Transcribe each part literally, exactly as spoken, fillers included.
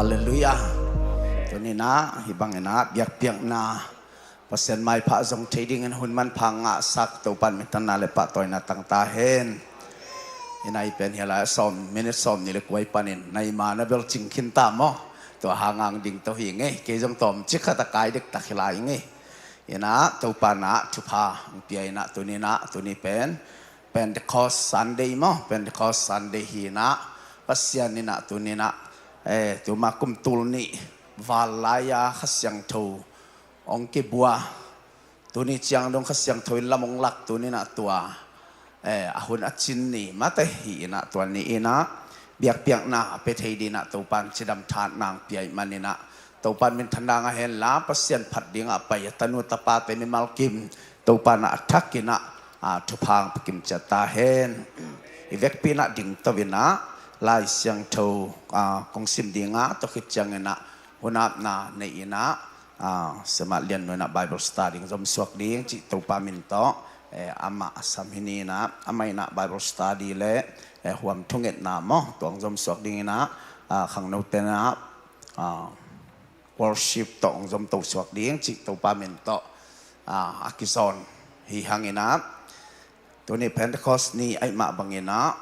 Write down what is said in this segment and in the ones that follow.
Halleluiah. Tuni-in ah hih bangin ah biakpiakna Pasian maipha zong thei dingin hun manpha ngahsak Topa'n minthanna le pahtawina tang ta hen. Ina i pen hi lai sawm minit sawm nih le kuai panin na i ma na bel cing khin ta maw? Tua hang hong ding to hi ing ei. Kei zong tawmcik khat a kai dektak hi lai ing ei. Ina Topa'n ah thupha hong pia in ah tuni-in ah, tuni pen Pentecost Sunday maw, Pentecost Sunday hi in ah, Pasian in ah tuni-in ah, eh, tuma kum tul nih val lai-a Kha Siangtho hong kibua, tuni ciang dong Kha Siangtho in lam hong lak, tuni-in ah tua, eh, a hun a cin ni mate hi in ah, tua ni-in ah biakpiakna a pia thei dingin ah Topa'n cidam tha nang pia ahih manin ah Topa'n minthanna ngah hen la, Pasian phat dingah a pai a tanu tapate mimal kim Topa'n ah a thak in ah, ah, thupha hong pia kim ciat ta hen. I vekpi-in ah ding to in ah Lai Siangtho, ah, kong sim ding a, tua khit ciangin ah hun apna nei in ah, ah, Siamah Lian Nu in ah Bible study hong zom suak ding cih Topa min tawh, eh, amah a sam hi ni in ah, amah in ah Bible study le, eh, huam thungetna maw, tua hong zom suak ding in ah, ah, khangnote in ah, ah, worship tawh hong zom to suak ding cih Topa min tawh, ah, a kizawn hi hang in ah, tuni Pentecost ni ahih mah bangin ah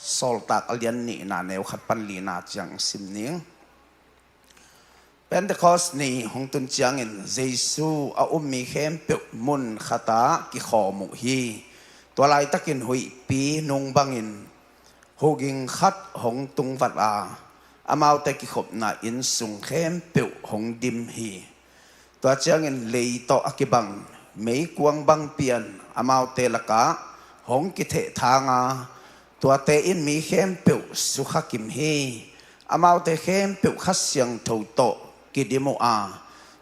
Sawltak a lian nihna neu khat pan lina ciang sim ning. Pentecost ni hong tun ciangin Jesu a um mi khempeuh mun khatah kikhawm uh hi. Tua laitakin huihpi nung bangin huging khat hong tungvat a, amaute kikhopna inn sung khempeuh hong dim hi. Tua ciangin lei tawh a kibang meikuang bang pian amaute lakah hong kithehthang a, tuate in mi khempeuh sukha kim hi. Amaute khempeuh Kha Siangtho tawh kidim uh a,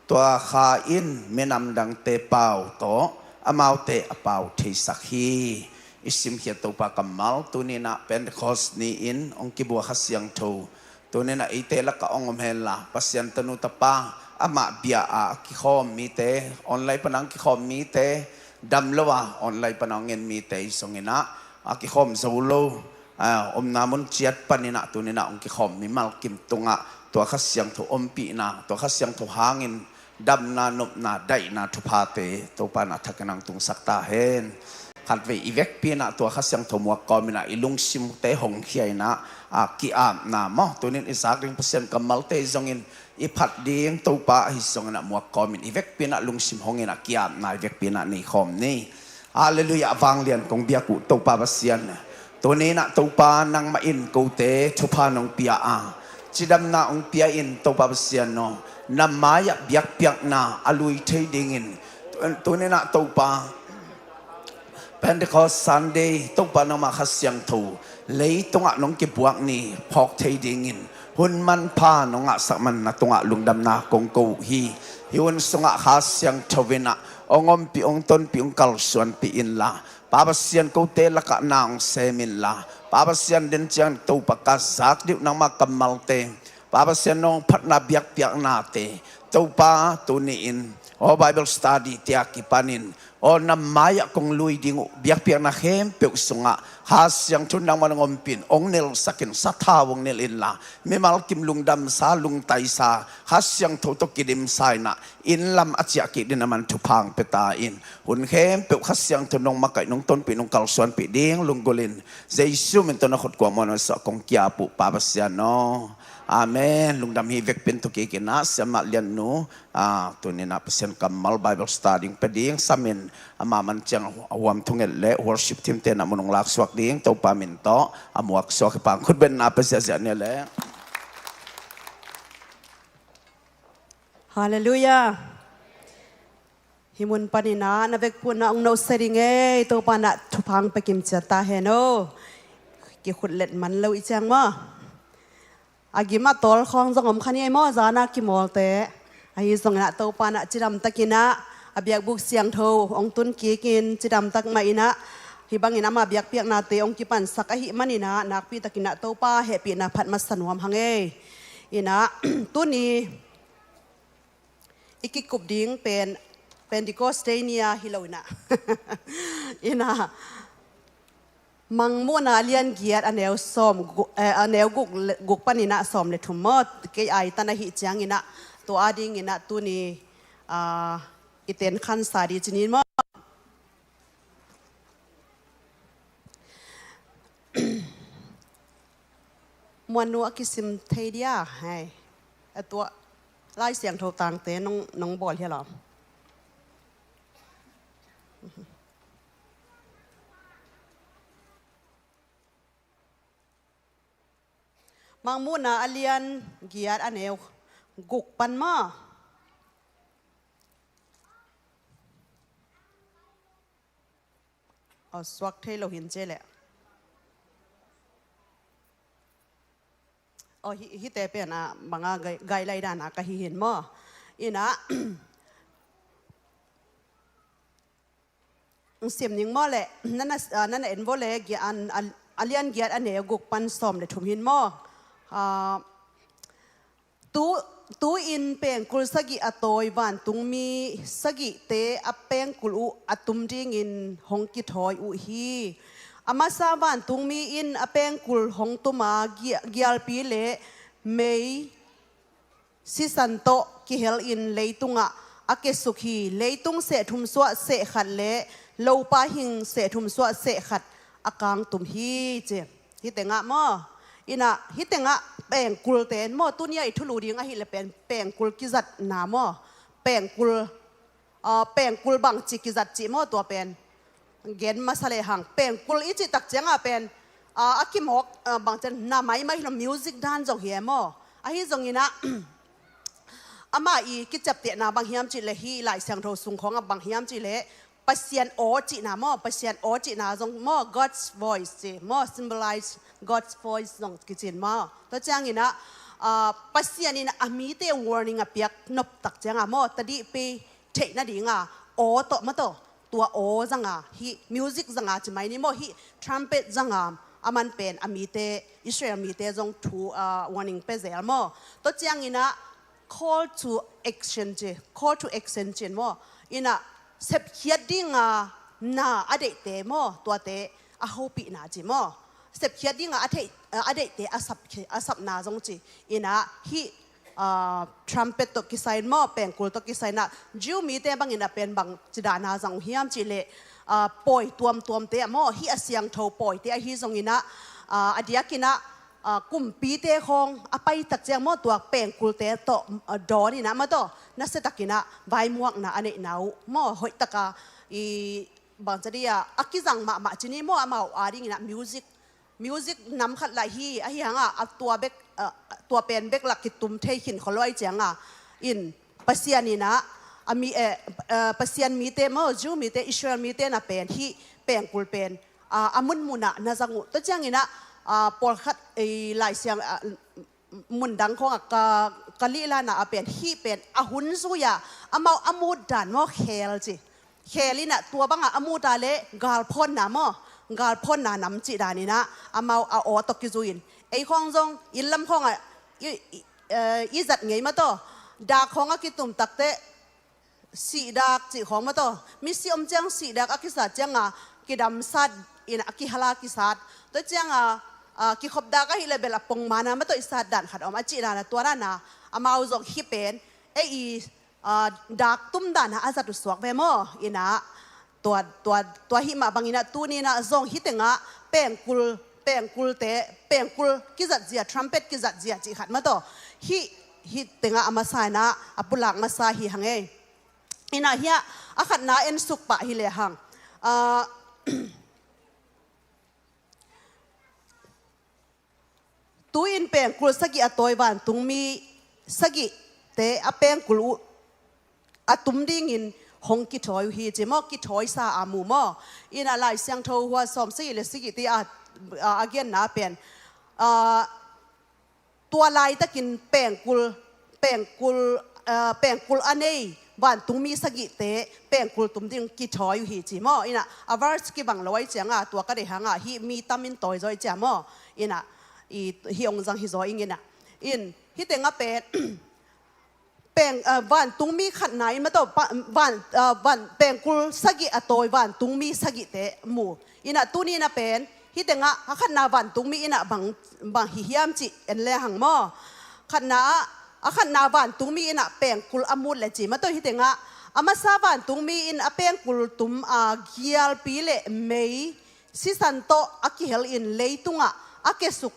tua Kha in minam dangte pau tawh amaute a pau theisak hi. I simkhiat Topa kammal, tuni-in ah Pentecost ni-in hong kibua Kha Siangtho tuni-in ah eite lakah hong om hen la, Pasian tanu tapa amah bia-a a kikhawm mite, online pana hong kikhawm mite, dam lo a online pana hong en mite i zongin ah, a kikhawm zo lo, ah, omna mun ciat panin ah tuni-in ah hong kikhawm mimal kim tungah tua Kha Siangtho ompihna, tua Kha Siangtho hangin damna, nopna, daihna thuphate Topa'n a thakin hong tungsak ta hen. Khatvei i vekpi-in ah tua Kha Siangtho muak kawmin ah i lungsimte hong khia in ah, a, ki-apna maw, tuni-in i zak ding Pasian kammalte zongin i phat ding Topa ahi zongin ah muak kawmin i vekpi-in ah lungsim hong in ah ki-apna i vekpi-in ah nei khawm ni. Halleluiah, vanglian kong biak uh Topa Pasian. Tuni-in ah Topa nangmah in kote thupha nong pia a, cidamna hong pia in Topa Pasian aw, na mai-ah biakpiakna a lui thei dingin, tuni-in ah Topa Pentecost Sunday Topa nangmah Kha Siangtho leitungah nong kibuak ni phawk thei dingin hun manpha nong ngahsak man na tungah lungdamna kong ko uh hi. Hih hun sungah Kha Siangtho in ah hong ompih, hong tonpih, hong kalsuanpih inla, Pa Pasian kote lakah na hong sem inla, Pa Pasian den ciang Topa ka zak ding uh nangmah kammalte, Pa Pasian nong phatna biakpiaknate, Topa tuni-in aw Bible study te a kipanin aw na mai-ah kong lui ding uh biakpiakna khempeuh sungah Kha Siangtho nangmah nong ompih in hong nelsak in, sathau hong nel inla, mimal kim lungdamsa, lungtaisa, Kha Siangtho tawh kidimsa in ah inn lam a ciah kik dingin amah in thupha hong pia ta in, hun khempeuh Kha Siangtho nong makaih, nong tonpih, nong kalsuanpih ding lunggulhin Jesu min tawh na khut kuamah na suah kong ki-ap uh Pa Pasian aw. Amen. Lungdam hi. Vekpi-in thukikin ah Siamah Lian Nu, ah, tuni-in ah Pasian kammal Bible study hong pia ding samin, amah man ciang a huam thunget le worship team te in ah mun hong laksuak ding Topa min tawh a muaksuak hi pang. Khutbetna pia ziahziah ni le. Halleluiah. Hih mun panin ah na vekpi-in ah hong nohse ding ei, Topa in ah thupha hong pia kim ciat ta hen aw. Kikhut let man lo i ciang maw? A gim a tawl khawng zong om kha ni ei maw, zan a kimawlte. Ahi zongin ah Topa in ah cidamtakin ah a biakbuk siangtho hong tun kikin cidamtak mah in ah hih bangin ama biakpiaknate hong kipansak ahih manin ah nakpitakin ah Topa hehpihna phat masa nuam hang ei. In ah tuni i kikup ding pen Pentecost Day ni-a hi lo in ah. In ah Mangmuhna a lian giat a neu sawm gu-, eh, a neu guk le, guk panin ah sawm le thum maw? Kei ai tan ahih ciangin ah tua adingin ah tuni, ah, i ten khansa di cinin maw? Muannu a kisim thei dia, hei. A tua Lai Siangtho tangte nong, nong bawl hia lawm. Mangmuhna a lian giat a neu guk pan maw? Aw, suak thei lo hin cia leh. Aw, hi, hihte pen ah bang a gai, gai lai dan a ka hi hin maw? Ina, sim ning maw leh, nana, ah, nana en vo leh, gi-, an, a, a lian giat a neu guk pan sawm le thum hin maw? Ah, Tu, tu-in pengkul sagih a tawi vantungmi sagihte a pengkul uh a tum dingin hong kithawi uh hi. A masa vantungmi in a pengkul hong tum a, gia-, gialpi le mei sisan tawh kihelin leitungah a kiasuk hi. Leitung sehthum suah sehkhat le lopa hing sehthum suah sehkhat a kangtum hi, ci. Hih tengah maw? Ina, hih tengah pengkulte maw? Tuni a i thulu ding ahih leh pen pengkul kizatna maw? Pengkul, ah, pengkul bangci kizat cih maw tua pen? Gen masa lehang. Pengkul i cih tak ciangah pen, ah, a kimawk, ah, bangci na maimai hi lo, music dan zong hi e maw? Ahi zongin ah, amah i kiciaptehna bang hiam cih leh, hih Lai Siangtho sung khawngah bang hiam cih leh, Pasian aw cihna maw, Pasian aw cihna zong maw, God's voice ci maw, symbolize God's voice zong kici in maw. Tua ciangin ah, ah, Pasian in a mite warning a piak nop tak ciangah maw, tadihpi theih nadinga aw tawh maw tawh, tua aw zanga, hih music zanga ci mai ni maw, hih trumpet zanga, a man pen a mite, Israel mite zong thu, ah, warning pia zel maw. Tua ciangin ah, call to action ci, call to action ci maw. Ina, sepkhiat dinga na a deihte maw, tuate a hopihna ci maw. Sepkhiat dinga a theih, a deihte a sap, a sapna zong ci. Ina, hih, ah, trumpet tawh kisai in maw, pengkul tawh kisai in ah, Jew mite bangin a pen bangci dana zang uh hiam cih leh, ah, pawi tuamtuamte ah maw, hih a siangtho pawite ahi zongin ah, ah, a diakin ah, ah, kumpite khawng a pai tak ciang maw, tua pengkulte tawh, ah, dawn in ah maw tawh, nasia takin ah vaimuakna a neihna uh maw, hoih taka i bangci dia a kizang mahmah ci ni maw, amau adingin ah music, music nam khat lai hi, ahi hangah a tua bek, ah, tua pen bek lah kitum thei khin khol lo ahi ciangah in Pasian in ah, a mi, eh, eh, Pasian mite maw, Jew mite, Israel mite na pen hih pengkul pen, ah, a munmunah na zang uh. Tua ciangin ah, ah, pawlkhat, eh, Lai Siang, ah, mundang khawngah ka, ka lihlana a pen, hih pen a hun zui-a amau a mut dan maw, khel ci. Khel in ah tua bangah a mut a leh galphawnna maw, galphawnna nam cih dan in ah amau a aw tawh kizui in. Ei khawng zong inn lam khawngah i, i, eh, i zat ngei maw tawh. Dak khawngah kitum takteh sihdak cih khawng maw tawh. Misi om ciang sihdak a kisat cianga kidamsat in a kihala kisat. Tua cianga, ah, kikhop dak ahih leh bel a pongmana maw tawh i sat dan khat om a cih dana tua dana amau zong hih pen ei i, ah, dak tum dana a zat uh suak ve maw. Ina, tua, tua, tua hih mah bangin ah tuni in ah zong hih tengah pengkul, pengkulte, pengkul kizat zia, trumpet kizat zia cih khat maw tawh. Hih, hih tengah a masa in ah a pulak masa hi hang ei. Ina, hiah a khatna en suk pah hi lehang. Ah, tu-in pengkul sagih a tawi vantungmi sagihte a pengkul uh a tum dingin hong kithawi uh hi ci maw, kithawisa a mu maw. Ina, Lai Siangtho hua sawm sagih le sagih te a, a, a genna pen, ah, tua laitakin pengkul, pengkul, ah, pengkul a nei vantungmi sagihte pengkul tum ding kithawi uh hi ci maw. Ina, a verse kibang lo ahi cianga tua ka deih hanga hih mi tamin tawi zaw ahi cia maw. Ina, i, hih ong zang hi zaw ing ina. In, hih tengah pen, peng, ah, vantungmi khatna in maw tawh, pa, van, ah, van, pengkul sagih a tawi vantungmi sagihte mu. Ina, tuni in ah pen, Hih tengah a khatna vantungmi in ah bang, bang hi hiam cih en le hang maw. Khatna ah, a khatna vantungmi in ah pengkul a mut le ci maw, tua hih tengah a masa vantungmi in a pengkul tum a gialpi le mei sisan tawh a kihel in leitungah a kesuk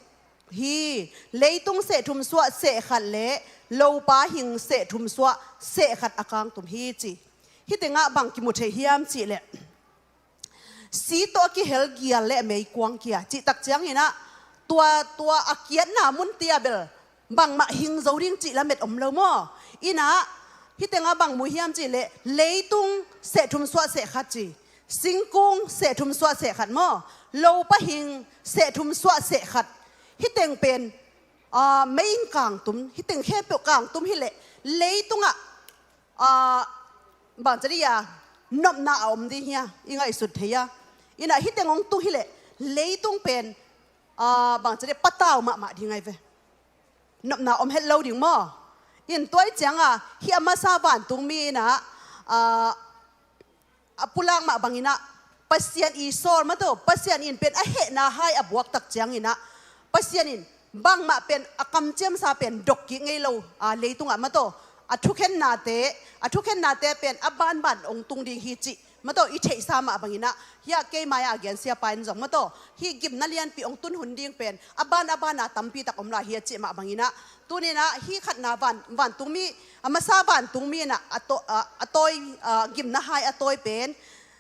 hi. Leitung sehthum suah sehkhat le lopa hing sehthum suah sehkhat a kangtum hi ci. Hih tengah bang kimu thei hiam cih leh, si tawh a kihel gial le meikuang kia cih tak ciangin ah, tua, tua a kiatna mun tia bel bangmah hing zo ding cih lamet om lo maw. In ah hih tengah bang mu hiam cih leh, leitung sehthum suah sehkhat ci, singkung sehthum suah sehkhat maw, lopa hing sehthum suah sehkhat. Hih teng pen, ah, mei in kangtum, hih teng khempeuh kangtum hi leh, leitungah, ah, bang ci dih a, nopna a om ding hi a, i ngaihsut thei a. In ah hih teng hong tung hi leh, leitung pen, ah, bang ci dih, patau mahmah ding ahi ve. Nopna om het lo ding maw. In tua ahih ciangah hih a masa vantungmi in ah, ah, a pulak mah bangin ah, Pasian i sawl maw, tua Pasian in pen a hehna hai a buak tak ciangin ah, Pasian in bangmah pen a kamciamsa pen dok kik ngei lo, a, leitungah maw, tua a thukhennate, a thukhennate pen a banban hong tung ding hi cih maw, tua i theihsa mah bangin ah, hiah keima a gensia pa in zong maw, tua hih gimna lianpi hong tun hun ding pen a ban a ban a tampi tak om lai hi a cih mah bangin ah, tuni in ah hih khatna van, vantungmi, a masa vantungmi in ah a taw-, a, a tawi, a, gimna hai a tawi pen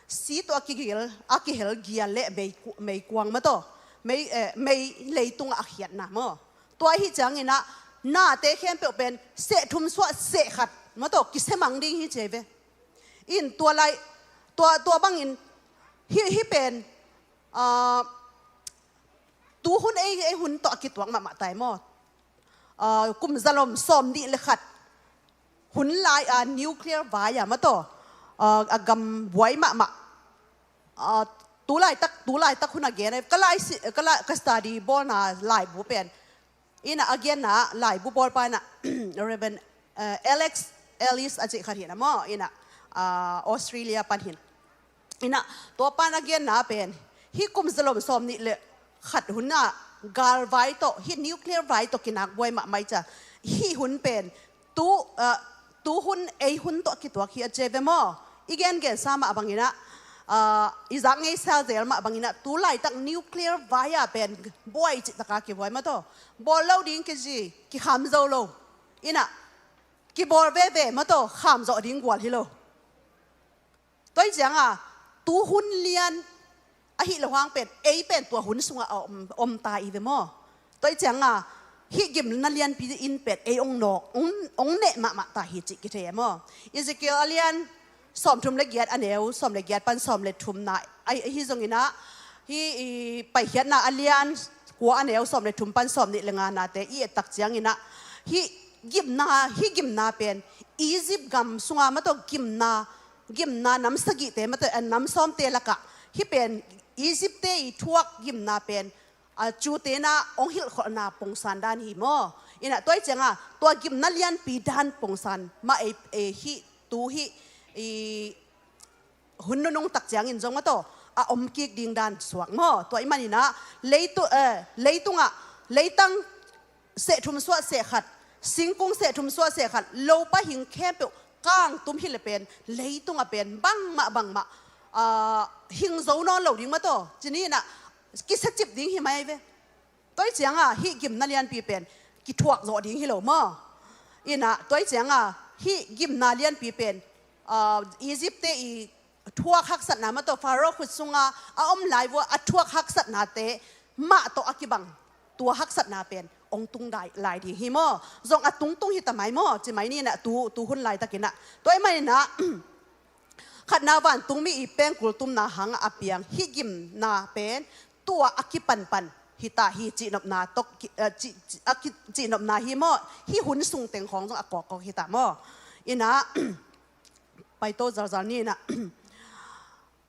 si tawh a kihel, a kihel gial le mei ku-, meikuang maw, tua mei, eh, mei leitungah a khiatna maw. Tua ahih ciangin ah nate khempeuh pen sehthum suah sehkhat maw, tua kisemang ding hi ci ahi ve. In tua lai, tua, tua bangin hih, hih pen, ah, tuhun ei, ei hun tawh a kituak mahmah tai maw. Ah, kum zalom sawmnih le khat hun lai, ah, nuclear vai a maw, tua, ah, a gam buai mahmah. Ah, tu laitak, tu laitak hun a gen, ka lai si, ka lai, ka study bawlna laibu pen. In ah a genna laibu bawlpa in ah, Reverend, eh, Alex Ellis a cih khat hi na maw, in ah, ah, Australia pan hi na. In ah tua pan a genna pen, hih kum zalom sawmnih le khat hun ah galvai tawh, hih nuclear vai tawh kinak buai mahmah hi ci a. Hih hun pen tu, ah, tuhun ei hun tawh a kituak hi a ci ahi ve maw. I gengensa mah bangin ah, ah, i zak ngeisa zel mah bangin ah, tu laitak nuclear vai a pen buai cih taka kibuai maw, tua bawl lo ding kici, kikham zo lo. In ah kibawl veve maw, tua kham zawh ding gual hi lo. Tua ahih ciangah tuhun lian ahih loh hang pen, ei pen tua hun sungah a om, om ta i ve maw. Tua ahih ciangah hih gimna lianpi in pen ei hong nawk, hong, hong neh mahmah ta hi cih kithei e maw. Ezekiel a lian sawmthum le giat, a neu sawm le giat pan sawm le thumna, ahi, ahi zongin ah hih i Paikhiatna a lian kua, a neu sawm le thum pan sawmnih le nganate i et tak ciangin ah, hih gimna, hih gimna pen Egypt gam sunga maw, tua gimna, gimna nam sagihte maw, tua, eh, nam sawmte lakah hih pen Egypt-te i thuak gimna pen, ah, cute in ah hong hilhkholhna pongsan dan hi maw. In ah tua ahih ciangah tua gimna lianpi dan pongsan mah ei, ei hih tu hih i hun nunung tak ciangin zong maw, tua a om kik ding dan suak maw. Tua ahih manin ah leitu-, eh, leitungah leitang sehthum suah sehkhat, singkung sehthum suah sehkhat, lopa hing khempeuh kangtum hi le pen, leitungah pen bangmah bangmah, ah, hing zo nawn lo ding maw, tua ci ni in ah kisiacip ding hi mai ve. Tua ahih ciangah hih gimna lianpi pen kithuak zawh ding hi lo maw. In ah tua ahih ciangah hih gimna lianpi pen, ah, Egypt-te i thuak haksatna maw, tua Pharaoh khut sunga a om lai vua a thuak haksatnate mah tawh a kibang, tua haksatna pen hong tung dai, lai ding hi maw. Zong a tungtung hi ta mai maw, ci mai ni in ah tu, tuhun laitakin ah. Tua ahih manin ah khatna vantungmi i pengkul tumna hangah a piang hih gimna pen tua a kipanpan hi ta hi cihnopna tawh ki, eh, ci, ci, a ki, cihnopna hi maw. Hih hun sung teng khawng zong a kawkkawk hi ta maw. In ah paito zalzal ni in ah,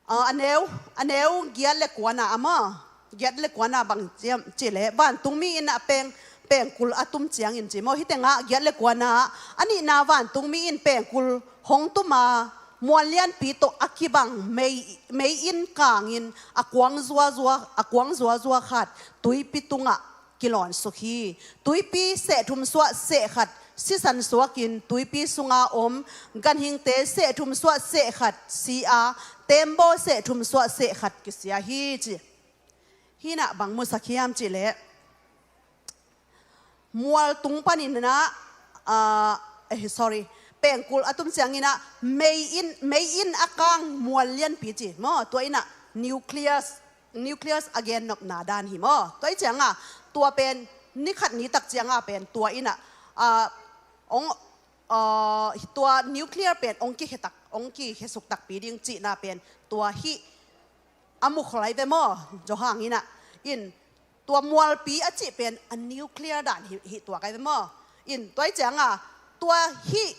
ah, a neu, a neu giat le kuana a maw, giat le kuana bang ciam cih leh, vantungmi in ah peng, pengkul a tum ciangin ci maw. Hih tengah giat le kuana, a nihna vantungmi in pengkul hong tum a, mual lianpi tawh a kibang mei, mei inn kangin a kuang zuazua, a kuang zuazua khat tuipi tungah kilawn suk hi. Tuipi seh thum suah seh khat sisan suakin tuipi sunga om ganhingte seh thum suah seh khat si a, tembaw seh thum suah seh khat kisia hi ci. Hih in ah bang musak hiam cih leh mual tung panin ah, ah, eh, sorry, pengkul a tum ciangin ah mei inn, mei inn a kang mual lianpi ci maw, tua in ah nucleus, nucleus a gen nopna dan hi maw. Tua hi ciangah tua pen ni khat ni tak ciangah pen tua in ah, ah, ong, ah, tua nuclear pen ong kikhe tak, ong kikhe suk takpi ding cihna pen tua hih a mu khol lai ve maw, Johan in ah. In tua mualpi a cih pen a nuclear dan hi, hi tua kai ve maw. In tua hi ciangah tua hih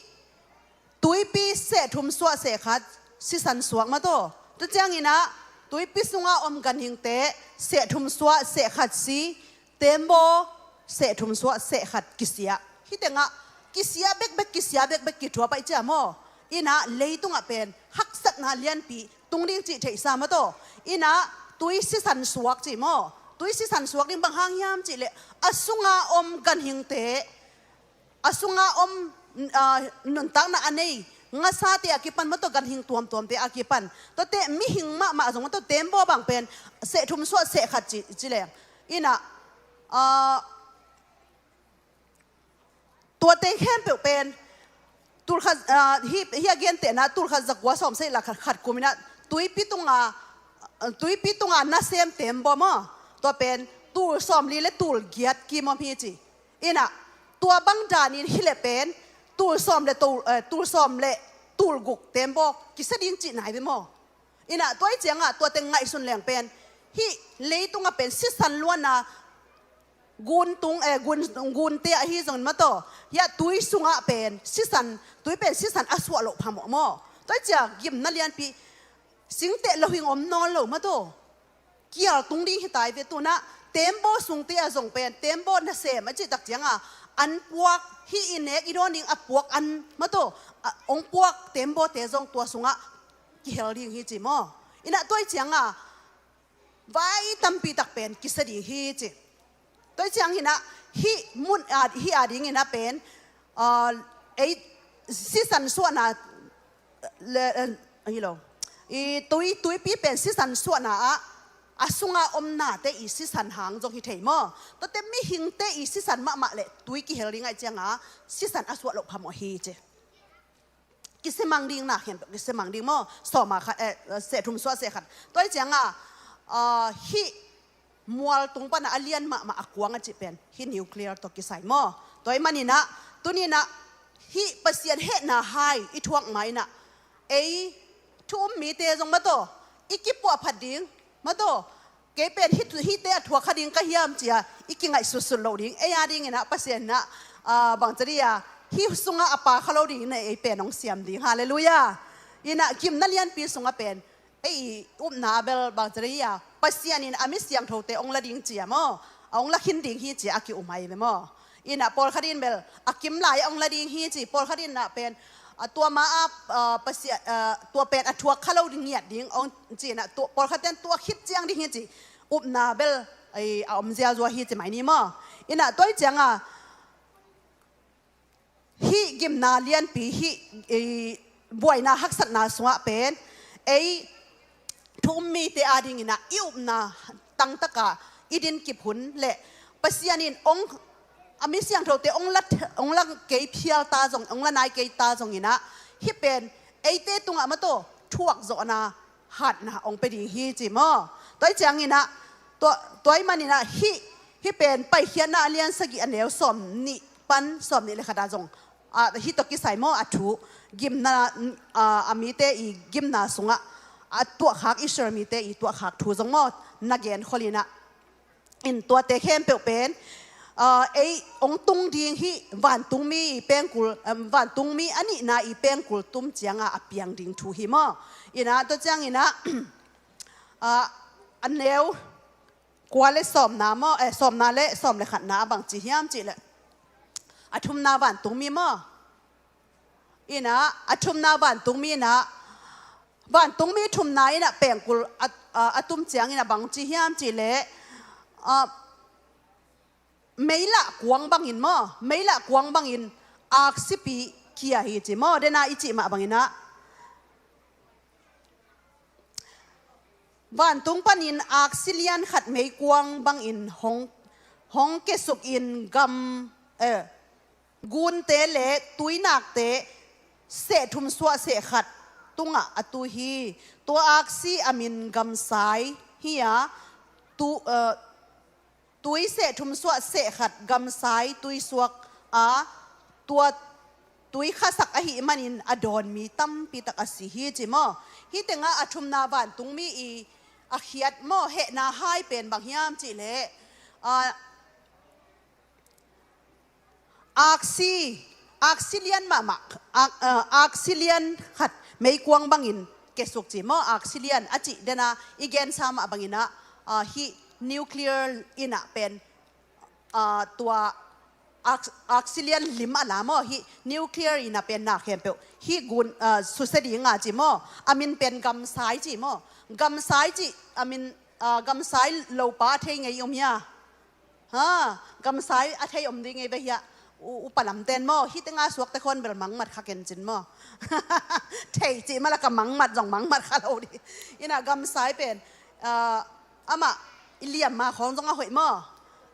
tuipi seh thum suah seh khat sisan suak maw taw. Tua ciangin ah tuipi sunga om ganhingte seh thum suah seh khat si, tembaw seh thum suah seh khat kisia. Hih tengah kisia bekbek, kisia bekbek kithuah pai cia maw. In ah leitungah pen haksatna lianpi tung ding cih theihsa maw taw. In ah tui sisan suak ci maw. Tui sisan suak ding bang hang hiam cih leh a sunga om ganhingte, a sunga om, ah, nuntakna a nei ngasate a kipan maw taw, ganhing tuamtuamte a kipan, tuate mihing mahmah zong maw taw, tembaw bang pen seh thum suah seh khat ci, ci leng. In ah, ah, tuate khempeuh pen tul khat, ah, hih, hih a gentehna tul khat zakua sawm sagih le khat, khat kum in ah tuipi tunga, ah, tuipi tunga nasem tembaw maw, tua pen tul sawmli le tul giat kim om hi ci. In ah tua bang danin hi leh pen tul sawm le tul, eh, tul sawm le tul guk tembaw kisia ding cihna hi ve maw. In ah tua hi ciangah tuate ngaihsun leng pen hih leitungah pen sisan luanna gun tung, eh, gun, gunte ahi zongin maw taw, hiah tui sungah pen sisan, tui pen sisan a suah loh phamawh maw. Tua hi ciang gimna lianpi, singteh lohing om nawn lo maw taw. Kial tung ding hi ta hi ve. Tu-in ah tembaw sungte ah zong pen tembaw nasem a cih tak ciangah an puak, hih i nek i dawn ding a puak an maw taw, a, ong puak tembawte zong tua sungah kihel ding hi ci maw. In ah tua hi ciangah vai tampi tak pen kisia ding hi ci. Tua hi ciangin ah hih mun, ah, hih a dingin ah pen, ah, ei sisan suahna le, eh, hi lo. I tui, tuipi pen sisan suahna ah a sunga om nate i sisan hang zong hi thei maw. Tuate mihingte i sisan mahmah le tui kihel ding ahih ciangah sisan a suah loh phamawh hi ci. Kisia mang ding na khempeuh kisia mang ding maw. Sawm a khat, eh, seh thum suah seh khat. Tua hi ciangah, ah, hih mual tung panah a lian mahmah a kuang a cih pen hih nuclear tawh kisai maw. Tua ahih manin ah tuni-in ah hih Pasian hehna hai i thuak ma-in ah ei thu um mite zong maw taw, i kipuahphat ding maw taw, kei pen hih, hihte a thuak kha ding ka hiam ci-a i kingaihsutsut loh ding. Ei a dingin ah Pasian in ah, ah, bangci dih a, hih sungah a pha kha lo dingin ah ei pen hong siam ding. Halleluiah. In ah gimna lianpi sungah pen ei i upna bel bangci dih a, Pasian in a mi siangthote hong la ding ci-a maw, a hong la khin ding hi ci-a a ki-um ahi ve maw. In ah pawlkhat in bel a kim lai a hong la ding hi ci, pawlkhat in ah pen, ah, tua ma-ah, ah, Pasian, ah, tua pen a thuak kha lo ding ngiat ding hong ci-in ah, tua, pawlkhat ten tua khit ciang ding hi ci, upna bel, ei, a om ziazua hi ci mai ni maw. In ah tua hi ciangah hih gimna lianpi hih, ei, buaina haksatna sungah pen ei thu um mite a dingin ah i upna tangtaka i din kip hun le Pasian in hong, a mi siangthote hong la, hong la kei phial ta zong, hong la nai kei ta zongin ah hih pen eite tungah maw taw thuakzawhna hatna hong pia ding hi ci maw. Tua hi ciangin ah tua, tua ahih manin ah hih, hih pen Paikhiatna a lian sagih a neu sawmnih pan sawmnih le khat ah zong, ah, hih tawh kisai maw a thu, gimna, ah, a mite i gimna sungah a tuahkhak Israel mite i tuahkhak thu zong maw na genkhol in ah. In tuate khempeuh pen, ah, ei hong tung ding hih vantungmi i pengkul, em, vantungmi a nihna i pengkul tum ciangah a piang ding thu hi maw. In ah tua ciangin ah, ah, a neu kua le sawmna maw, eh, sawmna le sawm le khatna a bangci hiam cih leh a thumna vantungmi maw. In ah a thumna vantungmi in ah, Vantungmi thumna in ah pengkul a, a, a tum ciangin ah bang ci hiam cih leh, a, meilah kuang bangin maw, meilah kuang bangin aksipi kia hi ci maw, dena i cih mah bangin ah. Vantung panin aksi lian khat meikuang bangin hong, hong kiasukin gam, eh, gunte le tuinakte seh thum suah seh khat tungah a tu hi. Tua aksi a min gamsai hi a, tu, eh, tui seh thum suah seh khat gamsai tui suak a, tua tui khasak ahih manin a dawn mi tampi tak a si hi ci maw. Hih tengah a thumna vantungmi i a khiat maw, hehna hai pen bang hiam cih leh, a, aksi, aksi lian mahmah, ak-, a, aksi lian khat meikuang bangin kiasuk ci maw, aksi lian a cih dena i gensa mah bangin ah, a, hih nuclear in ah pen, a, tua aks-, aksi lian lim a la maw, hih nuclear in ah pen na khempeuh hih gun, a, susia ding a ci maw, a min pen gamsai ci maw, gamsai cih a min, a, gamsai lopa a thei ngei om hia? Ha, gamsai a thei om ding ngei ve hia. U, upa lamten maw, hih tengah suakte khawng bel mangmat kha ken cin maw. Thei cih mah la ka mangmat zong mangmat kha lo ding. In ah gamsai pen, a, amah i liamma khawng zong a hoih maw.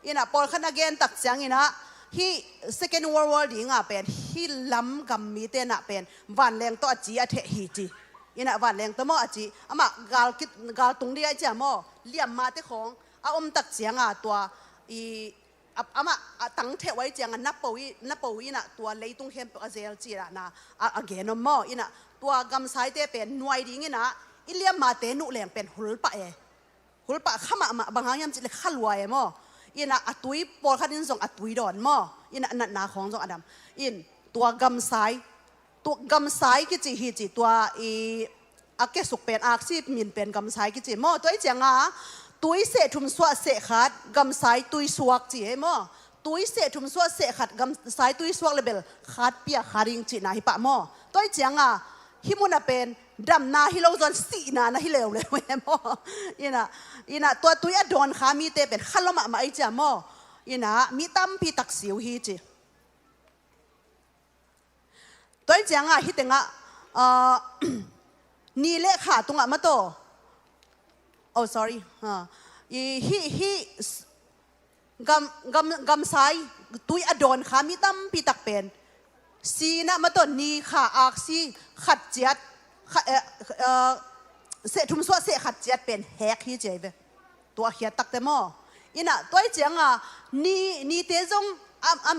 In ah pawlkhat a gen tak ciangin ah hih Second World War ding a pen hih lam gam mite in ah pen vanleng tawh a ci a theh hi ci. In ah vanleng tawh maw a ci. Amah gal kit, gal tung ding ahih ciang maw, liammate khawng a om tak ciang a tua i, a, amah a tang theh uh ahih ciang a na po i, na po in ah tua leitung khempeuh a zel ci a na, a, a gen om maw. In ah tua gamsaite pen nuai ding in ah i liammate nuh leng pen hul pah e. Hul pah kha mahmah, bang hang hiam cih leh kha lua e maw. In ah a tui pawlkhat in zong a tui dawn maw. In ah natna khawng zong a dam. In tua gamsai, tua gamsai kici hi ci, tua i a kiasuk pen aksi min pen gamsai kici maw. Tua ahih ciang a tui seh thum suah seh khat gamsai tui suak ci hi maw. Tui seh thum suah seh khat gamsai tui suak le bel khat pia khat ding cihna hi pah maw. Tua ahih ciang a hih mun ah pen damna hi lo zong sihna na hi leuleu e maw. In ah, in ah tua tui a dawn kha mite pen kha lua mahmah ahih ciang maw. In ah mi tampi tak si uh hi ci. Tua ahih ciang a hih tengah, a, ni le kha tungah mataw. Oh, sorry. Ha. I, hih, hih, s-, gam, gam, gamsai tui a dawn kha mi tampi tak pen si in ah mataw, ni kha aksi khat ciat, kha, eh, eh, seh thum suah seh khat ciat pen hek hi ci hi ve. Tua a khiat takte maw. In ah tua ahih ciang a ni, nite zong a, a,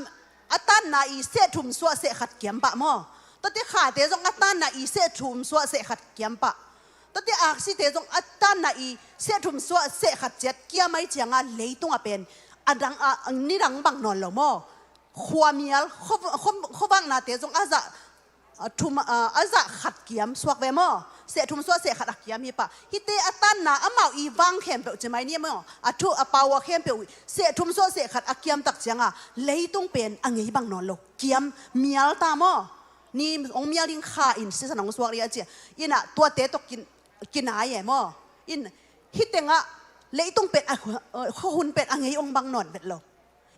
a tanna i seh thum suah seh khat kiam pah maw. Tuate khate zong a tanna i seh thum suah seh khat kiam pah. Tuate aksite zong a tanna i seh thum suah seh khat ciat kiam ahih ciang a leitung ah pen a dang a, nidang bang nawn lo maw. Khuamial, khuavaknate zong a zah, a, thum, a, a zah khat kiam suak ve maw. Seh thum suah seh khat a kiam hi pah. Hihte a tanna amau i vang khempeuh ci mai ni maw. A thu a pau a khempeuh seh thum suah seh khat a kiam tak ciang a leitung pen a ngei bang nawn lo. Kiam mial ta maw. Ni hong mial ding kha in sisan hong suak ding a ci a. In ah tuate tawh kin, kinai e maw. In hih tengah leitung pen a, a, khuahun pen a ngei ong bang nawn vet lo.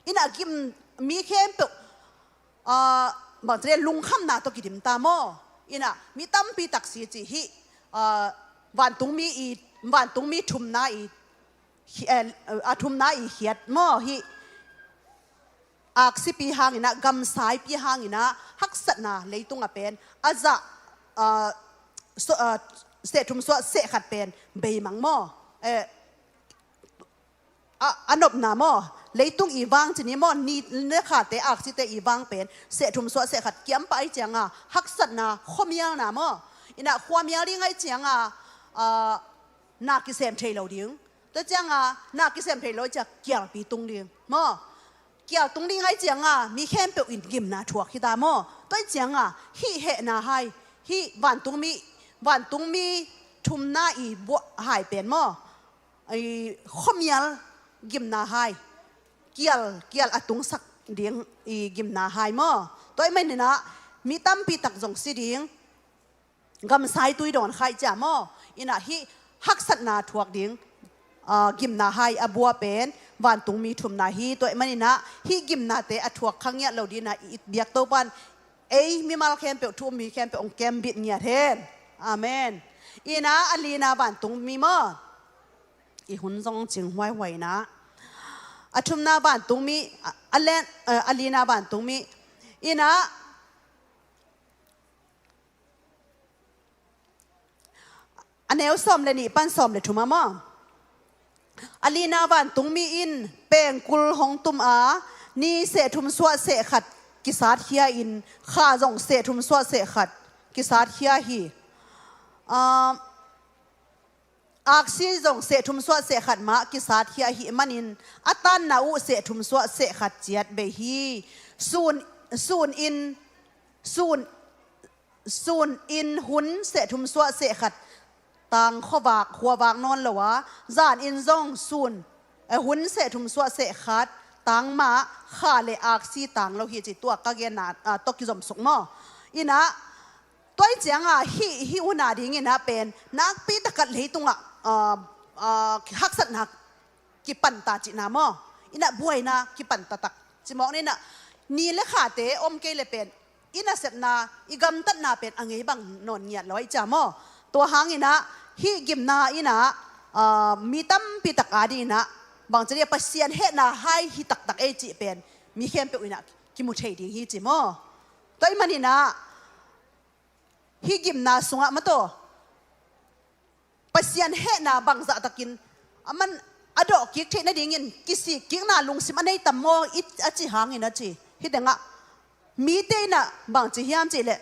In ah gim mi khempeuh, a, bang ci leh lungkhamna tawh kidim ta maw. In ah mi tampi tak si ci hih, a, vantungmi i, vantungmi thumna i, hi, eh, a thumna i khiat maw hih. Aksipi hangin ah, gamsaipi hangin ah haksatna leitung ah pen a zah, a, so, a, seh thum suah seh khat pen beimang maw. Eh, a, a nopna maw. Leitung i vang ci ni maw, ni le khate aksite i vang pen seh thum suah seh khat kiam pah ahih ciang a haksatna, khuamialna maw. In ah khuamial ding ahih ciang a, a, na kisem thei lo ding. Tua ciang a na kisem thei lo ahih ciang kialpi tung ding maw. Kial tung ding ahih ciang a mi khempeuh in gimna thuak hi ta maw. Tua ahih ciang a hih hehna hai, hih vantungmi, vantungmi thumna i buah hai pen maw, i khuamial gimna hai, kial, kial a tungsak ding i gimna hai maw. Tua ahih manin ah mi tampi tak zong si ding. gamsai tui dawn kha i ci a maw? Inah hih haksatna thuak ding, aa, gimna hai a bua pen vantungmi thumna hi. Tua ahih maninah hih gimnate a thuak kha ngiat lo dinah i biak Topan ei mimal khempeuh, thu um mi khempeuh hong kembit ngiat hen. Amen. Inah a lina vantungmi maw? I hun zong cing huaihuai inah a thumna vantungmi, a, a len, a, a lina vantungmi inah a neu sawm le nih pan sawm le thum a maw? A lina vantungmi in pengkul hong tum a, ni seh thum suah seh khat kisat khia in, kha zong seh thum suah seh khat kisat khia hi. Aa, aksi zong seh thum suah seh khat mah kisat khia ahih manin a tanna uh seh thum suah seh khat ciat bei hi. Sun, sun in, sun, sun in hun seh thum suah seh khat tang khuavak, khuavak nawn lo a, zan in zong sun, eh, hun seh thum suah seh khat tang mah, kha le aksi tang lo hi ci. Tua ka genna, ah, tawh kizom suk maw? Inah tua ahih cianga hih, hih hun a dinginah pen nakpi takin leitungah, ah, ah, haksatna kipanta cihna maw? Inah buaina kipanta tak cimawk ni inah, ni le khate om kei le pen i nasepna, i gamtatna pen a ngei bang nawn ngiat lo ahih ciang maw? Tua hanginah hih gimna inah, aa, mi tampi tak a dinginah bangci dia Pasian hehna hai hi taktak ei cih pen mi khempeuh inah kimu thei ding hi ci maw? Tua ahih maninah hih gimna sungah maw taw, Pasian hehna bangzah takin a man a dawh kik theih nadingin kisik kikna lungsim a nei tam maw i, a ci hangin a ci. Hih tengah mite inah bangci hiam cihleh,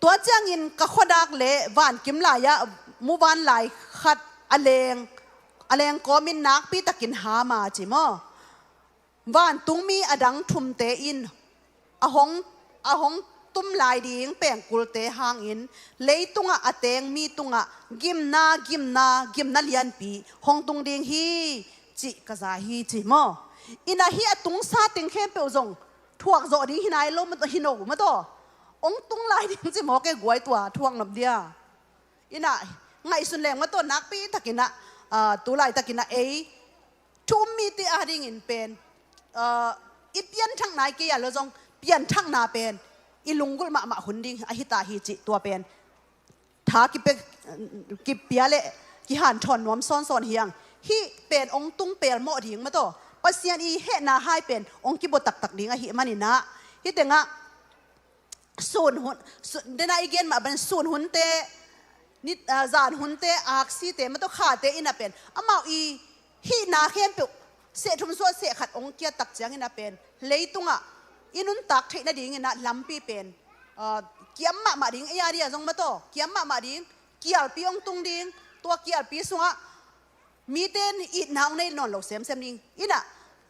tua ciangin ka khuadak le vankim lai-ah muvanlai khat a leng, a leng kawmin nakpi takin ham a ci maw? Vantungmi a dang thumte in a hong, a hong tum lai ding pengkulte hangin leitungah a teng mi tungah gimna, gimna, gimna lianpi hong tung ding hi cih ka za hi ci maw? Inah hih a tungsa teng khempeuh zong thuak zawh ding hi nai lo, hi no maw taw? Hong tung lai ding ci maw, kei guai tua thuak nop dia. Inah ngaihsun leng maw taw, nakpi takinah, aa, tu laitakinah ei thu um mite a dingin pen, aa, i pianthakna i kei a lo zong pianthakna pen i lunggulh mahmah hun ding ahi ta hi cih tua pen tha kipia, kipia le kihanthawn nuam sawnsawn hi hang. Hih pen hong tung pelmawh ding maw taw, Pasian i hehna hai pen hong kibua taktak ding ahih maninah hih tengah sun hun, sun, dena i gen mah bang sun hunte, nit, ah, zan hunte, aksite maw taw, khate inah pen amau i hihna khempeuh seh thum suah seh khat hong kiat tak ciang inah pen leitungah i nuntak theih nadinginah lampi pen, ah, kiam mahmah ding, ei a dia zong maw taw, kiam mahmah ding, kialpi hong tung ding, tua kialpi sungah mite in itna hong nei nawn lo semsem ding. Inah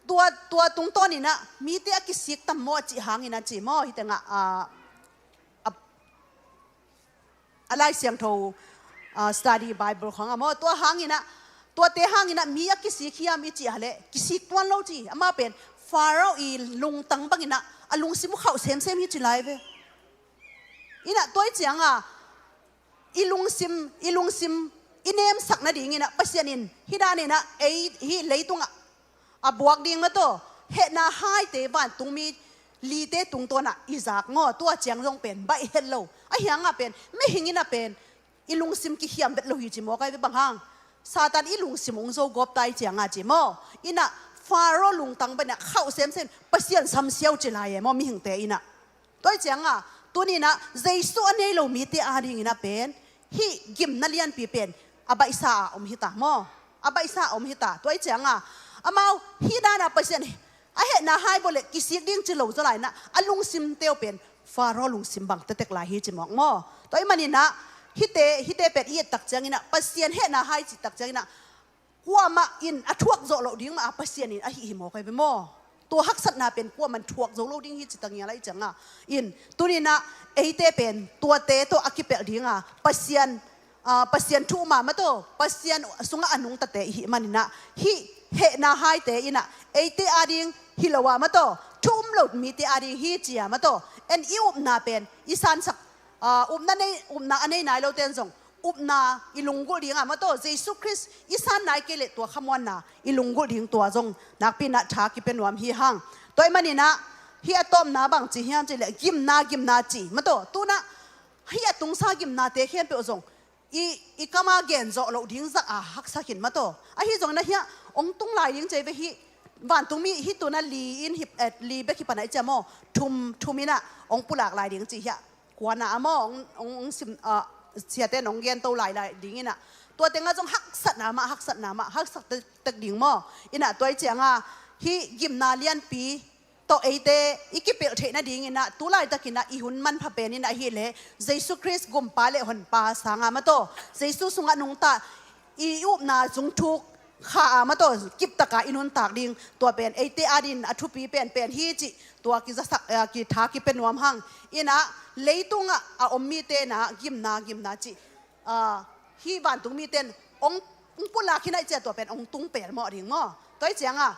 tua, tua tungtawninah mite a kisik tam maw a cih hangin a ci maw? Hih tengah, ah, a, a Lai Siangtho, ah, study Bible khawng a maw? Tua hanginah, tuate hanginah mi a kisik hiam i cih a leh kisik tuan lo ci. Amah pen Pharaoh i lungtang banginah a lungsim uh khauh semsem hi ci lai ve. Inah tua ahih cianga i lungsim, i lungsim i nemsak nadinginah Pasian in hih daninah ei hih leitungah a buak ding maw taw, hehna haite vantungmi lite tungtawnah i zak maw? Tua ciang zong pen baih het lo. Ahi hanga pen mihing inah pen i lungsim kikhiam vet lo hi ci maw? Kai ve bang hang? Satan i lungsim hong zo gawp ta ahih cianga ci maw? Inah Pharaoh lungtang banginah khauh semsem, Pasian samsia uh ci lai e maw mihingte inah? Tua ahih cianga tuninah Jesu a nei lo mite a dinginah pen hih gimna lianpi pen a baihsa a om hi ta maw? A baihsa a om hi ta. Tua ahih cianga amau hih dana Pasian a hehna hai bawleh kisik ding ci lo zaw lai inah a lungsimte uh pen Pharaoh lungsim bang tektek lai hi ci mawk maw? Tua ahih maninah hihte, hihte pen i et tak cianginah Pasian hehna hai cih tak cianginah kuamah in a thuak zawh loh ding mah a Pasian in ahi hi maw? Kai ve maw? Tua haksatna pen kuamah in thuak zo lo ding hi ci ta ngial ahih cianga in tuninah eite pen tuate tawh a kipelh dinga Pasian, ah, Pasian thu um a maw taw, Pasian sungah a nungtate i hih maninah hih hehna haite inah eite a ding hi lo a maw taw, thu um lo mite a ding hi ci a maw taw, en i upna pen i sansak ah, upna nei, upna a nei nai lote in zong upna i lunggulh ding a, maw taw, Jesu Khrist i san nai kei leh tua khamuanna i lunggulh ding tua zong nakpi-in ah tha kipia nuam hi hang. Tua ahih manin ah hih a tawpna bang ci hiam cih leh gimna, gimna ci, maw taw, tu-in ah hih a tungsa gimnate khempeuh zong i, i kam a gen zawh loh ding zah a haksa khin, maw taw. Ahi zongin ah hih ah hong tung lai ding ci hi ve, hih vantungmi hih tu-in ah li in hi, eh, li bek hi pan ah i ci a maw, thum, thum in ah hong pulak lai ding ci hi a. Kuana a maw, hong, hong, hong sim, ah, siate in hong gen to lai, lai ding in ah. Tua teng ah zong haksatna mah, haksatna mah, haksa tek, tek ding maw. In ah tua ahih ciang ah hih gimna lianpi tawh eite i kipelh theih nadingin ah, tu laitakin ah i hun manpha pen in ah ahih leh Jesu Khrist Gumpa le Honpa sang a, maw taw, Jesu sungah nungta i upna zung thuk kha a, maw taw, kiptak a i nuntak ding, tua pen eite adingin a thupi penpen hi cih tua kizasak, eh, kitha kipia nuam hang. In ah leitungah a om mite in ah gimna, gimna cih, ah, hih vantungmite in hong, hong pulak hi na i ci a, tua pen hong tung pelmawh ding maw. Tua ahih ciang ah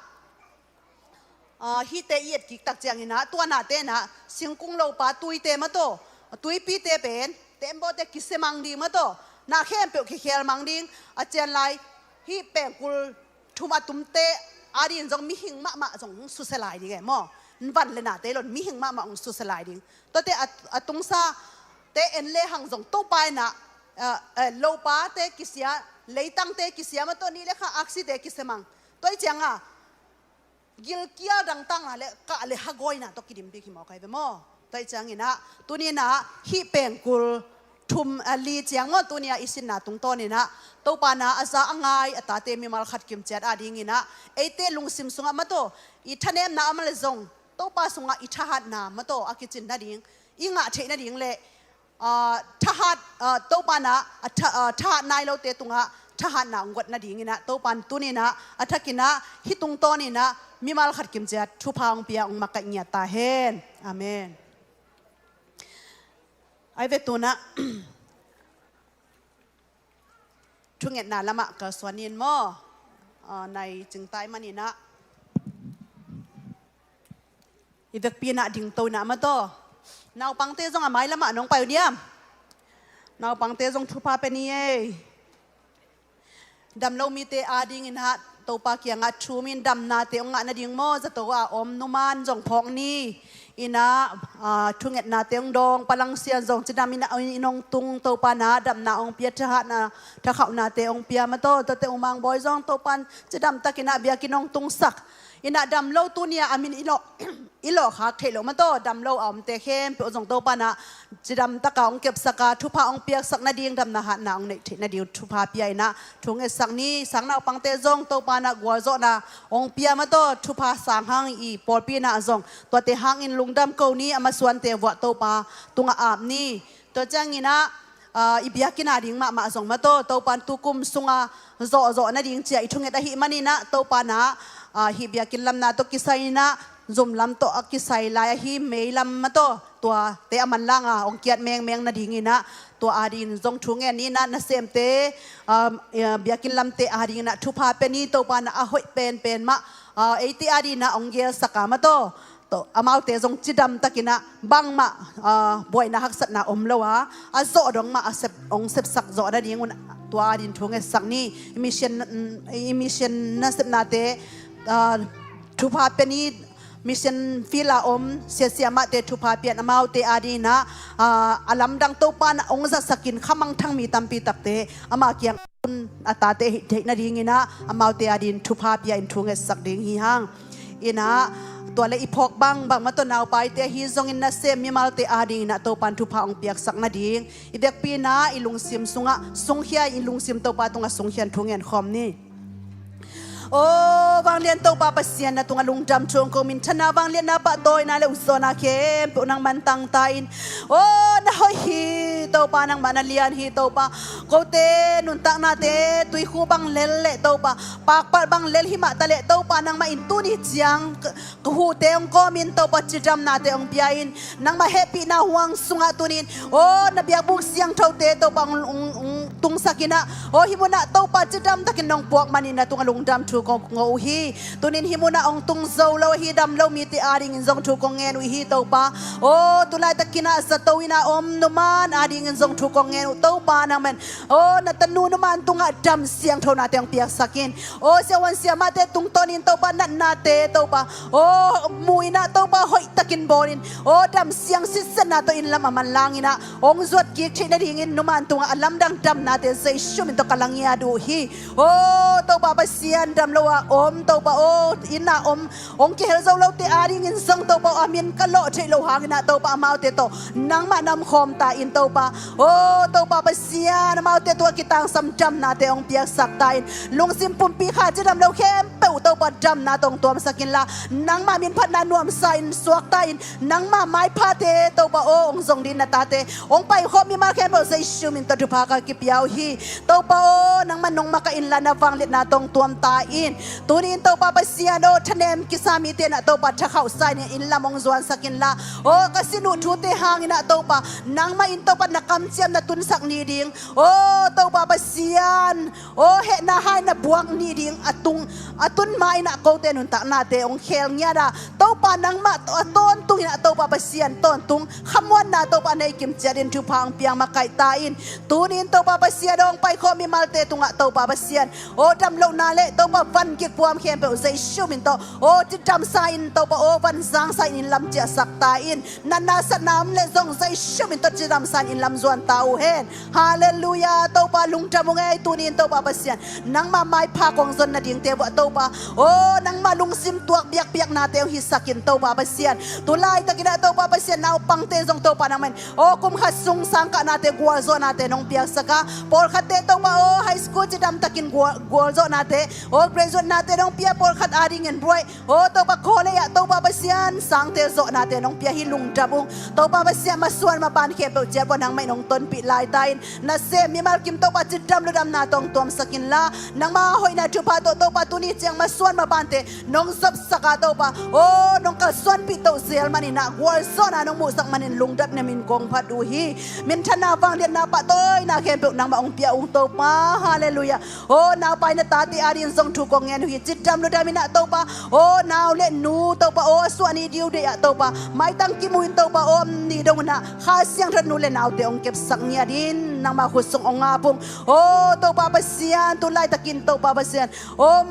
ah, hihte i et kik tak ciangin ah, tua nate in ah singkung lopa tuite, maw taw, tuipite pen tembaw te kisia mang ding, maw taw, na khempeuh kikhel mang ding. A cian lai hih pengkul thum a tumte adingin zong mihing mahmah zong hong susia lai ding e maw. Van le nate lo-in mihing mahmah hong susia lai ding. Tuate a, a tungsate en lehang zong Topa in ah, ah, eh, lopate kisia, leitangte kisia, maw taw, nih le kha aksite kisia mang. Tua ahih ciang ah gilkial dangtakna le kah le hagawina tawh kidim bik hi mawk hi ve maw. Tua ahih ciangin ah tuni-in ah hih pengkul thum, ah, li ciang maw, tuni-a i sinna tungtawnin ah Topa na a za a ngai a tate mimal khat kimciat adingin ah eite lungsim sungah, maw taw, i thanemna a om leh zong Topa sungah i thahatna, maw taw, a kicin nading, i ngah theih nading le ah, thahat, ah, Topa na, ah, tha-, ah, thahat nai lote tungah thahatna hong guat nadingin ah Topa in tuni-in ah a thakin ah hih tungtawnin ah mimal khat kimciat thupha hong pia, hong makaih ngiat ta hen. Amen. Ai ve, tu-in ah thungetna lamah kalsuan in maw. Ah, nai cingtai manin ah i vekpi-in ah dingto in ah, maw taw, naupangte zong a mai lamah nong pai uh diam? Naupangte zong thupha pia ni ei. Damlo mite adingin ah Topa kiangah thum in, damnate hong ngah nading maw, zato a om numan zong phawk ni. In ah, ah, thungetnate hong dawng, palangsian zong cidam in ah, in hong tung, Topa na damna hong pia, thahatna, thakhauhnate hong pia, maw taw, tuate u Mang Bawi zong Topa in cidam takin ah biakinn hong tungsak. In ah damlo tuni-a a min i lawh, i lawhkhak theih loh, maw taw, damlo a omte khempeuh zong Topa na cidam takin hong kepsak a, thupha hong piaksak nading, damna hatna hong neih theih nading thupha pia in ah thu ngetsak ni. Sang naupangte zong Topa na gualzawhna hong pia, maw taw, thupha sang hang, i pawlpi na zong tuate hangin lungdam ko ni, a masuante vuah Topa tungah ap ni. Tua ciangin ah, ah, i biakinn ading mahmah zong, maw taw, Topa in tukum sunga zawhzawh nading ci-a i thunget ahih manin ah Topa na, ah, hih biakinn lamna tawh kisai in ah zum lam tawh a kisai lai ahi mei lam, maw taw, tuate a manlang a hong kiat mengmeng nadingin ah tua adingin zong thu ngen ni. In ah nasemte, ah, biakinn lamte adingin ah thupha pia ni. Topa na a hoih penpen mah, ah, eite adingin ah hong gelsak a, maw taw, Toh, amaute zong cidam takin ah bangmah, ah, buaina haksatna om lo a, a zawh dong mah a sep, hong sepsak zawh nadingun tua adingin thu ngetsak ni. I mission, i mission nasepnate, ah, thupha pia ni. Mission field a om siasia mahte thupha pia in, amaute adingin ah, ah, a lamdang Topa na hong zatsak in, khamangthang mi tampi takte ama kiang a tate hih theih nadingin ah amaute adingin thupha pia in thu ngetsak ding hi hang. In ah tua le i phawk bangbang, maw taw, naupaite ahi zongin nasem mimalte adingin ah Topa in thupha hong piaksak nading i vekpi-in ah i lungsim sungah sungkhia, i lungsim Topa tungah sungkhia in thu ngen khawm ni. Aw vanglian Topa Pasian, na tungah lungdam thu hong ko, minthanna, vangliatna, pahtawina le ukzawhna khempeuh nangman tangta in. Aw na hoih hi Topa, nangmah na lian hi Topa. Kote nuntaknate tuikhu bang lel leh Topa, pakpalh bang lel hi mah taleh Topa, nangmah in tuni ciang ka, ka huhte hong kawmin Topa, cidamnate hong pia in. Nangmah hehpihna huang sungah tunin, aw na biakbuk siangthote Topa hong, hong, hong tung sakin ah, aw hih munah Topa cidam takin nong puak manin na tungah lungdam thu kong ngah uh hi. Tunin hih munah hong tung zo lo hi, dam lo mite adingin zong thu kong ngen uh hi Topa. Aw tu laitakin ah zato in ah om numan adingin zong thu kong ngen uh Topa nangman. Aw na tanu numan tungah dam siangtho nate hong piaksak in. Aw siavuan siamahte tungtawnin Topa natnate Topa aw mu in ah Topa hoihtakin bawlin aw dam siang sitsetna tawh inn lam a manlangin ah hong zuat kik theih nadingin numan tungah a lamdang damnate Jesu min tawh ka la ngiat uh hi. Aw Topa Pasian, dam lo a om Topa aw inn a om hong kihel zo lote adingin zong Topa aw a min ka lawh theih loh hangin ah Topa amaute tawh nangmah na omkhawm ta in Topa. Aw Topa Pasian, amaute tungah kitangsam damnate hong piaksak ta in. Lungsim pumpi kha cidam lo khempeuh Topa damna tawh hong tuamsak inla, nangmah min phatna nuamsa in suak ta in. Nangmah maiphate Topa aw hong zong ding na tate hong paikhawm mimal khempeuh Jesu min tawh thupha ka kipia uh hi. Topa aw nangmah nong makaih inla, na vangliatna tawh hong tuam ta in. Tunin Topa Pasian aw thanem kisa mite in ah Topa thakhauhsa in inn lam hong zuansak inla, aw ka sin uh thute hangin ah Topa nangmah in Topa na kamciam na tunsak ni ding. Aw Topa Pasian, aw hehna hai na buak ni ding a tung a tun ma in ah kote nuntaknate hong khel ngiat a, Topa nangmah a tawntungin ah Topa Pasian tawntung khamuanna Topa nei kimciatin thupha hong piang makaih ta in. Tunin Topa Pasian aw hong paikhawm mimalte tungah Topa Pasian aw dam lohna le Topa van gik puam khempeuh Jesu min tawh aw cidamsa in Topa aw van zangsa in inn lam ciahsak ta in. Natna satna om le zong Jesu min tawh cidamsa in inn lam zuan ta uh hen. Halleluiah. Topa lungdam ung ei, tunin Topa Pasian nangmah maipha kong zon nadingte vuah Topa aw nangmah lungsim tuak biakpiaknate hong hisak in Topa Pasian. Tu laitakin ah Topa Pasian naupangte zong Topa nangmah in aw kum khat sung sangkahnate gualzawhnate nong piaksak a, pawlkhatte Topa aw high school cidam takin gual, gualzawhnate aw graduate nate nong pia, pawlkhat adingin buai aw Topa college ah Topa Pasian sangtel zawhnate nong pia hi, lungdam ung. Topa Pasian masuan maban khempeuh ciat vuah nangmah in hong tonpih lai ta in. Nasem mimal kim Topa cidam ludamna tawh hong tuamsak inla, nangmah hoihna thupha tawh Topa tuni ciang masuan mabante nong zopsak a Topa aw nong kalsuanpih toh zel manin ah gualzawhna nong muhsak manin lungdam na min kong phat uh hi. Minthanna vangliatna pahtawina khempeuh nangmah hong pia ung Topa. Halleluiah. Aw naupai na tate adingin zong thu kong ngen uh hi. Cidam ludam in ah Topa aw nau le nu Topa aw a suah ni diudeih ah Topa maitang kimu in Topa aw om ni dong un ah Kha Siangtho nu le naute hong kepsak ngiat in nangmah khut sung hong ap ung. Aw Topa Pasian, tu laitakin Topa Pasian aw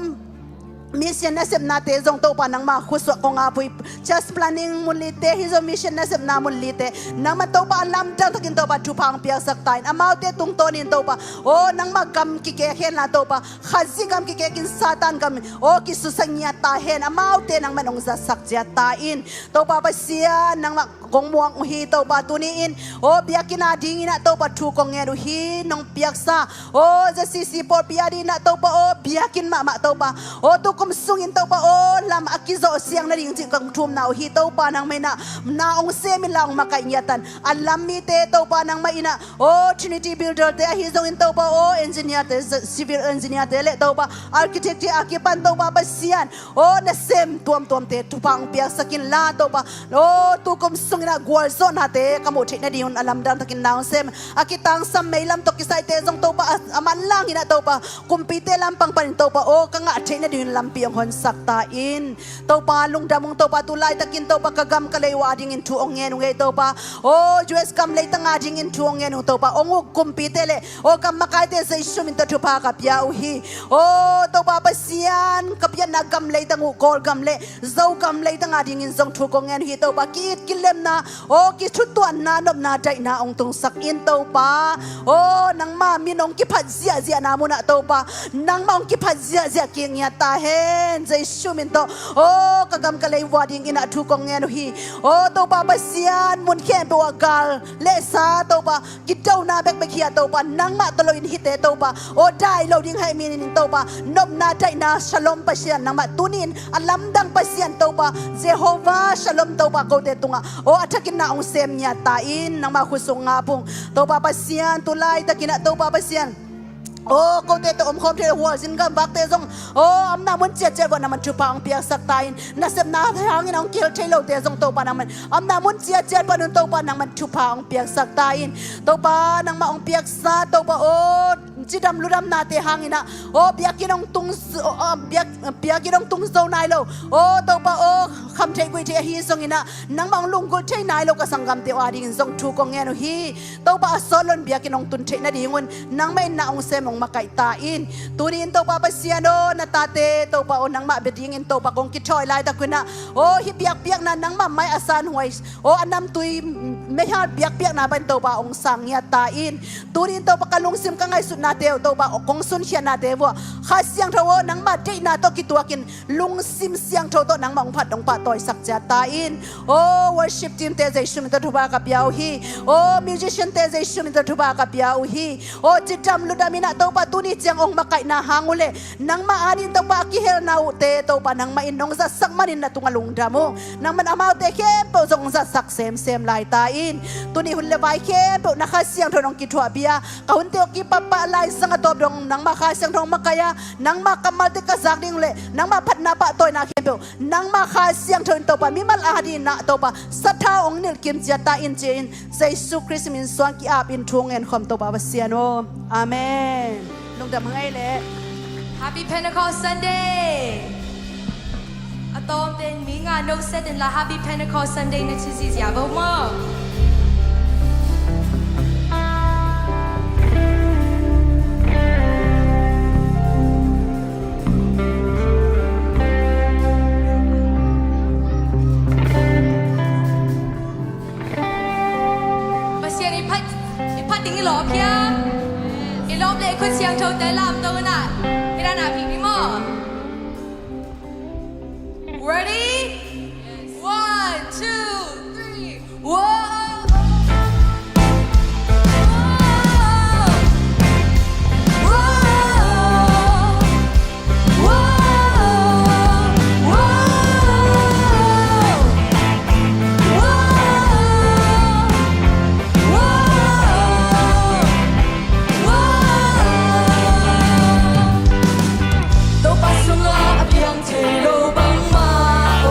mission nasepnate zong Topa nangmah khut sung hong ap uh hi. Church planning mun lite, hih zong mission nasepna mun lite, nangmah Topa a lamdang takin Topa thupha hong piaksak ta in. Amaute tungtawnin Topa aw nangmah gam kikek henla Topa Khazih gam kikekin Satan gam aw kisusia ngiat ta hen. Amaute nangmah in hong zatsak ciat ta in. Topa Pasian nangmah kong muang uh hi Topa, tuni in aw biakinn adingin ah Topa thu kong ngen uh hi. Nong piaksa aw Z C C pawlpi adingin ah Topa aw biakinn mahmah Topa aw tukum sungin Topa aw lam a kizawh siang nading cih kong thumna uh hi. Topa nangmah in ah na hong sem inla hong makaih ngiat tan. A lam mite Topa nangmah in ah aw Trinity Builder te ahi zongin Topa aw engineer te, civil engineer te le Topa architect te a kipan Topa Pasian aw nasem tuamtuamte thupha hong piaksak inla Topa aw tukum sungin ah gualzawhnate ka muh theih nadingun a lamdang takin na hong sem. A kitangsam meilam tawh kisaite zong Topa a, a manlangin ah Topa kumpite lampang panin Topa aw ka ngah theih nadingun lampi hong honsak ta in. Topa lungdam ung Topa, tu laitakin Topa ka gam ka lei uh adingin thu hong ngen ung ei Topa. Aw U S gam leitang adingin thu hong ngen ung Topa, hong uk kumpite le aw gam makaite Jesu min tawh thupha ka pia uh hi. Aw Topa Pasian, ka pianna gam leitang uh Kawlgam le Zogam leitang adingin zong thu kong ngen uh hi Topa. Ki-it kilemna aw kithutuanna nopna daihna hong tungsak in Topa. Aw nangma min hong kiphat ziahziahna munah Topa nangmah hong kiphat ziahziah kik ngiat ta hen. Jesu min tawh aw ka gam ka lei uh adingin ah thu kong ngen uh hi. Aw Topa Pasian, mun khempeuh ah gal le sa Topa kidona bekbek hi a Topa, nangmah tawh loin hihte Topa aw dai lo ding haih minin Topa nopna daihna Shalom Pasian nangmah tuni in a lamdang Pasian Topa Jehovah Shalom Topa kote tungah aw a thakin na hong sem ngiat ta in. Nangmah khut sung hong ap ung Topa Pasian, tu laitakin ah Topa Pasian aw kote tawh omkhawm thei lo hualzin gamvakte zong aw a omna mun ciatciat vuah nangman thupha hong piaksak ta in. Nasepna hangin hong kihel thei lote zong Topa nangman a omna mun ciatciat panun Topa nangman thupha hong piaksak ta in. Topa nangmah hong piaksa Topa aw cidam ludamnate hangin ah, aw biakinn hong tung, aw, biak, biakinn hong tung zo nai lo, aw Topa aw, kham theih guih theih ahi zongin ah, nangmah hong lunggulh thei nai lo ka sanggamte uh adingin zong thu kong ngen uh hi. Topa a sawt loin biakinn hong tun theih nadingun nangmah in na hong sem hong makaih ta in. Tuni in Topa Pasian aw, na tate Topa aw, nangmah bia dingin Topa kong kithawi laitak un ah, aw hih biakpiakna nangmah mai a sanhuai, aw a namtui meihal biakpiakna bangin Topa hong sang ngiat ta in. Tuni in Topa ka lungsim ka ngaihsutnate uh Topa aw, kong sunkhiatnate uh ah, Kha Siangtho aw, nangmah deihna tawh kituakin lungsim siangtho tawh nangmah hong phat hong pahtawisak ciat ta in. Aw worship team te Jesu min tawh thupha ka pia uh hi. Aw musician te Jesu min tawh thupha ka pia uh hi. Aw cidam ludam in ah Topa tuni ciang hong makaihna hang uh leh nangmah adingin Topa a kihelna uhte Topa nangmah in nong zatsak manin na tungah lungdam uh. Nangmah in amaute khempeuh zong hong zatsak semsem lai ta in. Tuni hun le vai khempeuh na Kha Siangtho in hong kithuahpih a, ka hunte uh kipahpah laizang a tawp dong nangmah Kha Siangtho hong makaih a, nangmah kammalte ka zak ding uh leh nangmah phatna pahtawina khempeuh nangmah Kha Siangtho in Topa mimal adingin ah Topa sathau hong nilhkim ciat ta in ci-in Jesu Khrist min suang ki-apin thu ngen khawm Topa Pasian aw. Amen. Lungdam hang ei leh. Happy Pentecost Sunday. A tawmte in mi nga no set in la Happy Pentecost Sunday na ci zizia bo maw. Pasian i phat, i phat ding i lawp hiam? I lawp leh i khut siangthote lamto un ah, i dan a phi maw. Ready? One, two, three. Whoa! Topa sungah a piang thei lo bangmah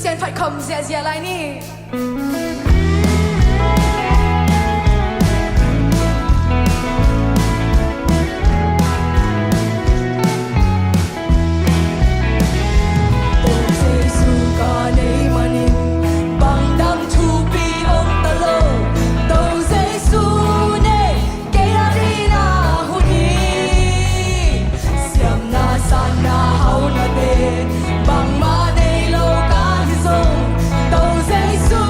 Sian phat khawm ziahziah lai ni. Topa Jesu ka neih manin bangdang thupi om ta lo. Topa Jesu nei kei a dingin a hun hi. Siamna, sanna, haunate bangmah nei lo ka hi zong, Topa Jesu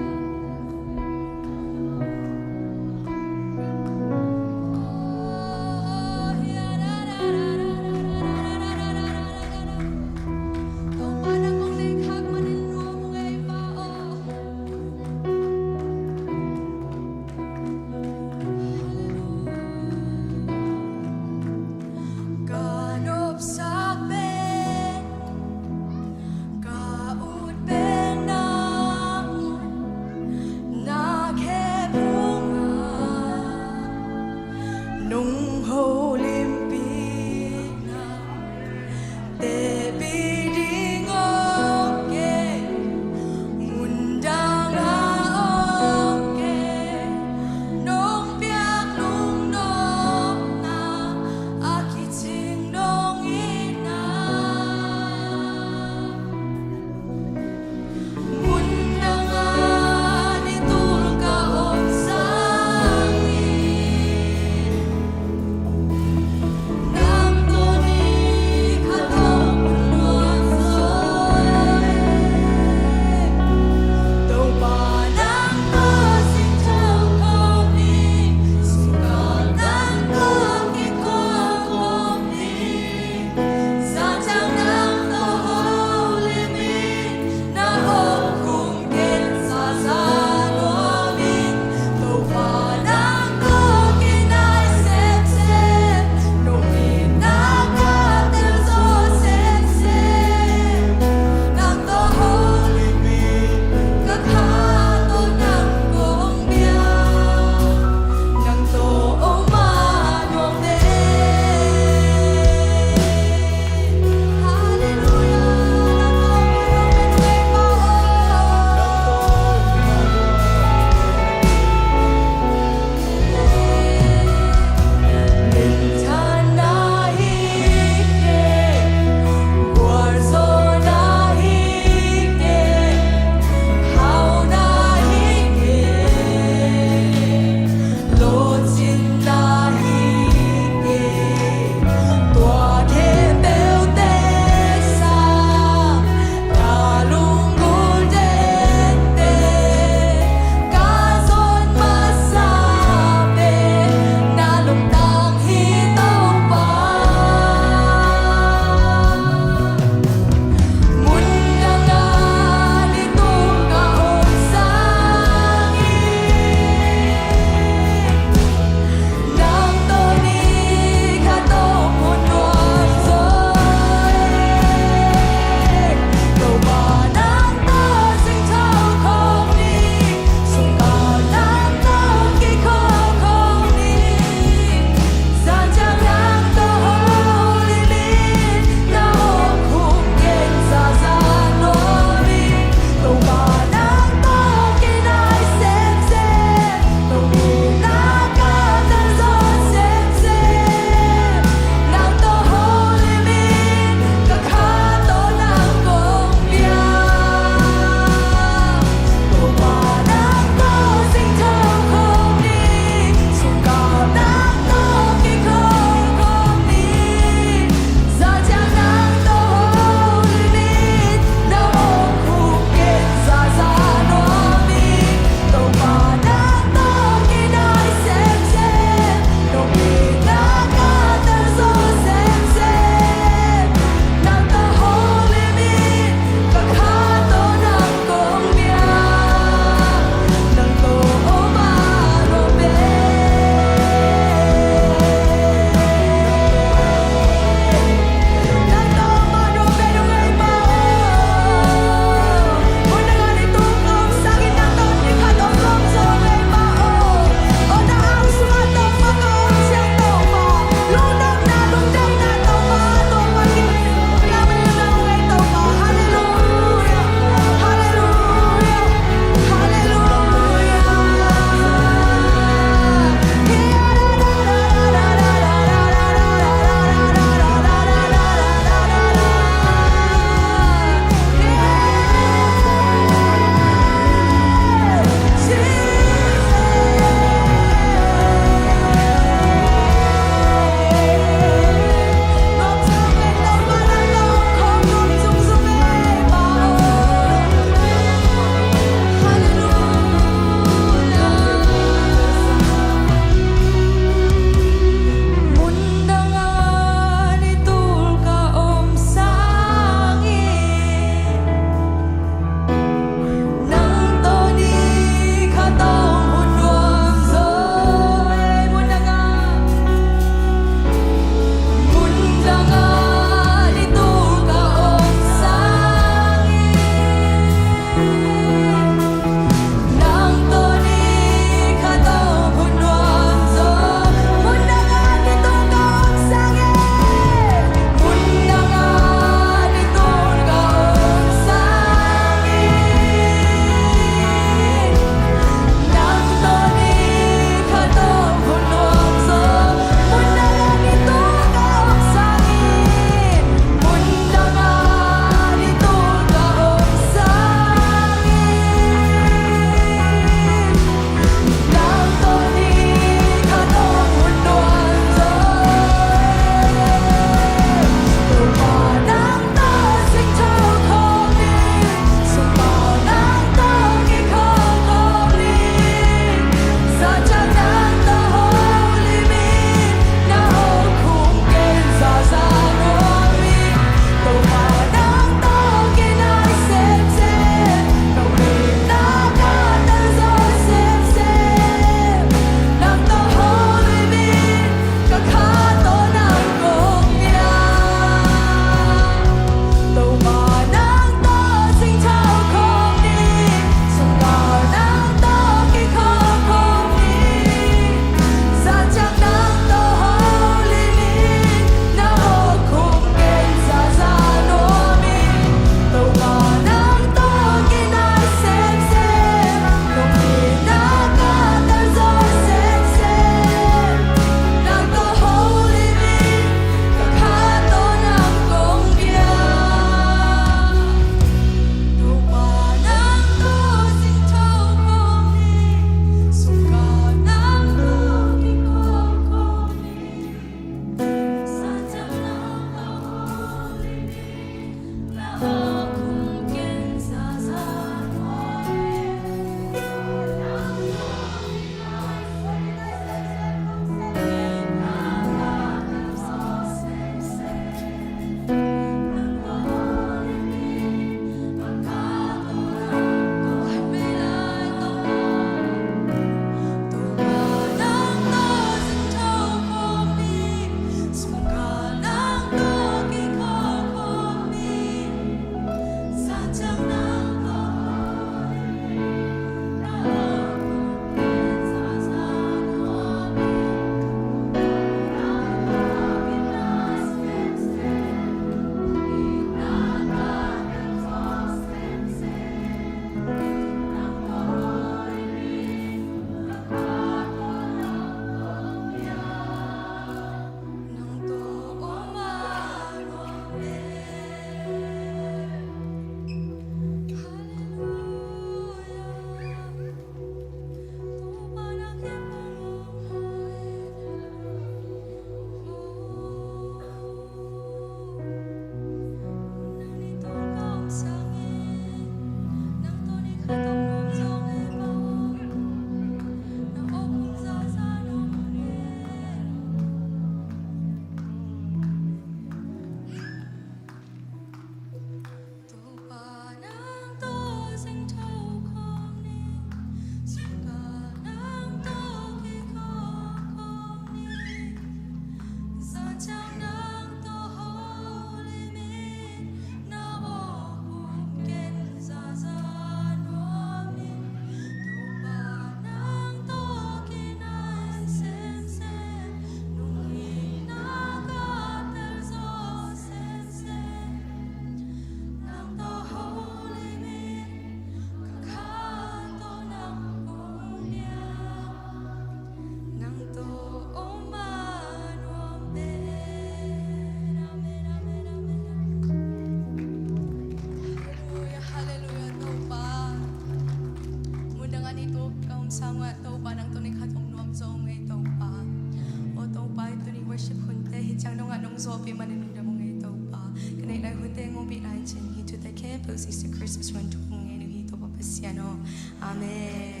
Ciang dongah nong zawhpih manin lungdam ung ei Topa. Ka neih lai hunte ngawhpih lai cin hih thute khempeuh Jesu Khrist min suang thum ngen uh hi Topa Pasian aw. Amen.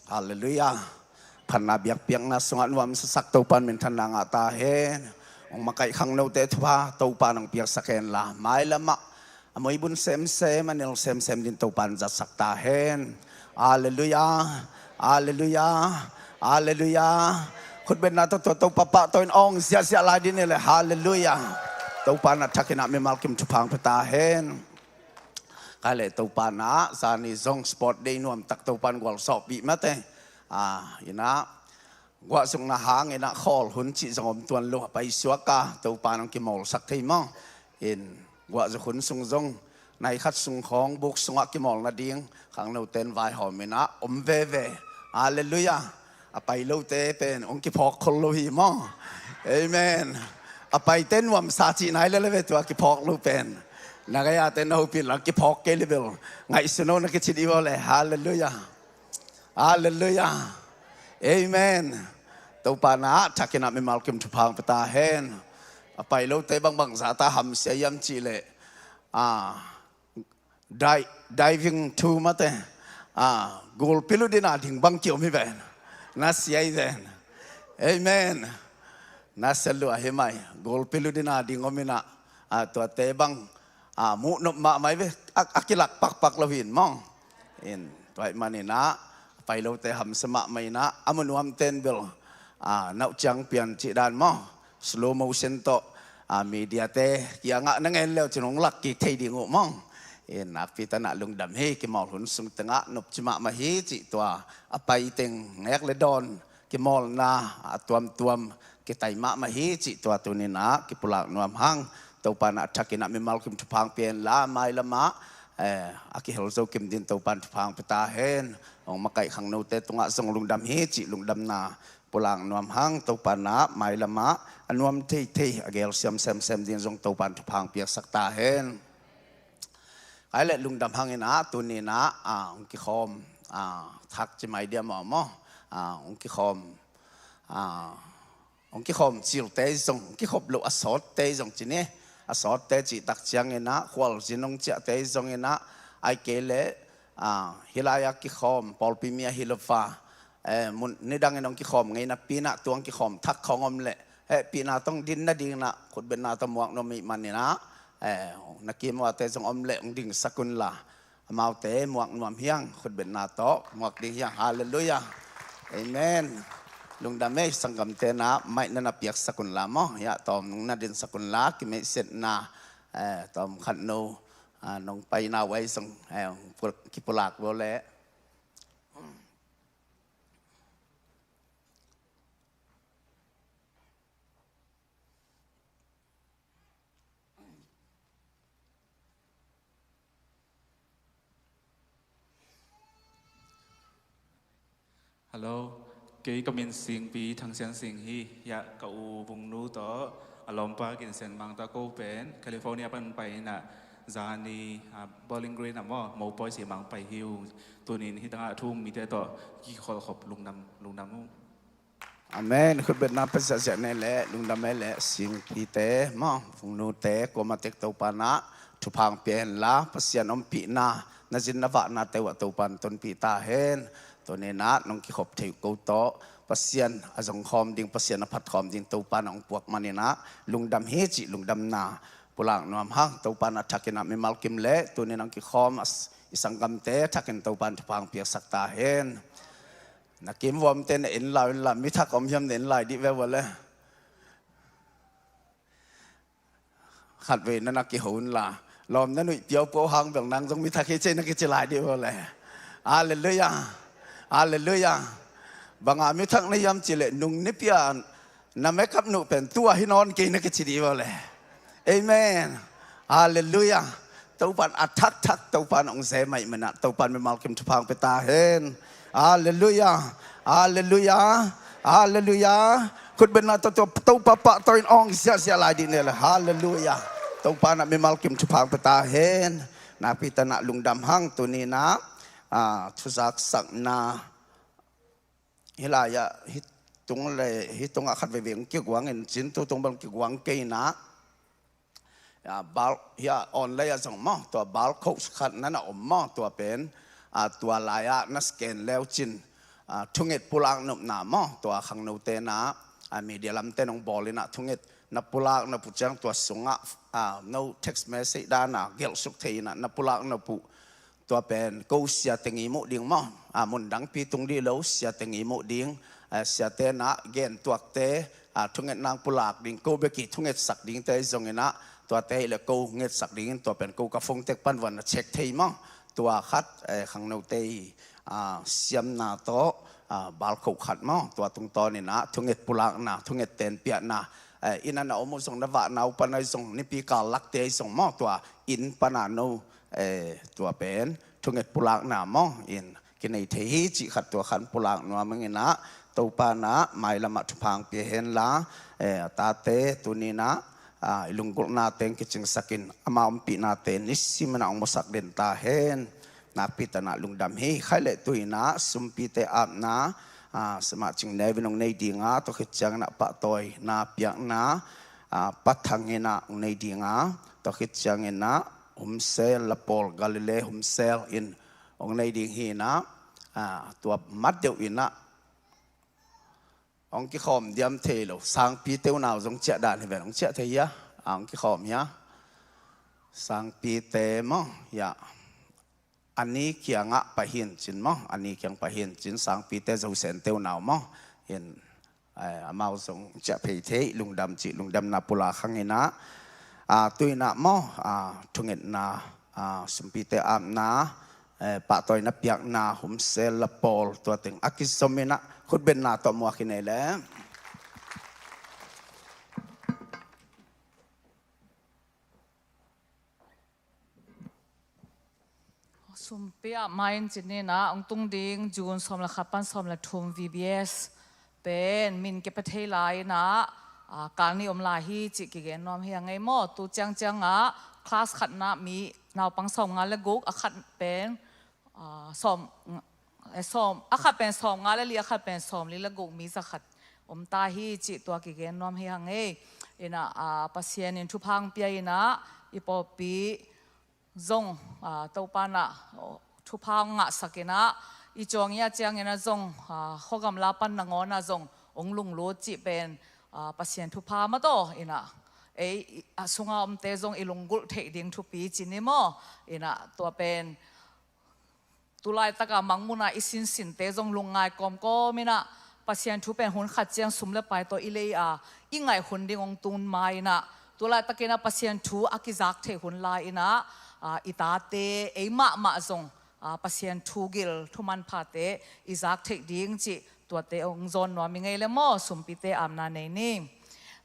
Halleluiah. Phatna biakpiakna sungah nuamsasak Topa in minthanna ngah ta hen. Hong makaih khangnote thupha Topa in hong piaksak hen la, mailamah a muibun semsem, a nil semsem ding Topa in zatsak ta hen. Halleluiah. Halleluiah. Halleluiah. Khutbetna tawh tua Topa pahtawi in awng ziahziah lai ding hi leh. Halleluiah. Topa in a thakin ah mimal kim thupha hong pia ta hen. Ka leh Topa in ah zani zong sport day nuamtak Topa in gualzawhpih mate. Ah, in ah guahzukna hangin ah khawl hun cih zong om tuan lo a paisuak a Topa in hong kimawlsak thei maw? In guahzuk hun sung zong nai khat sung khawng buk sungah kimawl nading khangnote in vaihawm in ah om veve. Halleluiah. A pai lote pen hong kiphawk khol lo hi maw? Amen. A paite nuamsa cih nai lel ve tua kiphawk lo pen. Na gei-ate na hopih la kiphawk kei le bel ngaihsun o na kici dih uh leh. Halleluiah. Halleluiah. Amen. Topa in ah thakin ah mimal kim thupha hong pia ta hen. A pai lote bangbang zah ta hamsia hiam cih leh, ah, di-, diving thu mate, ah, gulpi lua ding a ding bang kiom hi ven. Na sia hi ven. Amen. Na sia lua hi mai. Gulpi lua ding a ding om in ah, ah, tuate bang, ah, muhnop mahmah hi ve. A, a kilak pakpak lo hi in maw? In tua ahih manin ah a pai lote hamsia mahmah in ah a mu nuamte in bel, ah, nauh ciang pian cih dan maw? Slow motion tawh, ah, mediate kiangah na ngen le uh cin hong lak kik thei ding uh maw? In nakpi takin ah lungdam hi. Kimawl hun sung tengah nopci mahmah hi cih tua a pai teng ngek le dawn kimawlna a tuamtuam kitai mahmah hi cih tua tuni in ah kipulak nuam hang. Topa in ah thakin ah mimal kim thupha hong pia hen la, mailamah, eh, a kihel zo kim ding Topa in thupha hong pia ta hen. Hong makaih khangnote tungah zong lungdam hi cih lungdamna pulak nuam hang. Topa in ah mailamah a nuam theithei a gelsiam semsem ding zong Topa in thupha hong piaksak ta hen. Ka leh lungdam hang in ah tuni in ah, ah, hong kikhawm, ah, thak ci mai diam aw maw? Ah, hong kikhawm, ah, hong kikhawm cilte zong, hong kikhop loh a sawtte zong ci ni. A sawtte cih tak ciangin ah khualzin hong ciahte zong in ah, ahih kei leh, ah, hih lai-ah kikhawm pawlpi mi ahi lo a, eh, mun, nidangin hong kikhawm ngei napi in ah tua hong kikhawm thak khawng om leh hehpihna tawh hong din nadingin ah khutbetna tawh muak nuam ahih manin ah, eh, na kim uate zong om leh hong dingsak un la, amaute muak nuam hi hang, khutbetna tawh muak ding hi hang. Halleluiah. Amen. Lungdam ei, sanggamte in ah mic na na piaksak un la maw? Hiah tawm nong na dinsak un la, kimeihsetna, eh, tawm khat no, ah, nong paina uh ahi zong, eh, hong pul-, kipulak bo leh. Hello, kei ka min Singpi, Thang Sian Sing hi. Hiah ka u Vungnu tawh a lawmpa Gin Sian Mang tawh ko pen California pan pai in ah zani, ah, Bowling Green ah maw, Mopawi si mang pai hi uh. Tunin hih tangah thu um mite tawh kikholhkhop lungdam, lungdam uh. Amen. Khutbetna pia ziahziah ni leh, lungdam ei leh, Singpite maw, Vungnute, kuamah tek Topa in ah thupha hong pia hen la, Pasian ompihna, na zin na vahnate uh ah Topa in tonpih ta hen. Tuni in ah nong kikhop theih uh ko tawh Pasian a zongkhawm ding, Pasian a phatkhawm ding Topa in hong puak manin ah lungdam hi cih lungdamna pulak nuam hang. Topa in a thakin ah mimal kim leh tuni in hong kikhawm a s-, i sanggamte thakin Topa in thupha hong piaksak ta hen. Na kim vuamte na en lai un la, mi thak om hiam na en lai dih ve ua leh. Khatvei na na kiho un la. Lawm na nuih piaupiau hang bel nang zong mi thak hi cei na kici lai dih ua leh. Halleluiah. Halleluiah. Bang a mi thak na hiam cih leh nung nipi a Na makeup nu pen tua hi nawn kei na kici dih vua le. Amen. Halleluiah. Topan a thakthak Topan ong ze mai mana Topan mimal kim thupha ong pia ta hen. Halleluiah. Halleluiah. Halleluiah. Khutbenna tawh Topa pahtawi in ong ziahziah lai dih ni le. Halleluiah. Topan a mimal kim thupha ong pia ta hen. Nakpi takin lungdam hang. Tuni-in ah thuzaksakna hih lai-ah hih tung le hih tungah khat veivei ong kiguang in cin, tu tung bang kiguang kei-in ah, ah, bal, hih a online ah zong maw, tua bal khoh khat na na om maw, tua pen, ah, tua lai-ah na scan le uh cin, ah, thunget pulak nopna maw, tua khangnote in ah, ah, media lamte in ong bawl in ah thunget na pulak nop uh ciang tua sungah, ah, no text message dan a gelh suk thei in ah na pulak nop uh tua pen ko siate ngimuh ding maw? Ah, mun dangpi tung dih lo, siate ngimuh ding. Ah, siate in ah gen tuakte, ah, thungetna ong pulak ding, ko bek i thungetsak dingte zong in ah, tuate hi le ko ngetsak ding in tua pen ko ka phone tek pan vua na check thei maw? Tua khat, eh, khangnote i, ah, siamna tawh, ah, bal khoh khat maw? Tua tungtawn in ah thunget pulakna, thunget tenpiahna, eh, inn ah na om uh zong na vahna uh pan ahi zong, nipi kal lakte ahi zong maw, tua inn pan a no, eh, tua pen thunget pulakna maw, in kinei thei hi cih khat tua khat pulak nuam ing in ah, Topa in ah mailam ah thupha ong pia hen la, eh, a tate tuni-in ah, ah, i lunggulhna teng kicingsak in ama ompihnate nisim in ah ong musak den ta hen. Nakpi takin lungdam hi. Khaih le tu-in ah sumpite apna, ah, Samah Cing Neu in ong nei ding a, tua khit ciangin ah pahtawina piakna, ah, Pa Thang in ah ong nei ding a, tua khit ciangin ah Humsel, La Paul, Galilee Humsel in ong nei ding hi in ah, ah, tua mat deuh in ah ong kikhawm diam thei lo. Sangpite unau zong ciah dan hi ven, ong ciah thei hia? Ah, ong kikhawm hia? Sangpite maw, hia? A ni kiangah pai hi in cin maw, a ni kiang pai hi in cin, sangpite Zosente unau maw. In, eh, amau zong ciah phei thei, lungdam cih lungdamna pulak hang in ah, ah, tu-in ah maw, ah, thungetna, ah, sumpite apna, eh, pahtawina piakna, Humsel, La Paul, tua teng a kizom in ah khutbenna tawh muak hi ni le. Sumpi ah mai in cin in ah ong tung ding June sawm le khat pan sawm le thum V B S pen min kipia thei lai in ah, ah, kal nih om lai hi cih kigen nuam hi hang ei maw. Tu ciangciang ah class khatna mi naupang sawmnga le guk, a khat pen, ah, sawm, eh, sawm, a khat pen sawmnga le li, a khat pen sawmli le guk, mi za khat om ta hi cih tua kigen nuam hi hang ei. In ah, ah, Pasian in thupha ong pia in ah i pawlpi zong, ah, Topa in ah, oh, thupha ong ngahsak in ah, i cuang i a ciangin ah zong, ah, khuagamla pan nangawn ah zong ong lunglut cih pen, ah, Pasian thupha mah tawh in ah, ei, i, a sunga omte zong i lunggulh theih ding thupi ci ni maw? In ah tua pen tu laitak a mangmuhna i sinsinte zong lungngai kawmkawm in ah, Pasian thu pen hun khat ciang sum le pai tawh i lei a, i ngaih hun ding ong tun ma in ah, tu laitakin ah Pasian thu a kizak theih hun lai in ah, ah, i tate, ei mahmah zong, ah, Pasian thu gil, thu manphate i zak theih ding cih tuate ong zawn nuam ing ei le maw, sumpite apna nei ni.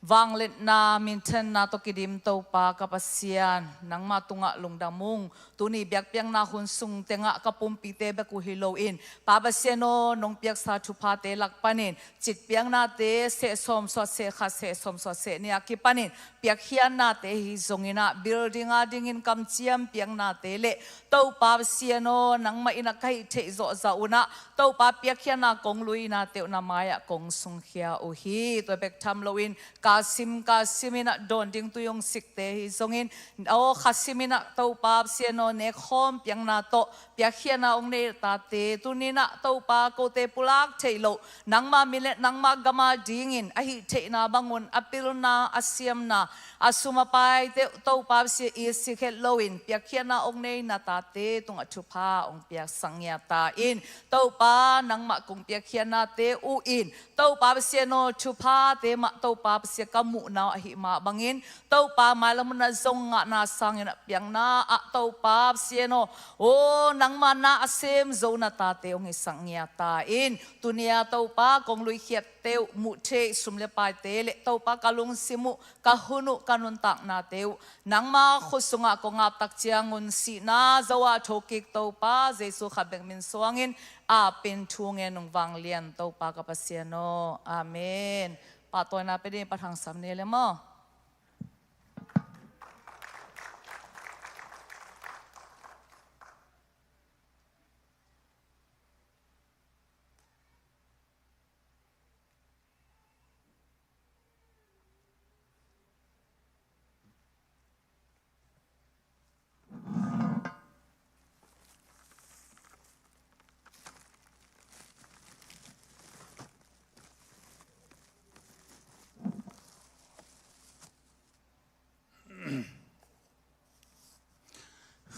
Vangliatna, minthanna tawh kidim Topa ka Pasian, nangmah tungah lungdam ung. Tuni biakpiakna hun sung tengah ka pumpite bek uh hi loin, Pa Pasian aw, nong piaksa thuphate lak panin citpiaknate, seh sawm suah seh khat, seh sawm suah seh nih a kipanin piakkhiatnate hi zongin ah, building a dingin kamciam piaknate le, Topa Pasian aw, nangmah in ah ka hih theih zawhzah un ah, Topa piakkhiatna kong luinate uh na mai-ah kong sungkhia uh hi. Tua bek tham loin, ka sim, ka sim in ah dawn ding tui ong sikte hi zongin, aw, kha sim in ah Topa Pasian aw, nekkhawm piakna tawh piakkhiatna ong nei tate, tuni in ah Topa kote pulak theih loh, nangma min le nangma gam a dingin a hih theihna bangun a pilna, a siamna, a sum a paite uh Topa Pasian i sik het loin piakkhiatna ong nei na tate tungah thupha ong piaksak ngiat ta in, Topa nangmah kong piakkhiatnate uh in, Topa Pasian aw, thuphate mah Topa Pasian ka muhna uh ahih mah bangin, Topa, mailam hun ah zong ngahna sangin a piangna ah Topa Pasian aw, aw nangma na a sem zo na tate hong hisak ngiat ta in, tuni-a Topa kong luikhiatte uh, muh theih sum le paite le Topa ka lungsim uh, ka hun uh, ka nuntaknate uh nangma khut sungah kong ap tak ciangun sihna zo-ah thokik Topa Jesu khat bek min suangin apin thu ngen nung vanglian Topa ka Pasian aw. Amen. Pahtawina pia ding Pathangsam ni le maw?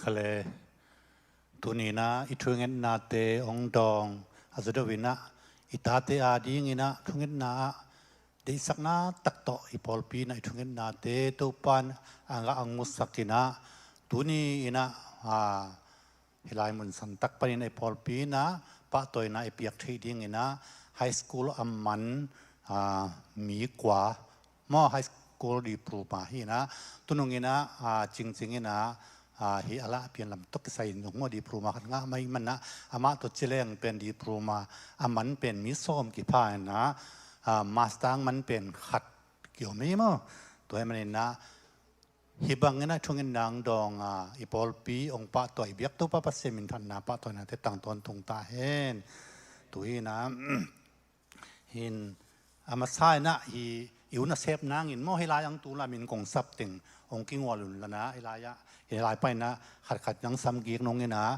Khale, tuni-in ah i thungetnate hong dawng a zaw deuh in ah, i tate adingin ah thungetna ah deihsakna tak tawh i pawlpi in ah i thungetnate Topa in a ngah hong musak in ah, tuni-in ah, a, hih lai mun santak panin ah i pawlpi in ah pahtawina i piak theih dingin ah high school a man, a, mi kua maw, high school diploma hi in ah, tunung in ah, a, Cingcing in ah, a, hih a lah pian lam tawh kisai in zong maw diploma khat ngah mah ahih man ah, amah tawh ci leng pen diploma a man pen mi sawm kipha in ah, a, master a man pen khat kiom hi maw. Tua ahih manin ah hih bangin ah thungetna hong dawng a, i pawlpi hong pahtawi biak Topa Pasian minthanna pahtawinate tang tawntung ta hen. Tu hi in ah, hin, a masa in ah hih i hun a sep nangin maw, hih lai-ah tu lamin kong sap teng hong kingual un la in ah, hih lai-ah, hih lai pan in ah khatkhat nang samkik nung in ah,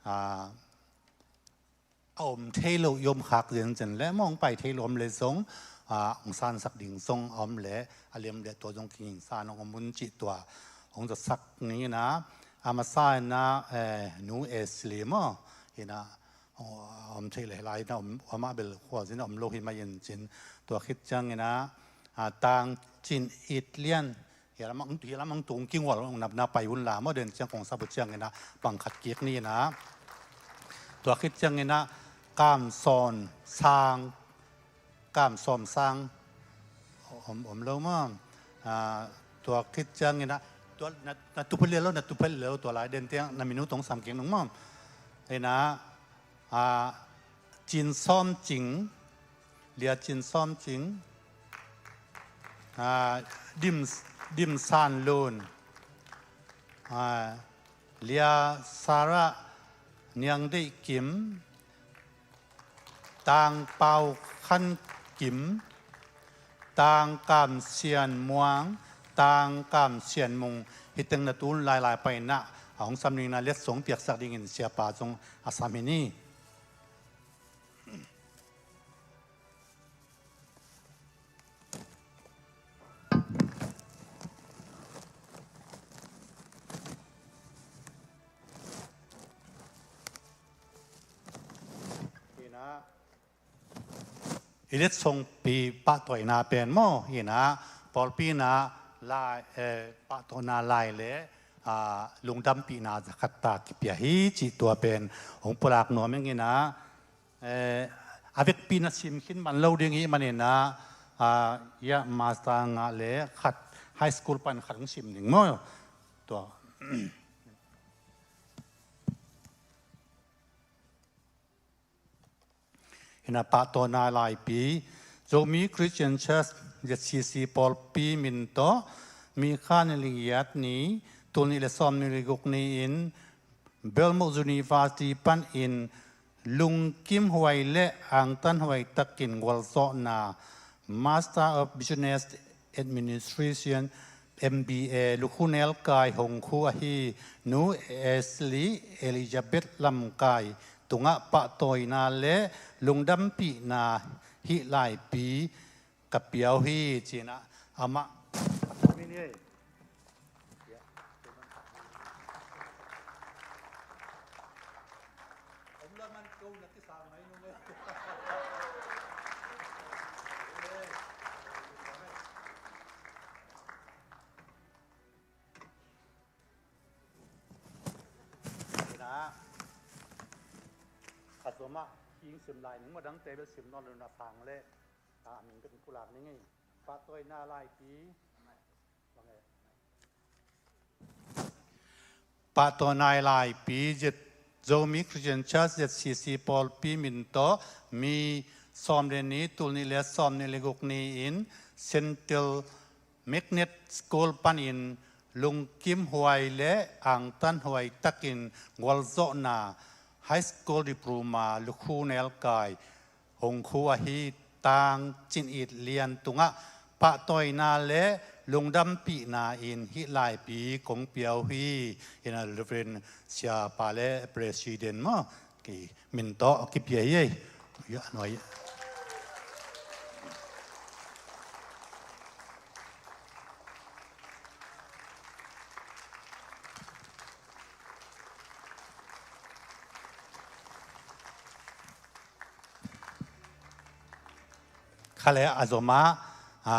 a, a om thei lo i om khak zenzen leh maw, hong pai thei lo om leh zong, a, hong sansak ding zong a om leh a lem leh tua zong kingingsa in hong om un cih tua hong zawhsak ning in ah, a masa in ah, eh, Nu Ashley maw, in ah, a om thei leh hih lai in ah om, amah bel khualzin ah om lo hi mah in cin, tua khit ciangin ah, a, Tang Cin It Lian, hih lam hong, hih lam hong tung kingual hong napna pai un la maw, den ciang kong sap uh ciangin ah bang khat kik ni in ah. Tua khit ciangin ah Kam Sawn Sang, Kam Sawn Sang, om, om lo maw. A, tua khit ciangin ah, tua na, na tuphel leh lo, na tuphel leh lo, tua lai den ciang na minute hong sam kik nung maw. In ah, a, Cin Sawm Cing, Lia Cin Sawm Cing, a, Dim, Dim San Lun, a, Lia Sarah Niang Deih Kim, Tang Pau Khan Kim, Tang Kam Sian Muang, Tang Kam Sian Mung, hih teng na tun lailai pan in ah a hong sam ning in ah letsong piaksak dingin siapa zong a sam hi ni. Hi in ah, i letsongpi pahtawina pen maw, hi in ah, pawlpi in ah lai, eh, pahtawina lai le, ah, lungdampihna zakhat ta kipia hi cih tua pen hong pulak nuam ing in ah, eh, a vekpi in ah sim khin man lo ding hi manin ah, ah, ya master ngah le khat high school pan khat hong sim ding maw. Tua. Hi in ah pahtawina laipi, Zomi Christian Church, Z C C pawlpi min tawh, May kha ni le giat ni, tul nih le sawm nih le guk ni-in, Belmont University panin lungkim huai le angtan huai takin gualzawhna Master of Business Administration, M B A, lukhu nelkai hong khu ahi Nu Ashley Elizabeth Lamkai tungah pahtawina le lungdampihna hih laipi ka pia uh hi, ci-in ah amah. Om lo man ko na kisa ngai nung e. A zomah hing sim lai ning maw, dangte bel sim nawn lo in a sang le a min ka pulak ning ei. Pahtawina laipi. Pahtawina laipi Z, Zomi Christian Church Z C C pawlpi min tawh mi sawm le nih, tul nih le sawm nih le guk ni-in Central Magnet School panin lungkim huai le angtan huai takin gualzawhna High School Diploma lukhu nelkai hong khu ahi Tang Cin It Lian tungah pahtawina le lungdampihna in hih laipi kong pia uh hi. Ina Reverend Siapa le President maw, ki min tawh kipia hi ei. Ui, a nuai. Kha le a zomah, a,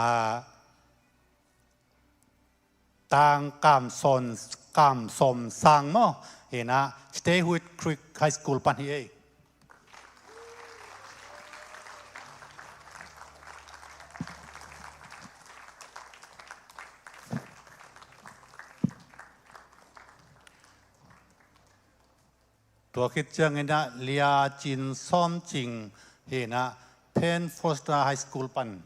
Tang Kam Sawn, Kam Sawm Sang maw, ina Stay Huit Creek High School pan hi ei. Tua khit ciangin ah Lia Cin Sawm Cing hi in ah Penn Foster High School pan.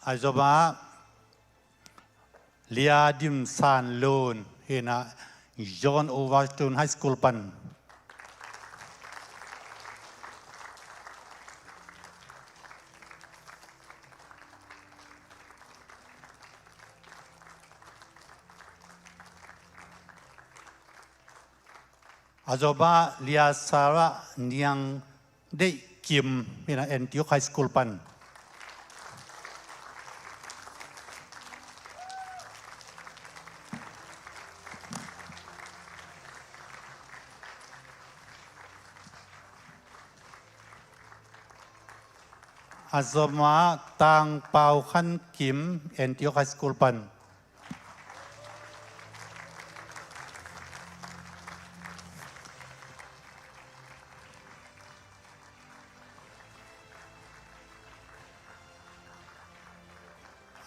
A zom ah Lia Dim San Lun hi in ah John Overton High School pan. A zom ah Lia Sarah Niang Deih Kim hi in ah N T U High School pan. A zom ah Tang Pau Khan Kim N T U High School pan.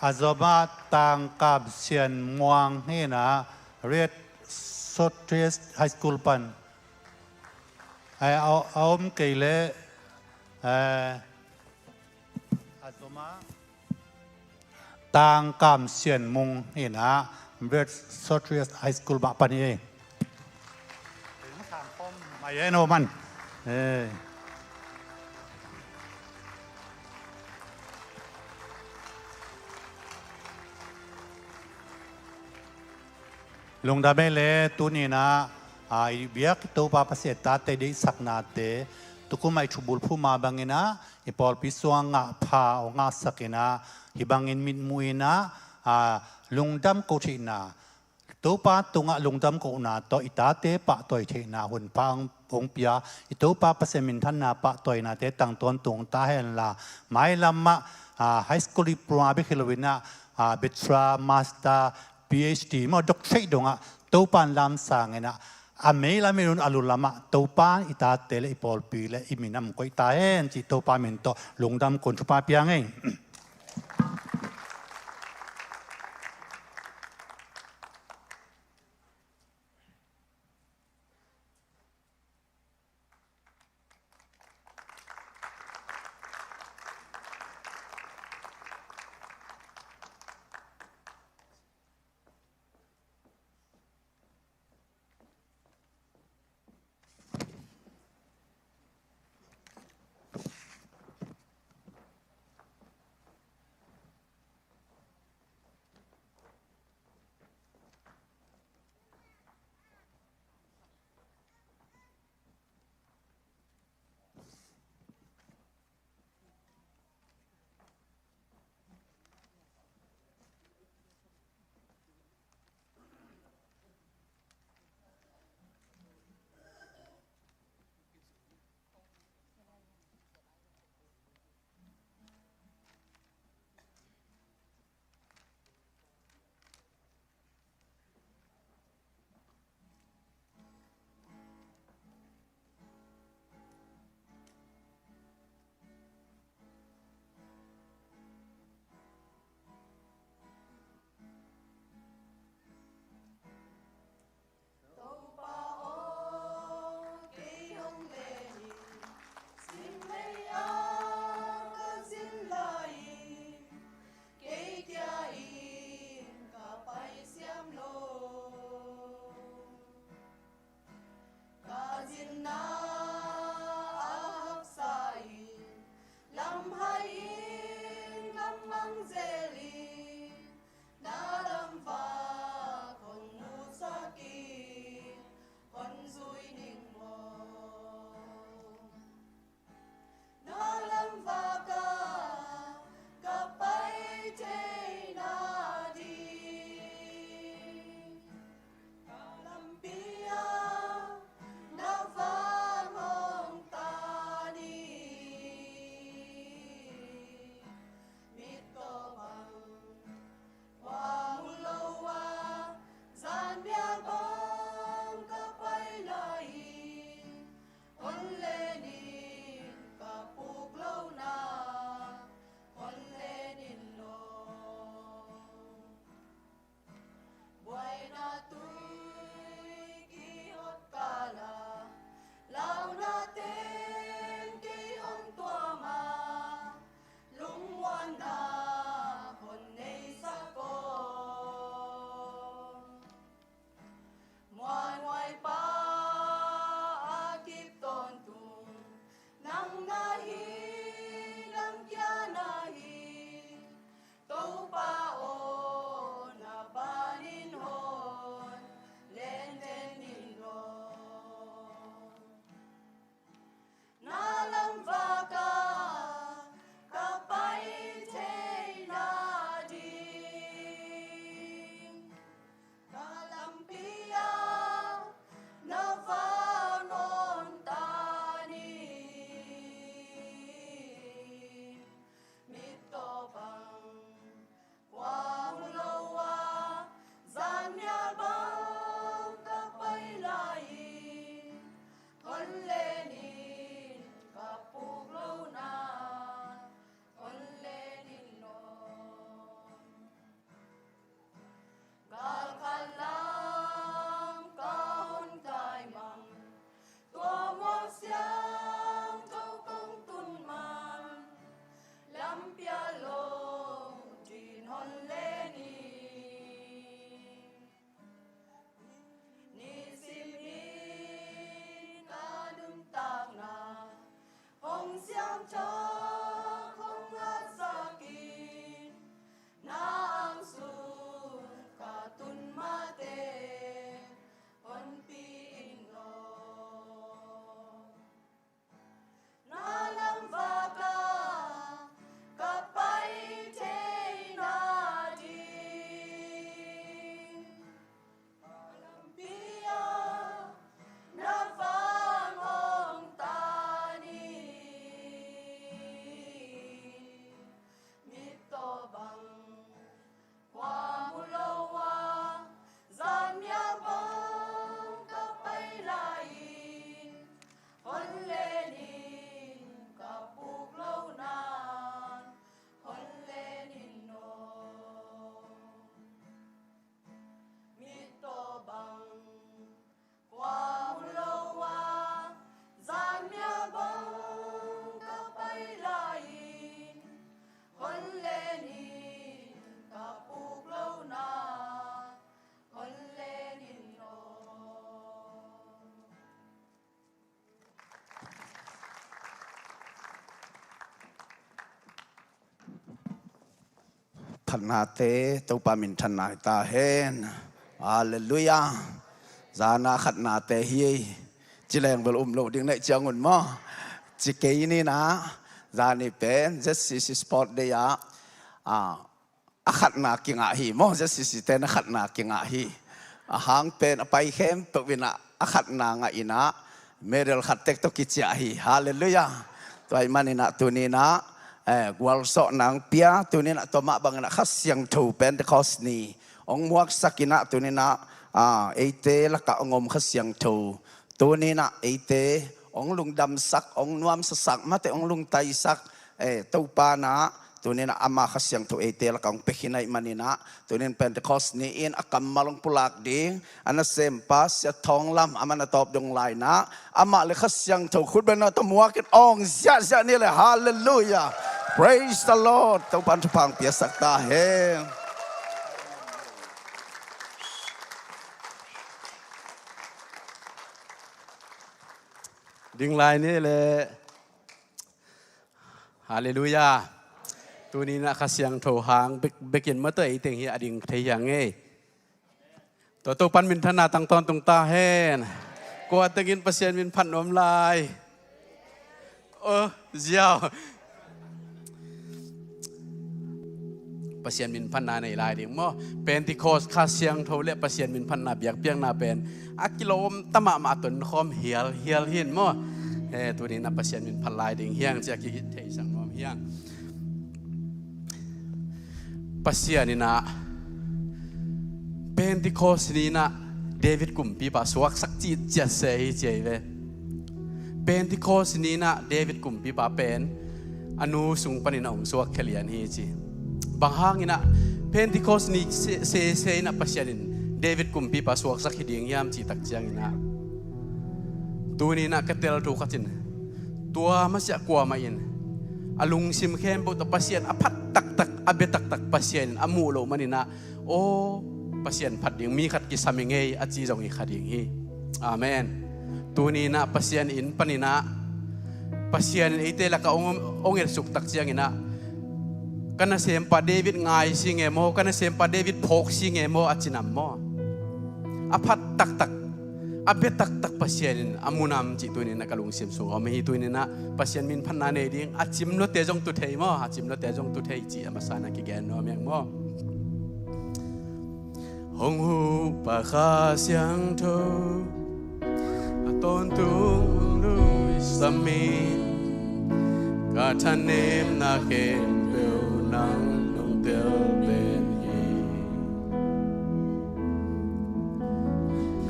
A zom ah Tang Kam Sian Muang hi in ah Red Sotris High School pan. Ai, a, a om kei leh, eh, a zom ah Tang Kam Sian Mung hi in ah Red Sotris High School mah pan hi. Mai en o man. Eh. Lungdam ei le tuni in ah, a, i biak Topa Pasian tate deihsaknate tukum ah i thubulphu mah bangin ah i pawlpi sungah ngahpha hong ngahsak in ah hih bangin mitmuh in ah, a, lungdam ko theihna, Topa tungah lungdam kohna tawh i tate pahtawi theihna hunpha hong, hong pia, i Topa Pasian minthanna pahtawinate tang tawntung ta hen la, mailam ah, a, high school diploma bek hi lo in ah, a, bachelor, master, P H D maw, doctorate dongah Topa in lamsang in ah, a meilam in un a lullam ah Topa in i tate le i pawlpi le i minam koih ta hen cih Topa min tawh lungdam ko in thupha pia ing ei. Khatnate Topa minthanna hi ta hen. Halleluiah. Zana khatnate hi. Ci leng bel um lo ding neih ciangun maw? Ci kei ni na. Zani pen Z C C Sport Day ah, ah, a khatna kingah hi maw? Z C C ten a khatna kingah hi. A hang pen a pai khempeuh in ah a khatna ngah in ah medal khat tek tawh kiciah hi. Halleluiah. Tua ahih manin ah tuni in ah, eh, gualzawhna hong pia, tuni in ah tua mah bangin ah Kha Siangtho Pentecost ni hong muaksak in ah tuni in ah, ah, eite lakah hong om Kha Siangtho tuni in ah eite hong lungdamsak, hong nuamsasak, mate hong lungtaisak, eh, Topa in ah tuni in ah ama Kha Siangtho eite lakah hong pia khin ahih manin ah tuni in Pentecost ni-in a kammal hong pulak ding a nasempa Sia Thawng Lam, amah na tawp dong lai in ah, amah le Kha Siangtho khutbetna tawh muak in awng ziahziah ni le. Halleluiah. Praise the Lord. Topa'n thupha hong piaksak ta hen. Ding lai ni le. Halleluiah. Tuni in ah Kha Siangtho hang bek, bekin mah tawh ei teng hi a ding thei hi hang ei. Tua Topa'n minthanna tang tawntung ta hen. Kua tengin Pasian min phat nuam lai? Oh, ziau. Pasian min phatna nei lai ding maw? Pentecost Kha Siangtho le Pasian min phatna biakpiakna pen a kilawm ta mahmah, a tonkhawm hialhial hi maw? Eh, tuni in ah Pasian min phat lai ding hi hang ci-a kihilh theisak nuam hi hang. Pasian in ah Pentecost ni in ah David kumpipa suaksak cih ciat se hi ci hi ve. Pentecost ni in ah David kumpipa pen a nu sung panin a hong suak khia lian hi ci. Bang hangin ah Pentecost ni se, se, se in ah Pasian in David kumpipa suaksak hi ding hiam cih tak ciangin ah, tuni in ah ka tel thu khat in, tua masiah kuamah in a lungsim khempeuh tawh Pasian a phat taktak, a bia taktak Pasian in a muh loh manin ah, aw, Pasian phat ding mi khat kisam ing ei a ci zong hi kha ding hi. Amen. Tuni in ah Pasian in panin ah, Pasian in eite lakah hong, hong etsuk tak ciangin ah, ka nasempa David ngai si nge maw, ka nasempa David phawk si nge maw a ci nam maw? A phat taktak, a bia taktak Pasian in a mu nam cih tuni in ah ka lungsim sung a om hi. Tuni in ah Pasian min phatna nei ding, a cim luate zong tu thei maw, a cim luate zong tu thei cih a masa in ah kigen nuam hi hang maw? Hong huhpa Kha Siangtho, a tawntung hong nuisam in, ka thanemna khempeuh nang nong tel pen hi.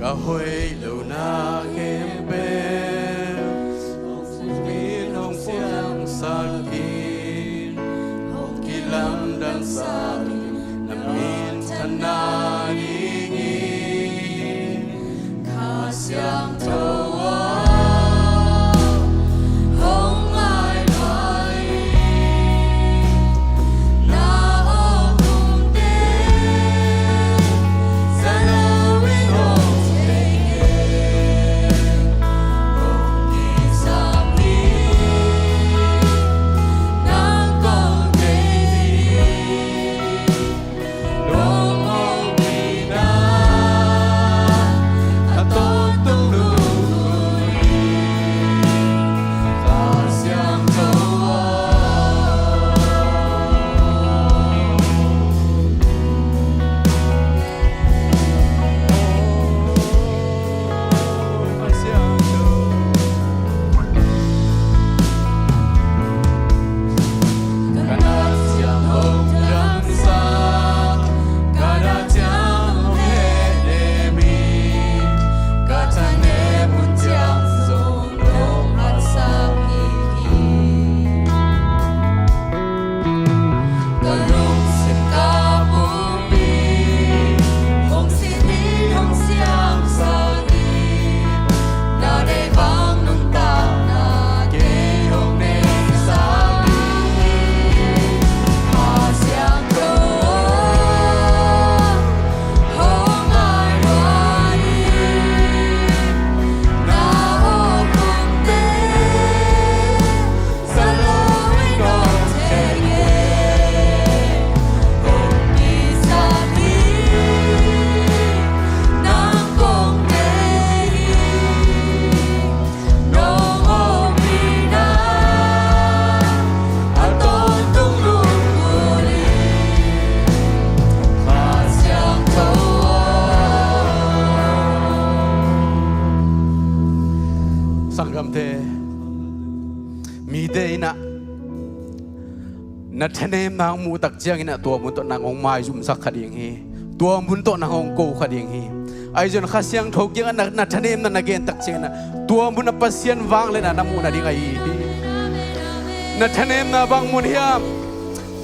Ka hoih lona khempeuh hong fumin hong siangsak in, hong kilamdangsak in, na minthanna dingin. Kha Siangtho aw, hong ngaihmai in, na awk umte, za lo in hong theih in, hong kisam in, nang kong theih ding. Te, mite in ah na thanemna hong muh tak ciangin ah tua mun tawh nang hong maizumsak kha ding hi. Tua mun tawh nang hong ko kha ding hi. Ahi zongin Kha Siangtho kiangah na, na thanemna na gen tak ciangin ah tua mun ah Pasian vangliatna na muh nading ahi hi. Na thanemna bang mun hiam?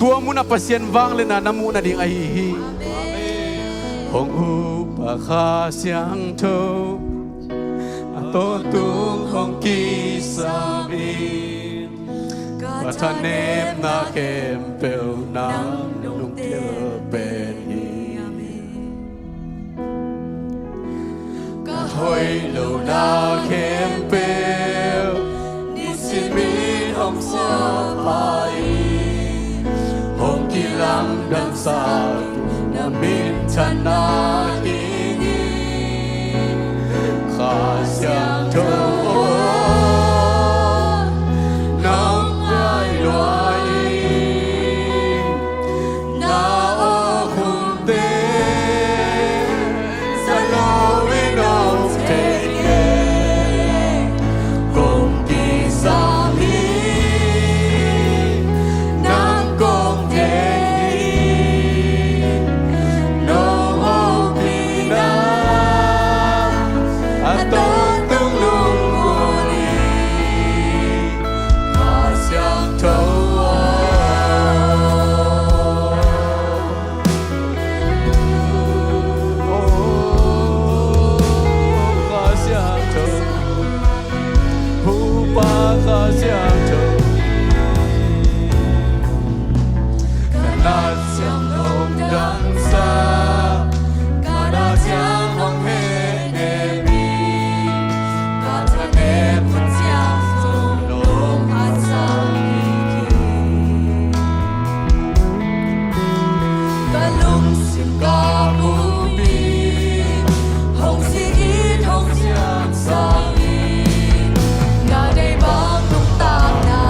Tua mun ah Pasian vangliatna na muh nading ahi hi. Hong upa Kha Siangtho, a tawntung hong kisam in, ka thanemna khempeuh nang nong tel pen hi. Ka hoih lohna khempeuh nisimin hong suak pha in, hong kilamdangsak na minthanna dingin, Kha Siangtho aw, nong ngai lua in, na awkhumte za loin hong thei kei. Kong kisam hi, nang kong thei hi. Nong hopihna a tawntung lunggulh hi, Kha Siangtho aw. Kha Siangtho, Upa Kha Siangtho, ka na ciang hong dangsak, ka na ciang hong hehnem hi. Ka thanem hun ciang zong nong haksat kik hi. Ka lungsim ka pumpi hong sik in, hong siangsak in, na deih bang nuntakna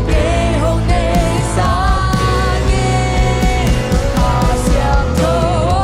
kei hong nei sangin, Kha Siangtho aw,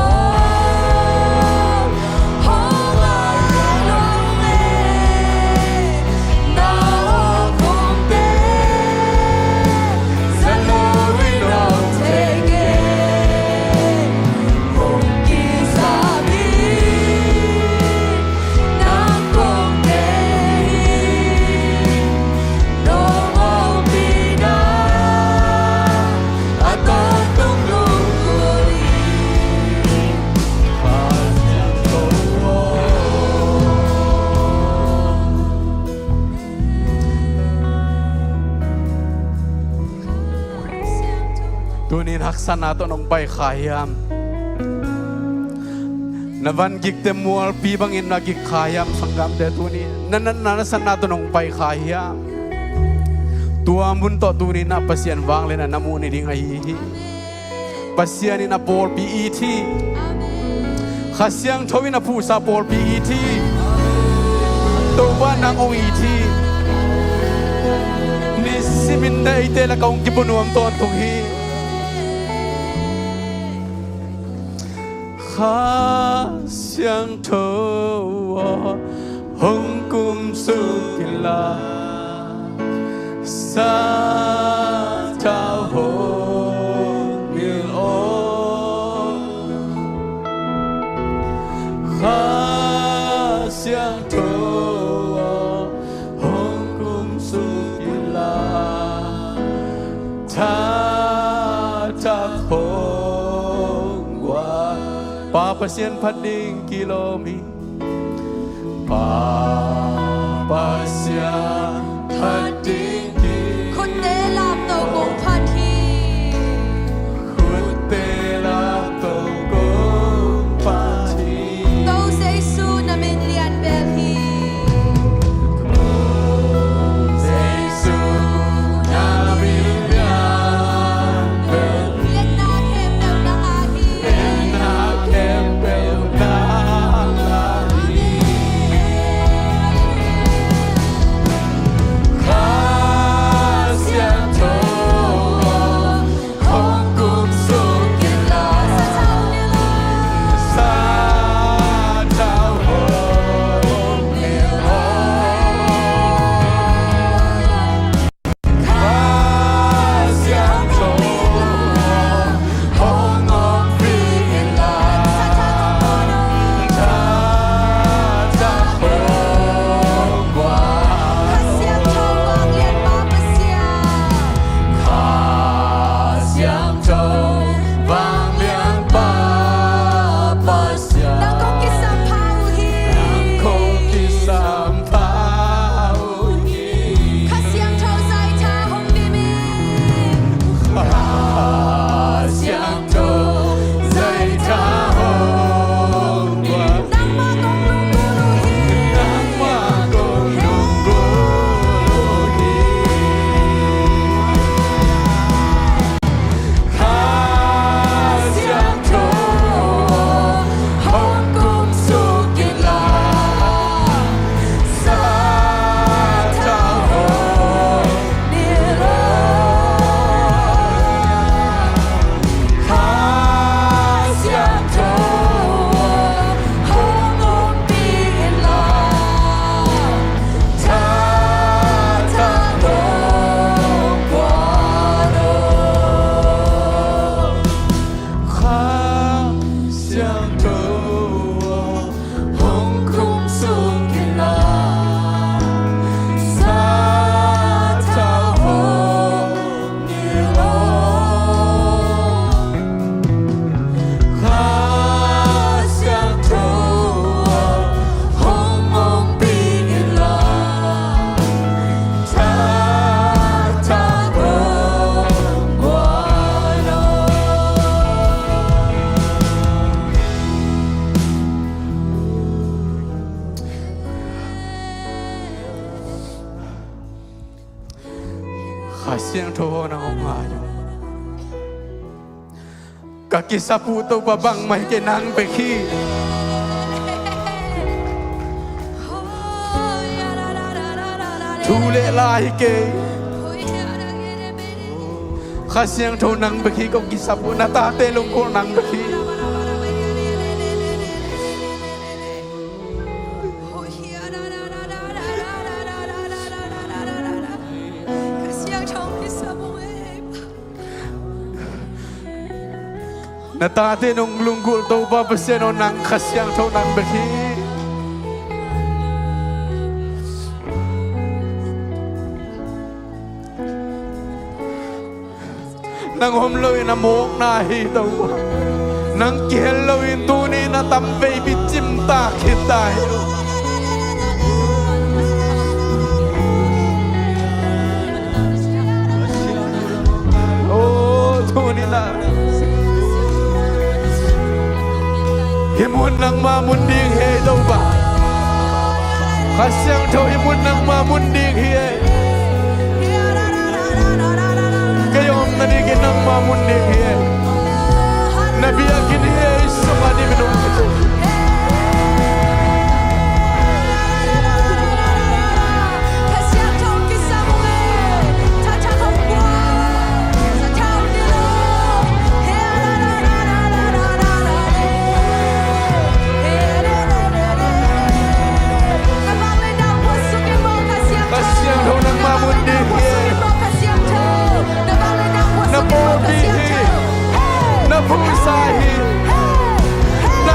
Tunin haksatna tawh nong pai kha hiam? Na van gikte mualpi bangin na gik kha hiam, sanggamte? Tunin na, na, na, na haksatna tawh nong pai kha hiam? Tua mun tawh tunin ah Pasian vangliatna na muh ni ding ahi hi. Pasian in a pawlpi it hi. Kha Siangtho in a phuhsa pawlpi it hi. Topa nang hong it hi. Nisimin na eite lakah hong kipua nuam tawntung hi. Kha Siangtho aw, hong kumsuk inla, Santhau hong ngil aw. Kha Siangtho aw, hong kumsuk inla, thathak hong guan. Pa Pasian phat ding kilawm hi. Pa Pasian phat ding kilawm. Khutte lapto kong phat hi. Khutte lapto kong phat hi. To Jesu na min lian bel hi. To Jesu na min lian bel hi. Lianna khempeuh nang a hi. Lianna khempeuh nang a hi. Kha Kha Siangtho aw, nang hong ngai ung. Ka kisap uh Topa bangmah hi kei, nang bek hi. Thu le la hi kei. Kha Siangtho nang bek hi kong kisap uh, na tate lunggulh nang bek hi. Na tate nong lunggulh Topa Pasian aw, nang Kha Siangtho nang bek hi. Nang om loin a mawkna hi Topa. Nang kihel loin tuni-in a tamveipi cimtak khit ta hi. Aw, tuni-in a hih mun nangma mun ding hi ei Topa. Kha Siangtho, hih mun nangma mun ding hi ei. Kei omna ding hih nangma mun ding hi ei. Na biakinn hi ei, sungah ding minung hi ei. Kha Siangtho nangma mun ding hi. Na pawlpi hi. Na phuisa hi. Na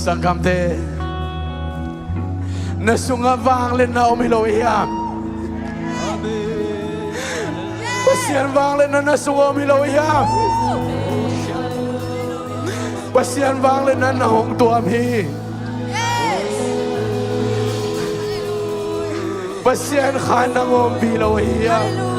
Sanggamte, na sungah vangliatna om hi lo hiam? Pasian vangliatna na sungah om hi lo hiam? Pasian vangliatna na hong tuam hi. Pasian khan na ngawmpi lo hi hiam?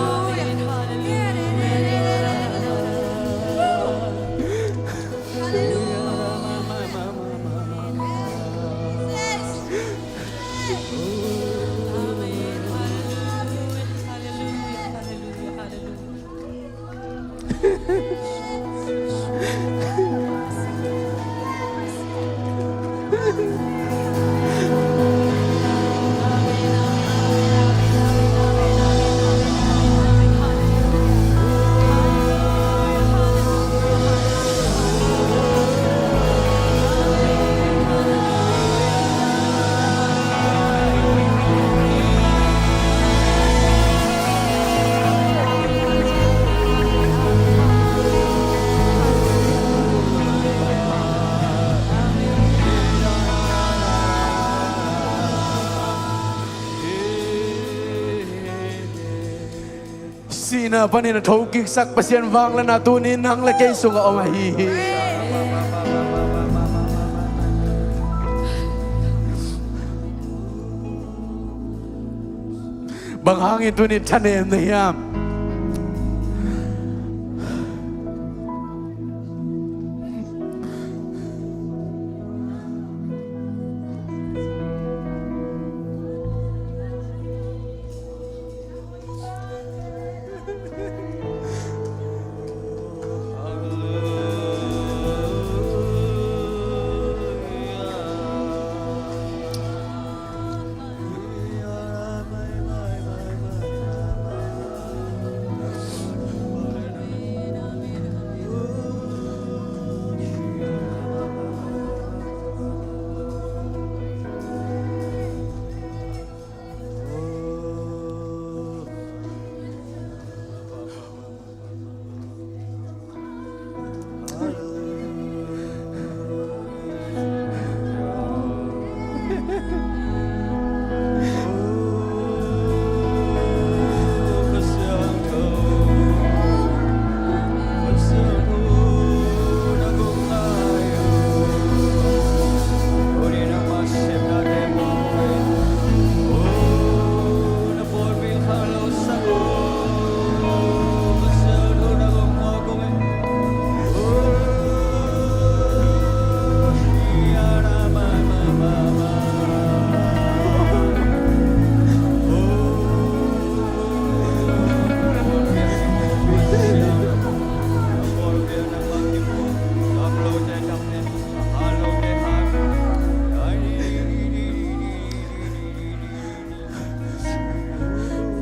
Sihna panin a thokiksak Pasian vangliatna tuni nang le kei sungah om ahi hi. Bang hangin tuni thanem na hiam?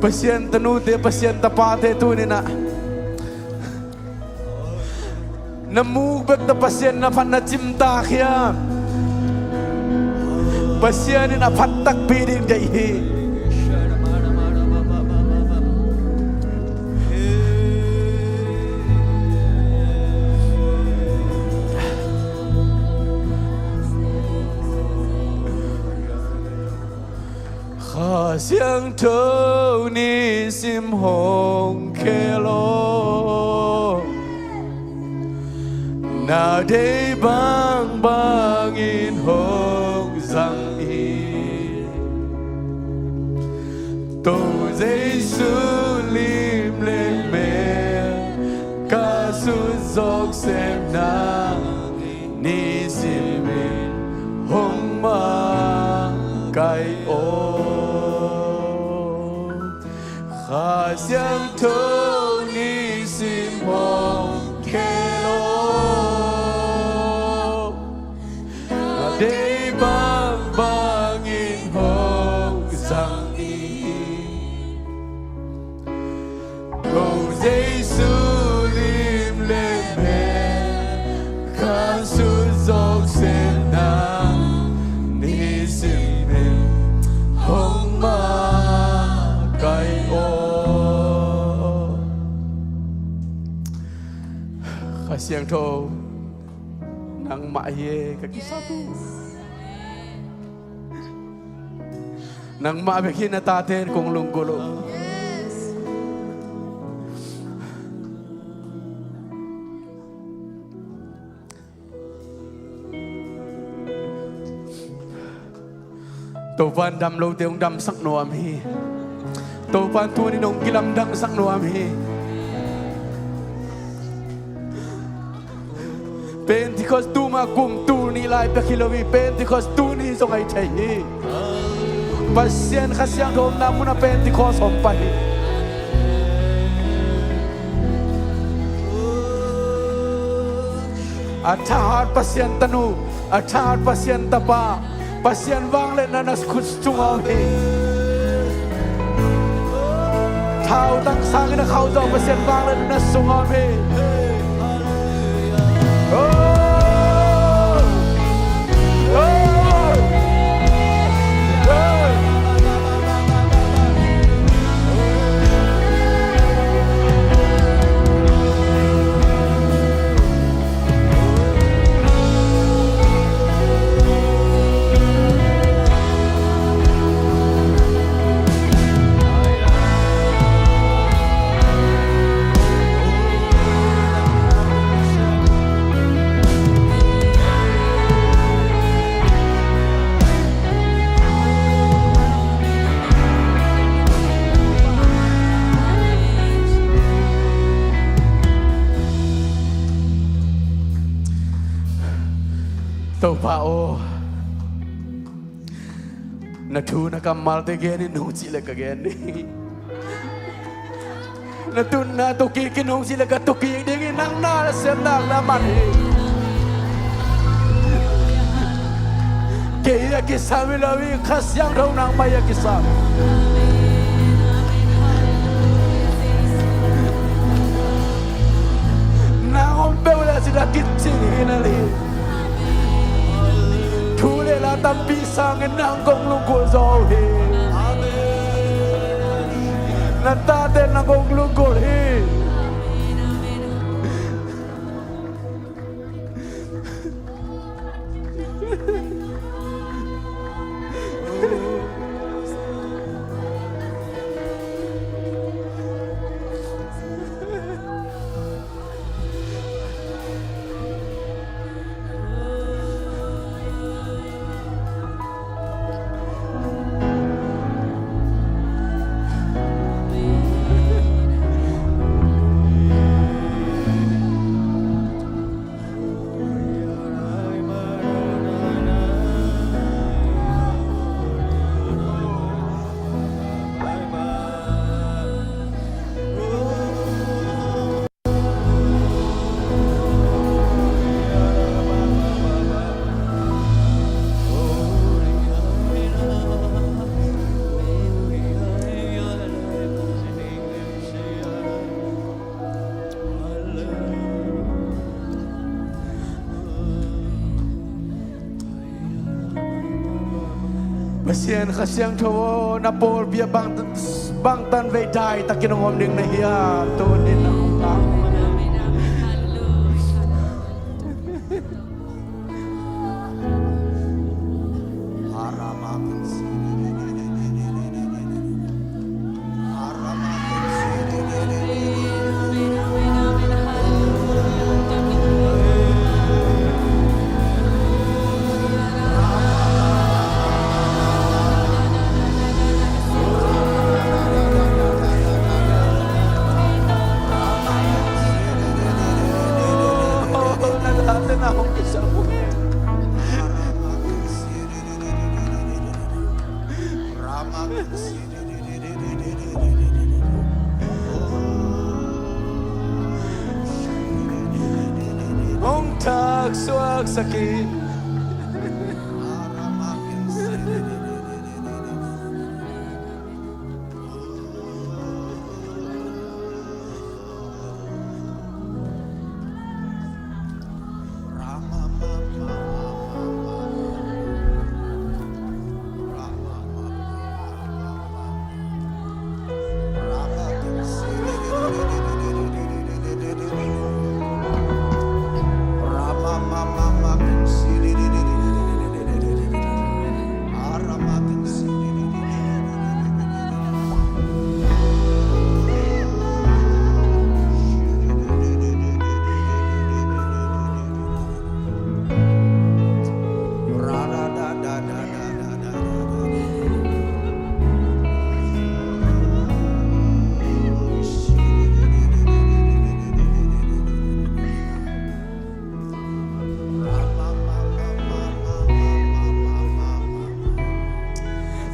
Pasian tanute, Pasian tapate, tuni-in ah na muk bek tawh Pasian na phat na cimtak hiam? Pasian in a phat takpi ding deih hi. Kha Siangtho nisim hong khel aw, na deih bangbang in hong zang hi. Topa Jesu lim le mel ka sut zawk sem nang, nisimin hong makaih aw. Kha Siangtho nisim hong khel aw, na deih bangbang in hong zang hi. Ko Jesu lim le mel ka sut zawk sem nang, nisimin hong makaih aw. Kha Siangtho, nangmah hi e, ka kisap uh. Nangmah bek hi, na taten kong lunggulh uh. Topa'n dam lote hong damsak nuam hi. Topa'n tuni-in hong kilamdangsak nuam hi. Pentecost tuma kum tul nih lai pek hi lo hi. Pentecost tuni zong ahi thei hi. Pasian Kha Siangtho omna munah Pentecost hong pai hi. A thahat Pasian tanu, a thahat Pasian tapa, Pasian vangliatna na khut sungah om hi. Thautang sangin a khauh zaw Pasian vangliatna na sungah om hi. Oh! Oh! Oh! Topa aw, na thu na kammalte gen in nong cih le ka gen ding. Na tunna tukik in nong cih le ka tukik ding hi. Nang na na sem nak na man hi. Kei hi a kisam hi lo hi, Kha Siangtho nangmah hi a kisam. Nang om peuh le a cih a kicing hi na hi. Thu le la tampi sangin nang kong lunggulh zaw hi. Na tate nang kong lunggulh hi. Pasian Kha Siangtho aw, na pawlpi ah bang, bangtan vei daitakin hong om ding na hiam? Tuni-in na hong om. Hong thaksuak sak in.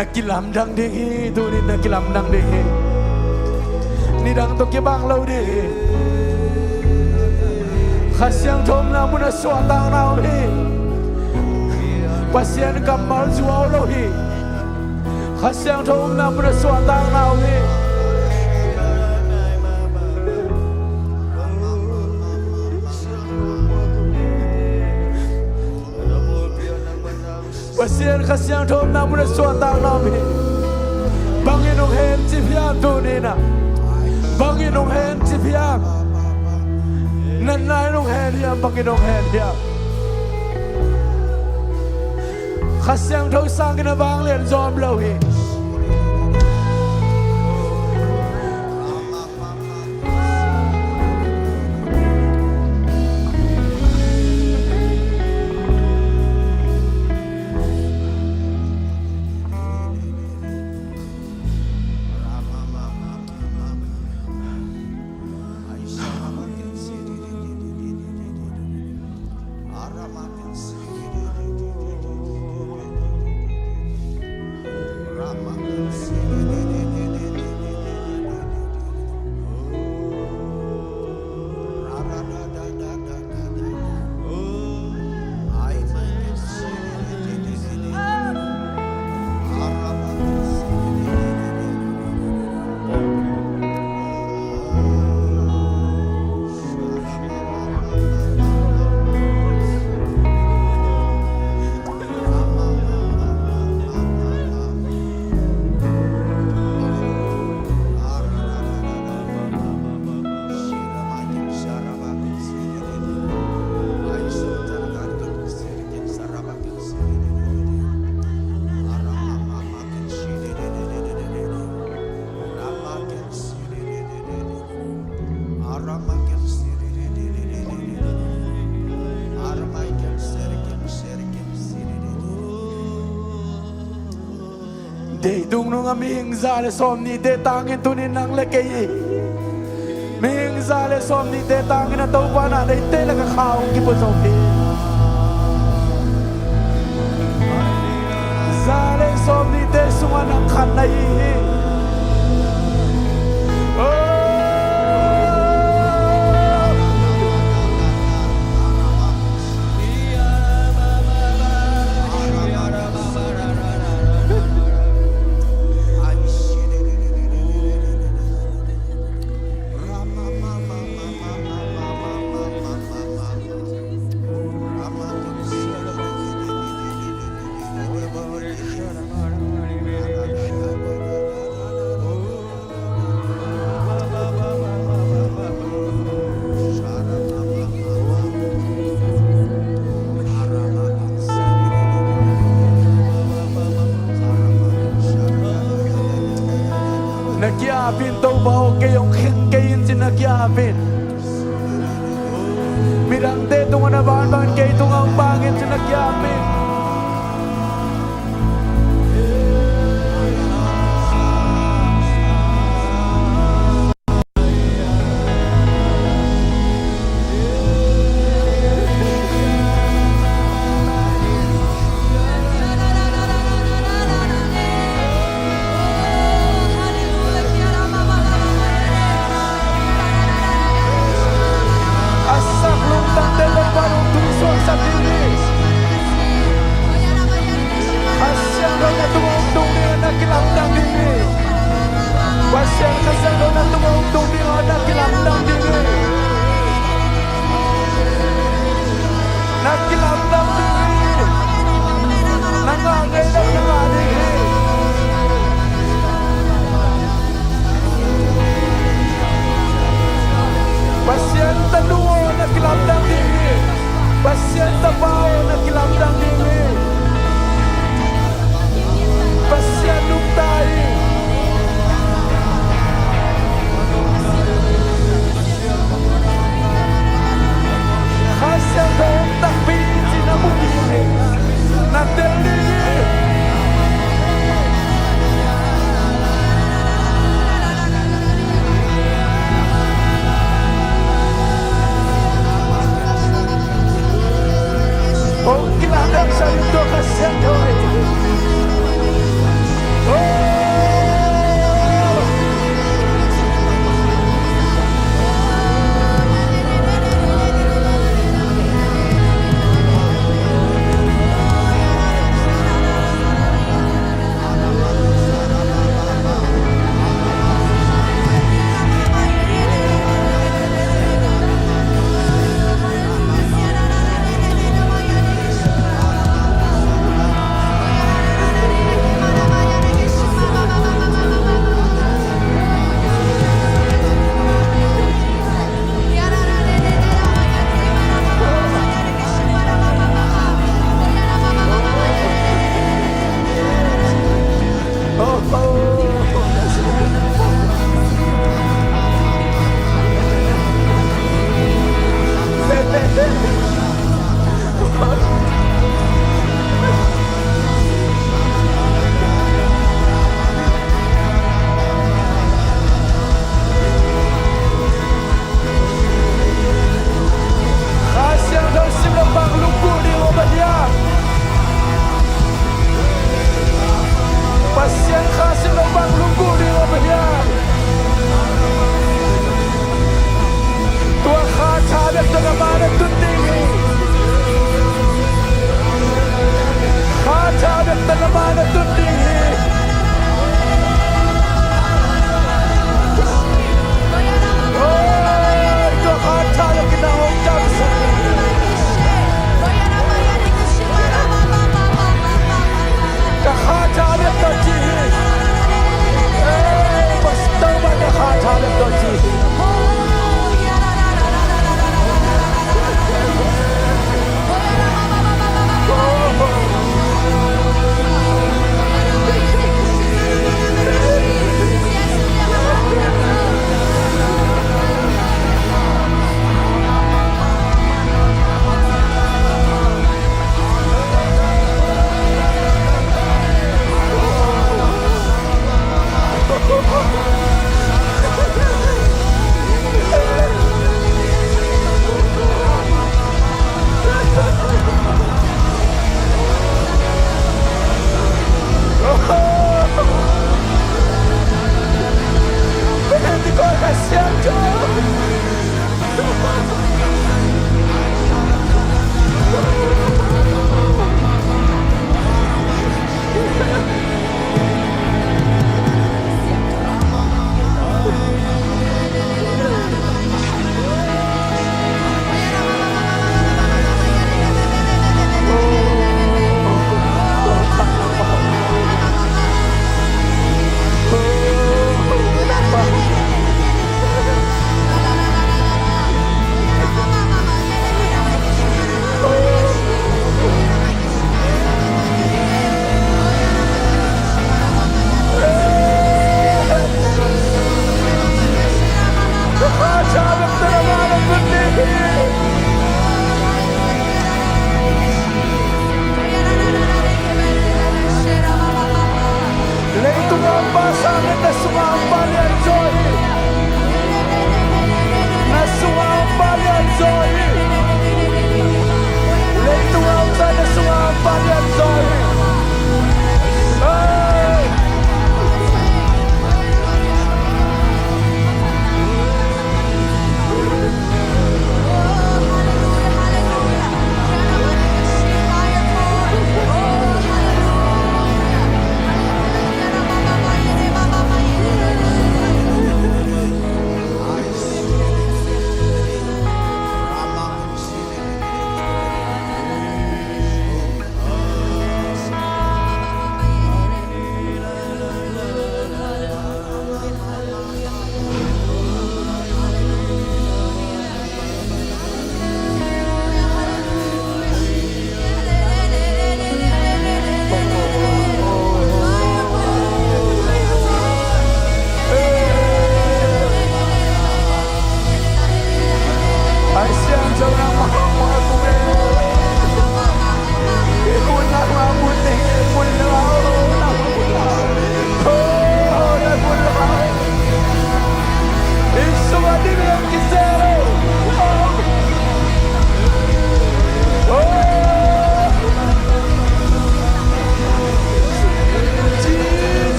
Na kilamdang ding hi, tuni-in na kilamdang ding hi. Nidang tawh kibang lo ding hi. Kha Siangtho omna mun a suahtakna om hi. Pasian kammal zuau lo hi. Kha Siangtho omna mun a suahtakna om hi. Pasian Kha Siangtho omna mun a suahtakna om hi. Bangin hong hen ci hiam tuni-in ah? Bangin hong hen ci hiam? Natna in hong hen hiam? Bangin hong hen hiam? Kha Siangtho sangin a vanglian zawm lo hi. Deitung nungah mihing za le sawmnihte tangin tuni-in nang le kei hi. Mihing za le sawmnihte tangin a Topa na deite lakah kha hong kipua zo hi. Za le sawmnihte sungah nang khat na hi hi. Oh. Na kiapin Topa aw, kei hong khen kei in ci na kiapin. Midangte tungah na bang bangin kei tungah hong bang in ci na kiapin. A sak lungtangte Topa in hong tungsuaksak ding hi. Pasian lo na tungah hong tung ding a, na kilamdang ding hi. Pasian Kha Siangtho na tungah hong tung ding a, na kilamdang ding hi. Na kilamdang ding hi. Na ngah ngei lo na ngah ding hi. Pasian tanu aw, na kilamdang ding hi. Pasian tapa aw, na kilamdang ding hi. Pasian nungta hi. Kha Siangtho hong takpi in ci na mu ding hi. Na tel ding hi. Hong kilamdangsak in tua Kha Siangtho hi.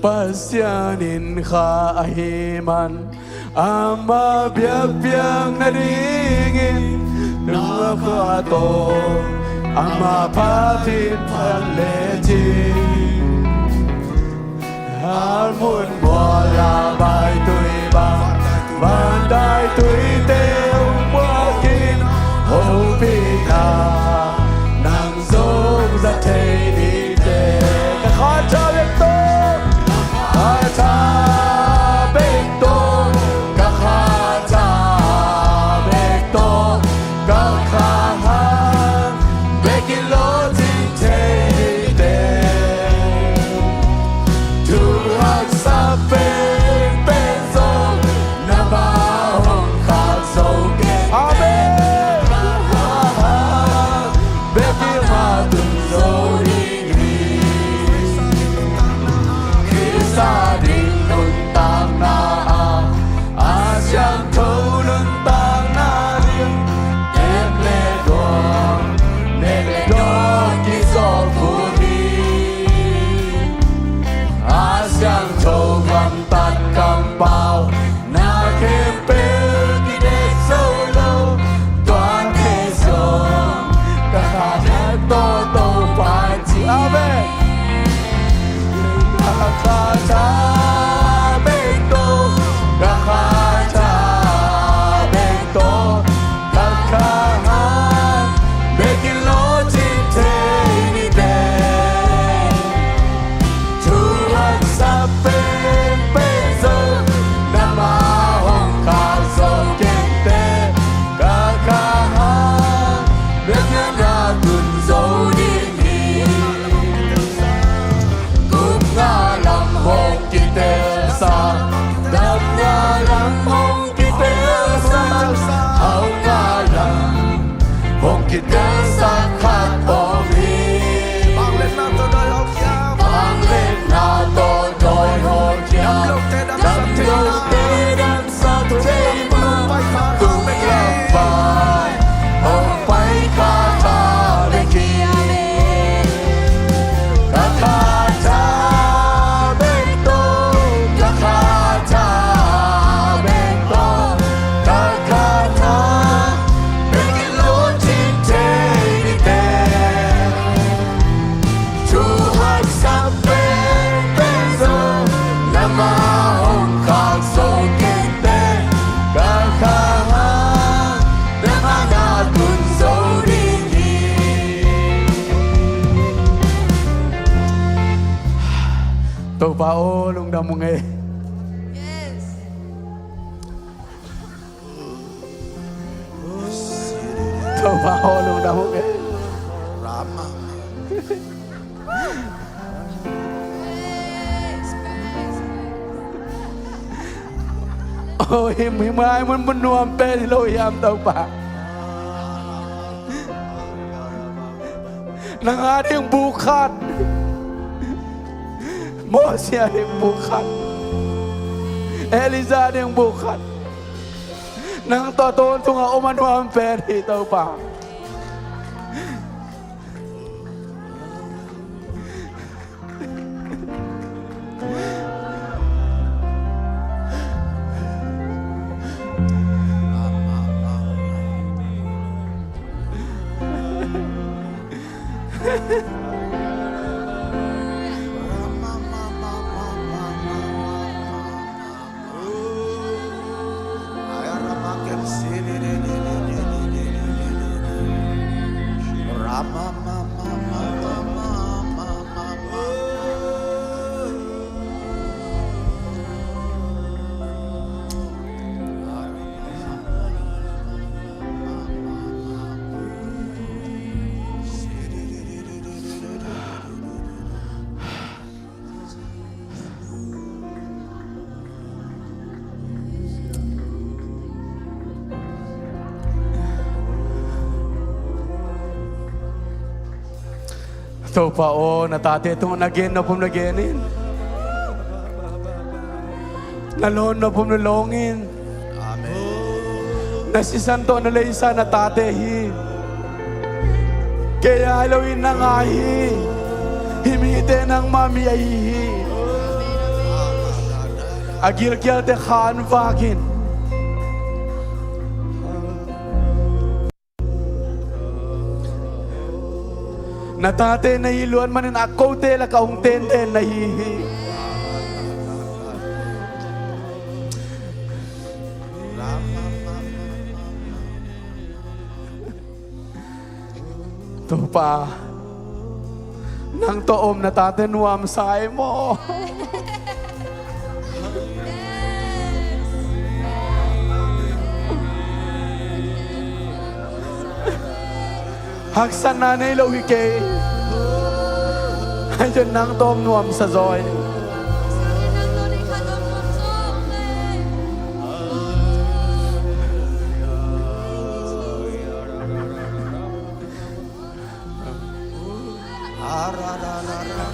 Pasian in kha ahih man, amah biakpiak nadingin, nungak kha tawh amah phat in phat lecin, Arnon mual a baitui bang, vandaitui te hong puak in, hopihna nang zong za thei ni teh. Ka kha tha bek tawh, ka kha tha bek tawh, ka kha tha bek tawh, ka kha hang bek in lawhcing thei ni teh. Thu haksa penpen zong, nangmah hong khak zo kei. Amen. Bek in a tun zo ding hi. Khrist ading nuntakna ah, a siangtho nuntakna ding, nek le dawng, nek le dawng kizawh kul hi. A siangtho gamtat kampau, na khempeuh kinek zo lo, tuate zong ka kha tha bek tawh Topa ci. Amen. Ka kha tha bek tawh, ka kha tha bek tawh, ka kha hang bek in lawhcing thei ni teh. Thu haksa penpen zong, nangmah hong khak zo kei teh. Ka kha hang bek in a tun zo ding hi. Kum nga lam hong kitelsak, dam nga lam hong kitelsak, hau nga lam hong kitelsak khat om hi. Vangliatna tawh dawi hawlkhia, vangliatna tawh dawi hawlkhia, damlote damsak thei mah, kum lam pai hong pai kha tha bek hi. Ka kha tha bek tawh, ka kha tha bek tawh, ka kha tha bek in lawhcing thei ni teh. Thu haksa penpen zong, nangmah hong khak zo kei teh. Ka kha hang bek in a tun zo ding hi. Topa aw, lungdam ung ei. Topa aw, lungdam ung ei. Aw, him, him ngai mun, mun nuam pen hi lo hiam, Topa? Nang a ding buk khat, Moses a ding buk khat, Elijah a ding buk khat. Nang tawh tawntungah om a nuam pen hi, Topa. Topa aw, na tate tungah na gen nop om na gen in, na lawn nop om na lawng in. Amen. Na sisan tawh na leisa na tate hi. Kei a hi lo in nang a hi. Hih mite nangmah mi ahi hi. A gilkialte khan vakin. Na tate na hi luat manin a kote lakah hong tenten na hi hi. Topa, nang tawh om na tate nuamsa ei maw? Haksatna nei lo hi kei. Hei, nang tawh om nuamsa zaw ei.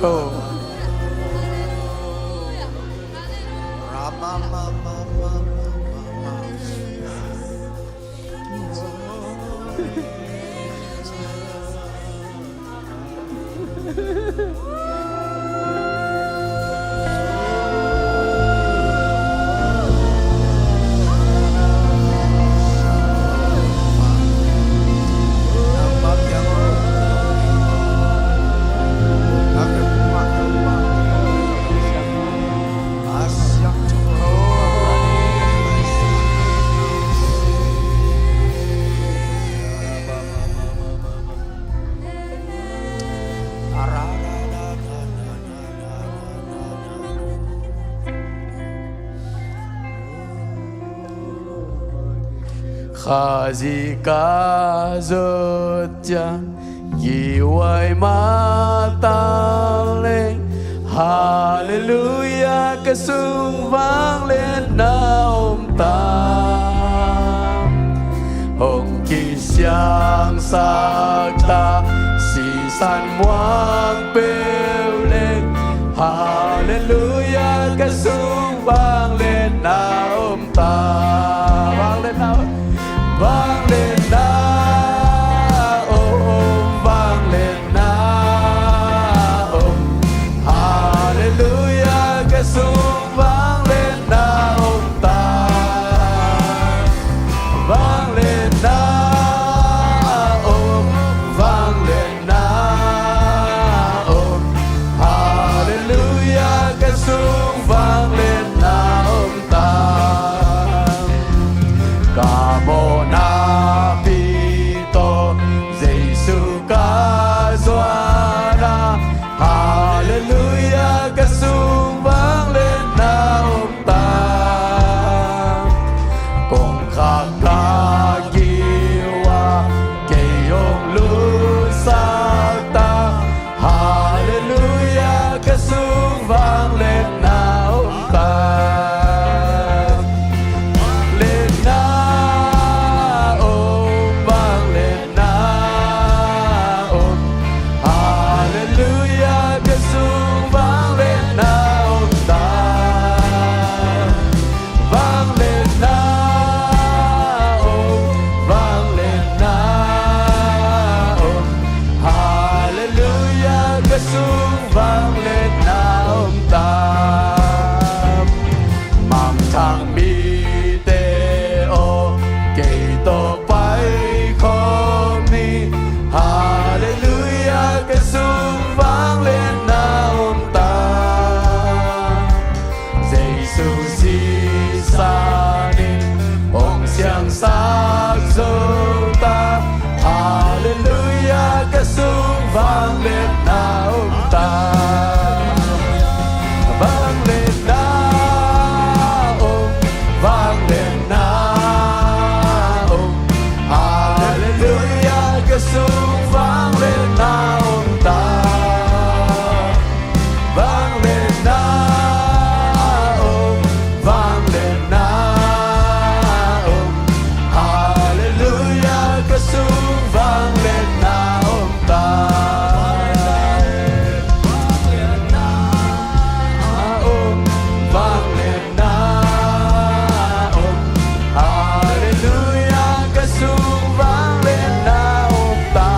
Oh. Khazih ka zot ciang kihuai mah taleng, Halleluiah ka sung vangliatna om ta. Hong kisiangsak ta sisan muang peuh leng, Halleluiah ka sung vangliatna om ta. Vangliatna om, vangliatna om, vangliatna om. Halleluiah ka sung vangliatna om ta. Vangliatna om, vangliatna om. Halleluiah ka sung vangliatna om ta. Ka mawhna pi tawh Jesu ka zuan a, Halleluiah ka sung vangliatna om ta. Kongkhak ka kiu a kei hong lutsak ta, Halleluiah ka sung vangliatna om ta. Vangliatna om, vangliatna om. Halleluiah ka sung vangliatna om ta. Vangliatna om, vangliatna om. Halleluiah ka sung vangliatna om ta. Mangthang mite aw, kei tawh paikhawm ni. Halleluiah ka sung vangliatna om ta. Jesu sisan in hong siangsak zo ta. Halleluiah ka sung vangliatna om ta. Vangliatna om, vangliatna om. Halleluiah ka sung vangliatna om ta. Vangliatna om, vangliatna om. Halleluiah ka sung vangliatna om ta. Vangliatna om, vangliatna om. Halleluiah ka sung vangliatna om ta.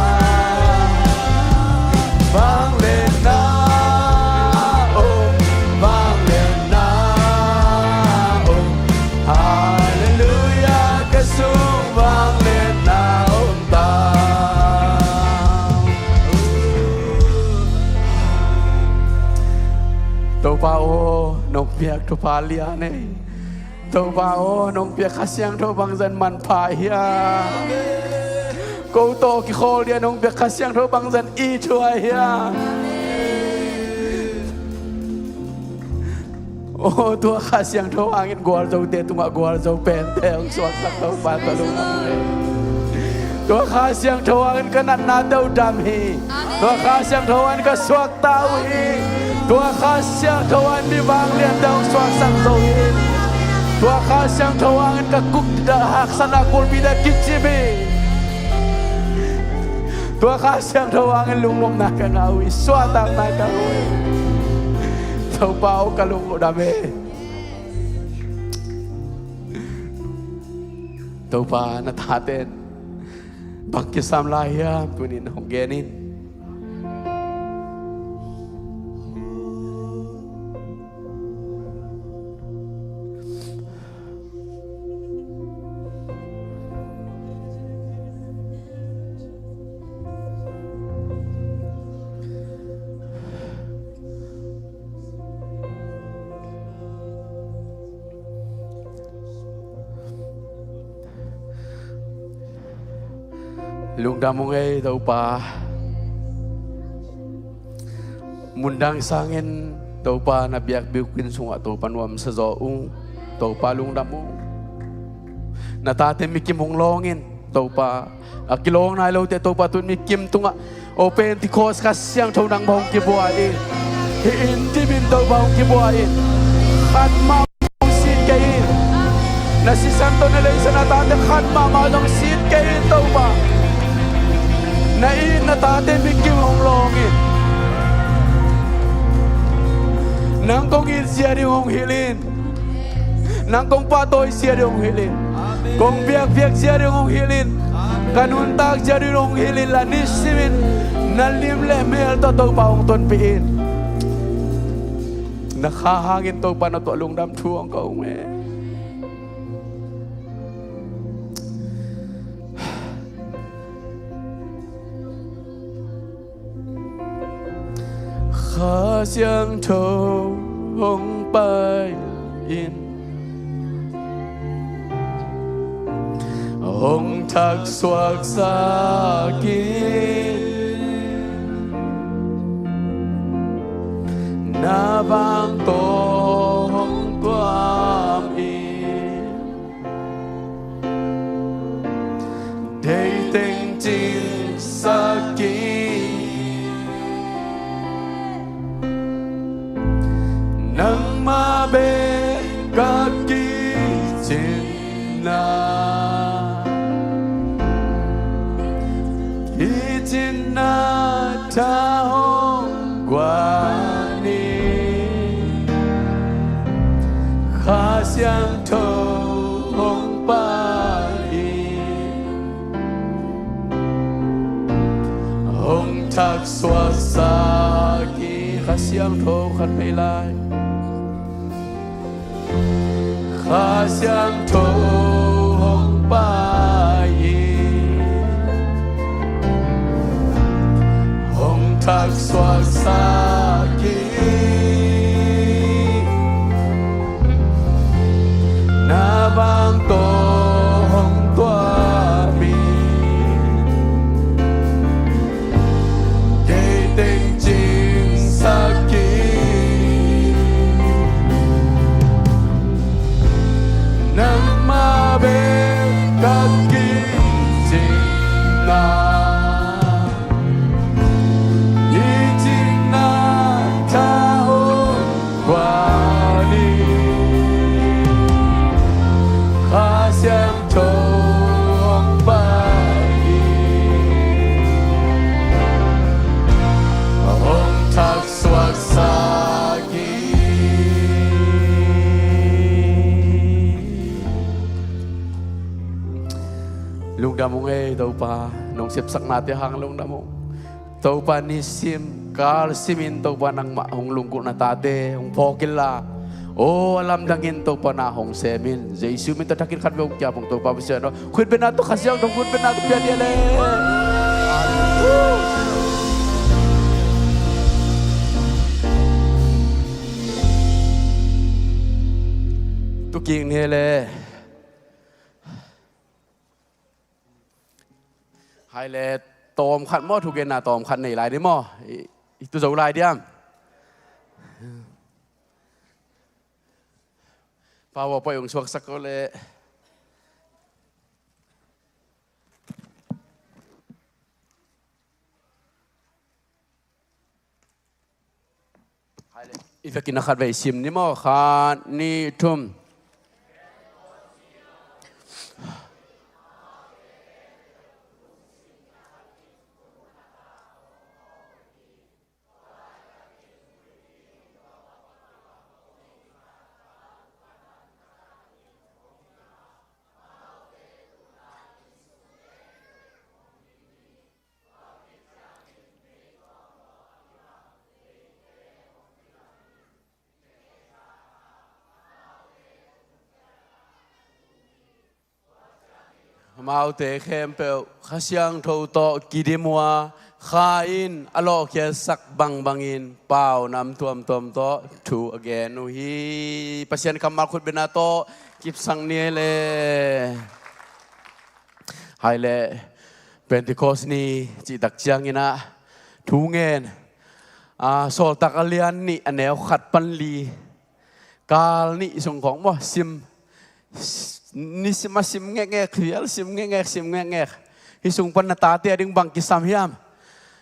Topa aw, nong piak thupha lian ei. Topa aw, nong piak Kha Siangtho bangzah in manpha hiam? Ko tawh kikhawl dia nong piak Kha Siangtho bangzah in ithuai hiam? Aw, tua Kha Siangtho hangin gualzote tungah gualzo pente hong suaksak Topa, ka lungdam ei. Tua Kha Siangtho hangin ka natnate uh dam hi. Tua Kha Siangtho hangin ka suakta uh hi. Tua Kha Siangtho hangin mi vangliante hong suaksak zo hi. Tua Kha Siangtho hangin ka kuk haksatna kulpite kicim hi. Tua Kha Siangtho hangin lungnopna ka ngah uh hi. Suahtakna ka ngah uh hi. Topa aw, ka lungdam ei. Topa, na tate in bang kisam lai hiam, tuni-in hong gen in. Lungdam ung ei Topa. Mundang sangin Topa, na biakbuk inn sungah Topa nuamsa zaw ung. Topa lungdam ung. Na tate mikim hong lawng in Topa, a kilawng nai lote Topa, tun mikim tungah aw Pentecost Kha Siangtho nangmah hong kibuai in. Hih inn dimin Topa hong kibuai in. Khat mah hong sit kei in. Na sisan tawh na leisan a tate khat mahmah zong sit kei in Topa. Na it na tate mikim hong lawng in. Nang kong it zia ding hong hilh in. Nang kong pahtawi zia ding hong hilh in. Kong biakpiak zia ding hong hilh in. Ka nuntak zia ding hong hilh in la, nisimin na lim le mel tawh Topa hong tonpih in. Na Kha hangin Topa na tuah lungdam thu hong ko ung ei. Kha Siangtho hong pai in, hong thaksuaksak in, na vang tawh hong tuam in. Deih teng cingsak in, nangmah bek ka kicinna, kicinna tha hong guan in. Kha Siangtho hong pai in, hong thaksuaksak in. Kha Siangtho khat vei lai. Kha Siangtho hong pai in, hong thaksuaksak in, na vang tawh hong tuam in. Deih teng cingsak in, nangmah bek ka kicinna, kicinna tha hong guan in. Kha Siangtho hong pai in, hong thaksuaksak in. Lungdam ung ei Topa, nong sepsaknate hang lungdam ung. Topa, nisim kal simin Topa nangmah hong lunggulh na tate hong phawk inla, aw, a lamdangin Topa na hong semin, Jesu min tawh thakin khat vei hong kiap ung Topa Pasian aw. Khutbetna tawh Kha Siangtho khutbetna tawh pia dih leh. Tukik ni le. Hai le, tawm khat maw, thugenna tawm khat nei lai ni maw? I, i tu zo lai diam? Power point hong suaksak ko le. I vekin a khat vei sim ni maw, khat, nih, thum. Amaute khempeuh Kha Siangtho tawh kidim uh a, Kha in a lawhkhiatsak bangbangin pau nam tuamtuam tawh thu a gen uh hi. Pasian kammal khutbetna tawh kipsak ni le. Hai le, Pentecost ni cihtak ciangin ah thu ngen, a, Sawltak a lian nih a neu khat pan li, kal nih sung khawng maw, sim, nisim a sim ngekngek, vial sim ngekngek, sim ngekngek. Hih sung pan na tate a ding bang kisam hiam?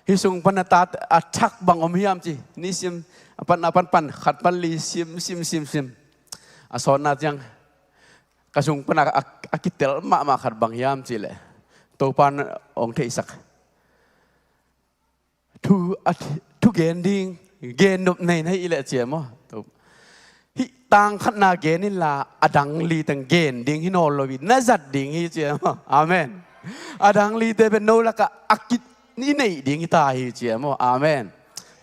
Hih sung pan na tate a thak bang om hiam ci. Nisim a pan, a pan pan, khat pan li, sim, sim, sim, sim. A sawtna ciang ka sung pan a, a, a kitel mahmah khat bang hiam cih leh, Topa in hong theihsak. Thu, a, thu gen ding, gen nop nei na hih leh ci e maw. Hih tang khatna gen inla, a dang li teng gen ding hi nawn lo hi, na zat ding hi ci e maw. Amen. A dang lite pen no lakah a ki, i neih ding hi ta hi ci e maw. Amen.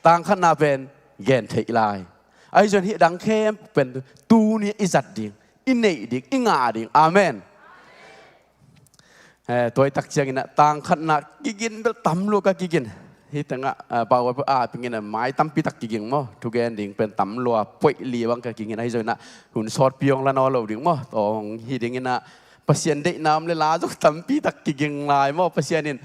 Tang khatna pen gen theih lai. Ahi zong hih dang khempeuh pen tuni i zat ding, i neih ding, i ngah ding. Amen. Eh, tua i tak ciangin ah tang khatna kigin bel tam lua ka kigin. Hih tengah, eh, Pau a pingin ah mai tampi tak kiging maw. Thugen ding pen tam lua, poih li bang ka kigin. Ahi zongin ah hun sawtpi hong la nawn lo ding maw. Tawng hi dingin ah Pasian deihna om le la zong tampi tak kiging lai maw. Pasian in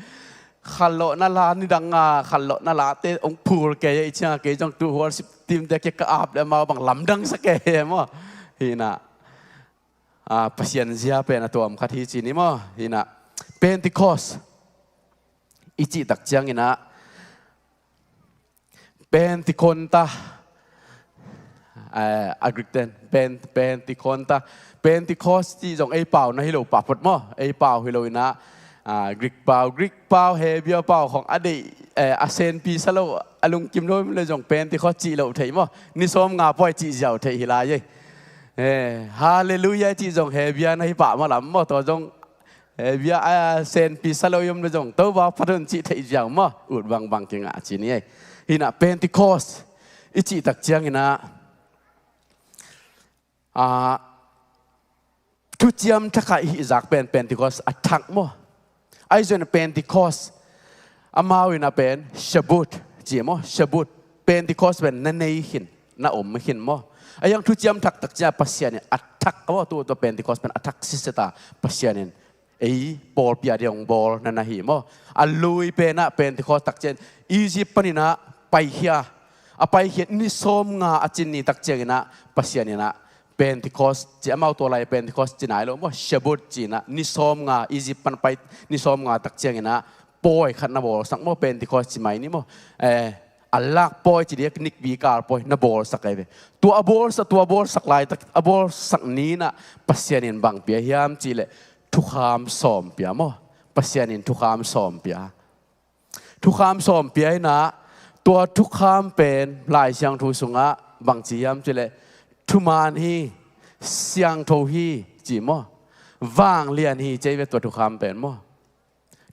khanlawhna la nidang a, khanlawhna late hong phul kei a, i ciang a kei zong tu worship team te ke ka ap le amau bang lamdang sa kei e maw. Hi na, a, Pasian zia pen a tuam khat hi ci ni maw. Hi na, Pentecost i cih tak ciangin ah Pentekonta, eh, a Greek ten, Pen-, Pentekonta, Pentecost cih zong ei pau na hi lo pah phot maw, ei pau hi lo in ah, ah, Greek pau, Greek pau, Hebrew pau khong a deih, eh, a senpi sa lo, a lungkim lo le zong Pentecost cih lo thei maw, ni sawm nga pawi cih ziau thei hi lai ei. Eh, Hallelujah cih zong Hebrew na hi pah maw lam maw, tua zong Hebrew a senpi sa lo i om le zong Topa phat un cih theih ziau maw, ut bangbang kingah ci ni ei. Hi na, Pentecost i cih tak ciangin ah, a, thuciam thak a i hih zak pen Pentecost a thak maw. Ahi zongin Pentecost amau in ah pen Shavuot ci maw, Shavuot. Pentecost pen na nei khin, na om khin maw. A hiang thuciam thak tak ciang Pasian in a thak maw, tu, tu Pentecost pen a thak siseta Pasian in ei pawlpi a ding hong bawl na na hi maw. A lui pen ah Pentecost tak ciang Egypt panin ah paikhia, a paikhia ni sawm nga a cin ni tak ciangin ah Pasian in ah Pentecost ci, amau tua lai Pentecost ci nai lo maw, Shavuot ci in ah ni sawm nga, Egypt pan pai ni sawm nga tak ciangin ah pawi khat na bawlsak maw, Pentecost ci mai ni maw. Eh, a lak pawi ci dia, nikpi kal pawi na bawlsak ai ve. Tua a bawlsak, tua a bawlsak laitak, a bawlsak ni in ah Pasian in bang pia hiam cih leh thukham sawm pia maw. Pasian in thukham sawm pia. Thukham sawm pia in ah, tua thukham pen Lai Siangtho sungah bang ci hiam cih leh thuman hi, siangtho hi ci maw. Vanglian hi ci ei ve tua thukham pen maw.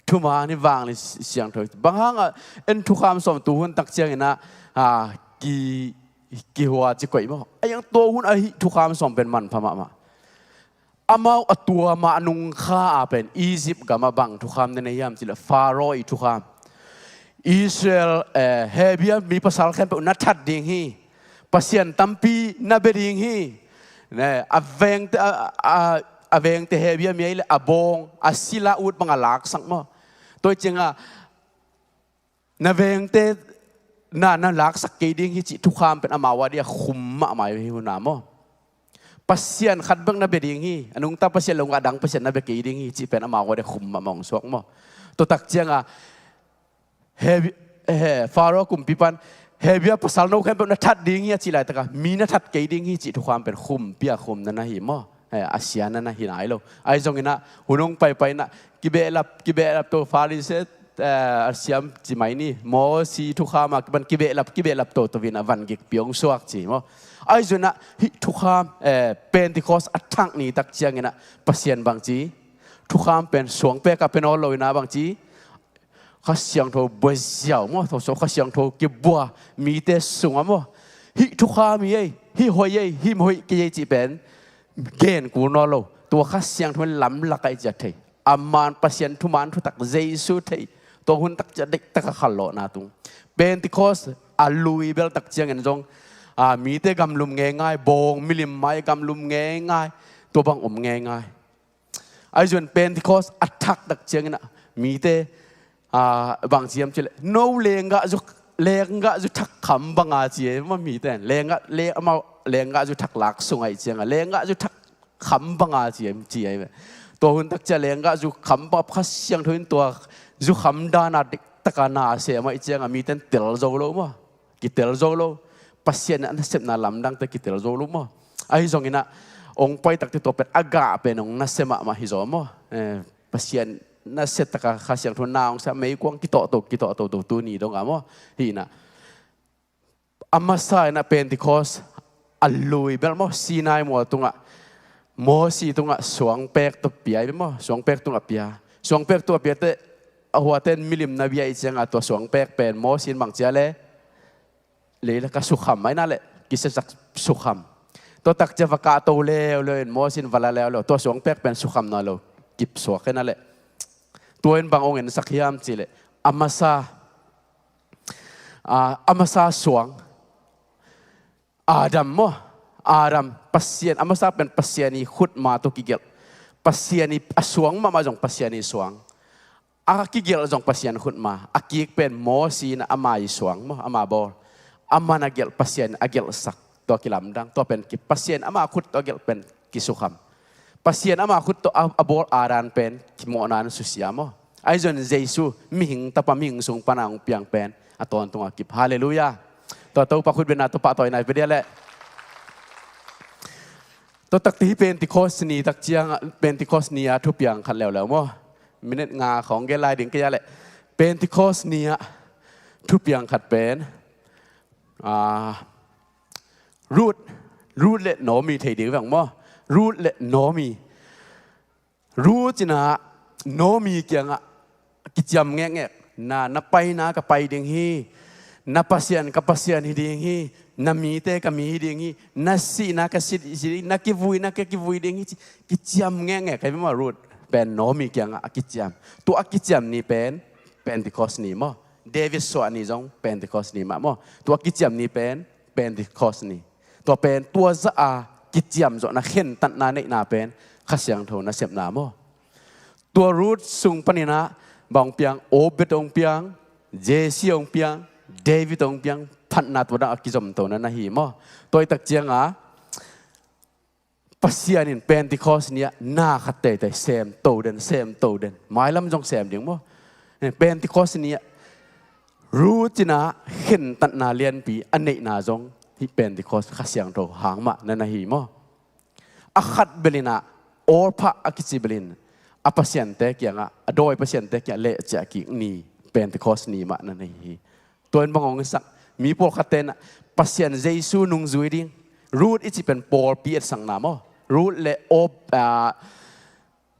Thuman hi, vanglian, siangtho hi. Bang hangah en thukham sawm tu hun tak ciangin ah, a, ki, kihua ci koih maw. A hiang tua hun a hih thukham sawm pen manpha mahmah. Amau a tua mah nung kha a pen Egypt gamah bang thukham na nei hiam cih leh Pharaoh i thukham. Israel, eh, Hebrew mi pasal khempeuh na that ding hi. Pasian tampi na bia ding hi. Ne, a vengte, a, a, a vengte heavy a mi ahih leh a bawng, a sila ut bang a laksak maw. Tua ciangah na vengte na, na laksak kei ding hi cih thukham pen amau a dia khum mahmah hi hun ah maw. Pasian khat bek na bia ding hi, a nungta Pasian lo a dang Pasian na bia kei ding hi cih pen amau a dia khum mahmah hong suak maw. Tua tak ciangah Hebru, he, Faro kumpipan, Hebru a pasal no khempeuh na that ding hi a cih laitakah mi na that kei ding hi cih thukham pen khumpi a khum na na hi maw. He, a sia na na hi nai lo. Ahi zonginah hun hong paipai inah kibehlap, kibehlap to Farisee, eh, a siam ci mai ni, Mosi thukham a kipan kibehlap, kibehlap to to inah van gikpi hong suak ci maw. Ahi zonginah hih thukham, eh, Pentecost a thak ni tak cianginah Pasian bang ci, thukham pen suangpek a pia nawn lo inah bang ci, Kha Siangtho bua ziau maw, tawh so Kha Siangtho kibua mite sungah maw. Hih thukham hi ei, hih hoih ei, hih hoih kei ei cih pen gen kul nawn lo. Tua Kha Siangtho in lamlak a i ciat thei. Aman Pasian thuman thutak Jesu thei. Tua hun tak ciah dektak a khallawhna tung. Pentecost a lui bel tak ciangin zong, a, mite gamlum ngeingai, bawng milim mai gamlum ngeingai, tua bang om ngeingai. Ahi zong Pentecost a thak tak ciangin ah mite, ah, bang ci hiam cih leh, no lenggah zu, lenggah zu thak kham banga ci e maw mite. Lenggah, leng, amau lenggah zu thak lak sung ahih ciangah lenggah zu thak kham banga ci e, ci e. Tua hun tak ciah lenggah zu kham banga Kha Siangtho in tua zu kham dana dik taka na sem ahih ciangah mite in tel zo lo maw. Kitel zo lo. Pasian in a nasepna lamdangte kitel zo lo maw. Ahi zonginah ong pai takte tua pen a gah pen ong nasem mahmah hi zaw maw. Eh, Pasian nasettaka Kha Siangtho na ong sa meikuang kitawhto, kitawhto to tuni dongah maw. Hi inah a masa inah Pentecost a lui bel maw, Sinai mual tungah, Mosi tungah suangpek tawh pia hi maw. Suangpek tungah pia. Suangpek tungah piate a huate in milim na bia ahih ciangah tua suangpek pen Mosi in bang cia le, leilaka sukham mah inah leh, kisiasak sukham. Tua tak ciah va kahto leuleu in Mosi in va la leuleu, tua suangpek pen sukham nawn lo, kipsuak inah leh. Tua in bang ong ensak hiam cih leh, a masa, a, a masa suang, Adam maw, Adam, Pasian, a masa pen Pasian i khutma tawh kigelh. Pasian i, a suang mahmah zong Pasian i suang. A kigelh zong Pasian khutma, a kik pen Mosi inah ama i suang maw, ama bawl. Aman a gelh Pasian a gelhsak, tua kilamdang, tua pen ki, Pasian ama khut tawh a gelh pen kisukham. Pasian ama khut tawh a, a bawl Adam pen kimawhna in susia maw. Ahi zong Jesu, mihing tapa, mihing sung pana hong piang pen a tawntung a kip. Halleluiah. Tua Topa khut bengna tua pahtawina i pia dia leh. Tua takte hi Pentecost ni tak ciangah, Pentecost ni a thupiang khat leuleu maw. Minute nga khawng gel lai ding kei a leh. Pentecost ni ah thupiang khat pen, ah, Ruth, Ruth le Naomi thei ding veng maw. Ruth le Naomi. Ruth inah Naomi kiangah kiciam ngekngek. Na, na paina ka pai ding hi. Na Pasian ka Pasian hi ding hi. Na mite ka mi hi ding hi. Na sihna ka si, si ding, na kivuina ka kivui ding hi ci. Kiciam ngekngek. Hei maw Ruth pen Naomi kiangah a kiciam. Tua a kiciam ni pen Pentecost ni maw. David suah ni zong Pentecost ni mah maw. Tua a kiciam ni pen Pentecost ni. Tua pen tua zah a kiciamzawhna khentatna neihna pen Kha Siangtho nasepna maw. Tua Ruth sung paninah bang hong piang, Obed hong piang, Jesse hong piang, David hong piang, phatna tua dang a kizomtona na hi maw. Tua hi tak cianga Pasian in Pentecost ni-ah na khat teitei semto den, semto den. Mailam zong sem ding maw. Pentecost ni-ah Ruth inah khentatna lianpi a neihna zong hih Pentecost Kha Siangtho hang mah na na hi maw. A khat belinah Orpah a kici belin a pasiante kiangah, a dawi pasiante kiangah lehciah kik ni Pentecost ni mah na na hi. Tua in bang hong sak, mi pawlkhatte inah Pasian Jesu nungzui ding, Ruth i cih pen pawlpi etsakna maw. Ruth le Op, ah,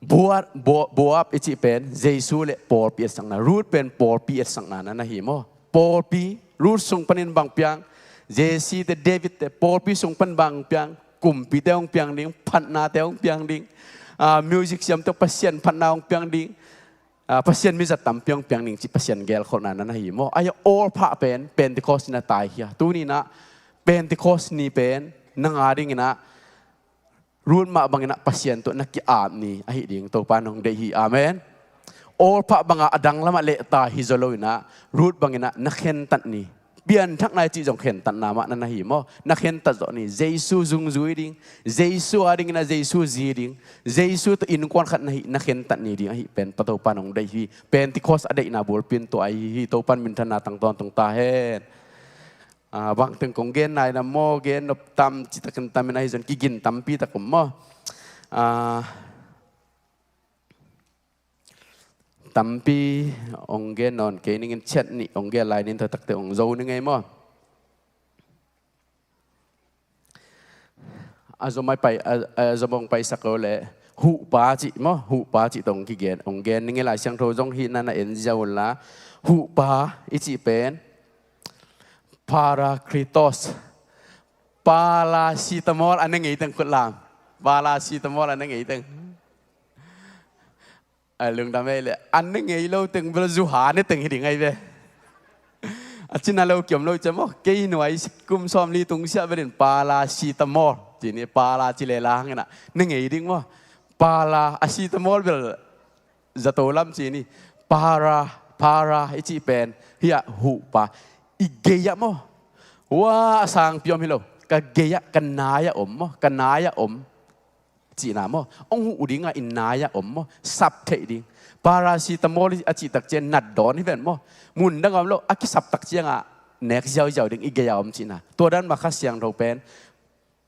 Boaz, Bo-, Boaz i cih pen Jesu le pawlpi etsakna. Ruth pen pawlpi etsakna na na hi maw. Pawlpi, Ruth sung panin bang piang, Jesse te, David te, pawlpi sung pan bang piang, kumpite hong piang ding, phatnate hong piang ding, ah, music siamte Pasian phatna hong piang ding, ah, Pasian mizat tampi hong piang ding cih Pasian gelkholhna na na hi maw. Ahi Orpah pen Pentecost ni na taikhia. Tuni inah Pentecost ni pen nang a dinginah Ruth mah bangin ah Pasian tawh na ki-ap ni ahi ding Topa in hong deih hi. Amen. Orpah bangah a dang lamah lehta hi zaw lo in ah Ruth bangin ah na khentat ni. Pianthakna i cih zong khentatna mah na na hi maw? Na khentat zawh ni. Jesu zungzui ding, Jesu a dingin ah Jesu zi ding, Jesu tawh innkuan khat na hi, na khentat ni ding ahi pen Pa Topa in hong deih hi. Pentecost a deihna bulpi in tua ahi hi. Topa in minthanna tang tawntung ta hen. Ah, bang teng kong gen nai na maw, gen nop tam ci takin tam in ahi zong kigin tampi tak om maw? Ah, tampi hong gen nawn kei ning in, ciat nih hong gen lai ning, tua takte hong zo ning ei maw? A zom a pai, a, a zom hong paisak lo leh, huhpa cih maw, huhpa cih tawh hong kigen, hong gen ning ei. Lai Siangtho zong hih na na en ziau un la, huhpa i cih pen Parakletos. Paracetamol a ne ngei teng khut lam. Paracetamol a ne ngei teng. A lungdam ei leh, a ne ngei lo teng bel zuha ne teng hi ding ahi ve. A cina lo kiom lo cia maw, kei nuai kum sawmli tung siah belin paracetamol ci ni, para ci le la hang in ah ne ngei ding maw. Para, acetamol bel zato lam ci ni. Para, para i cih pen hiah huhpa i gei ah maw. Wa, a sangpi om hi lo, ka gei ah, ka nai ah om maw, ka nai ah om cihna maw. Hong huh ding a, i nai ah om maw, sap theih ding. Paracetamol a cih tak ciang nat dawn hi ven maw. Mun dang om lo, a kisap tak ciangah nek ziauziau ding, i gei ah om cihna. Tua dan mah Kha Siangtho pen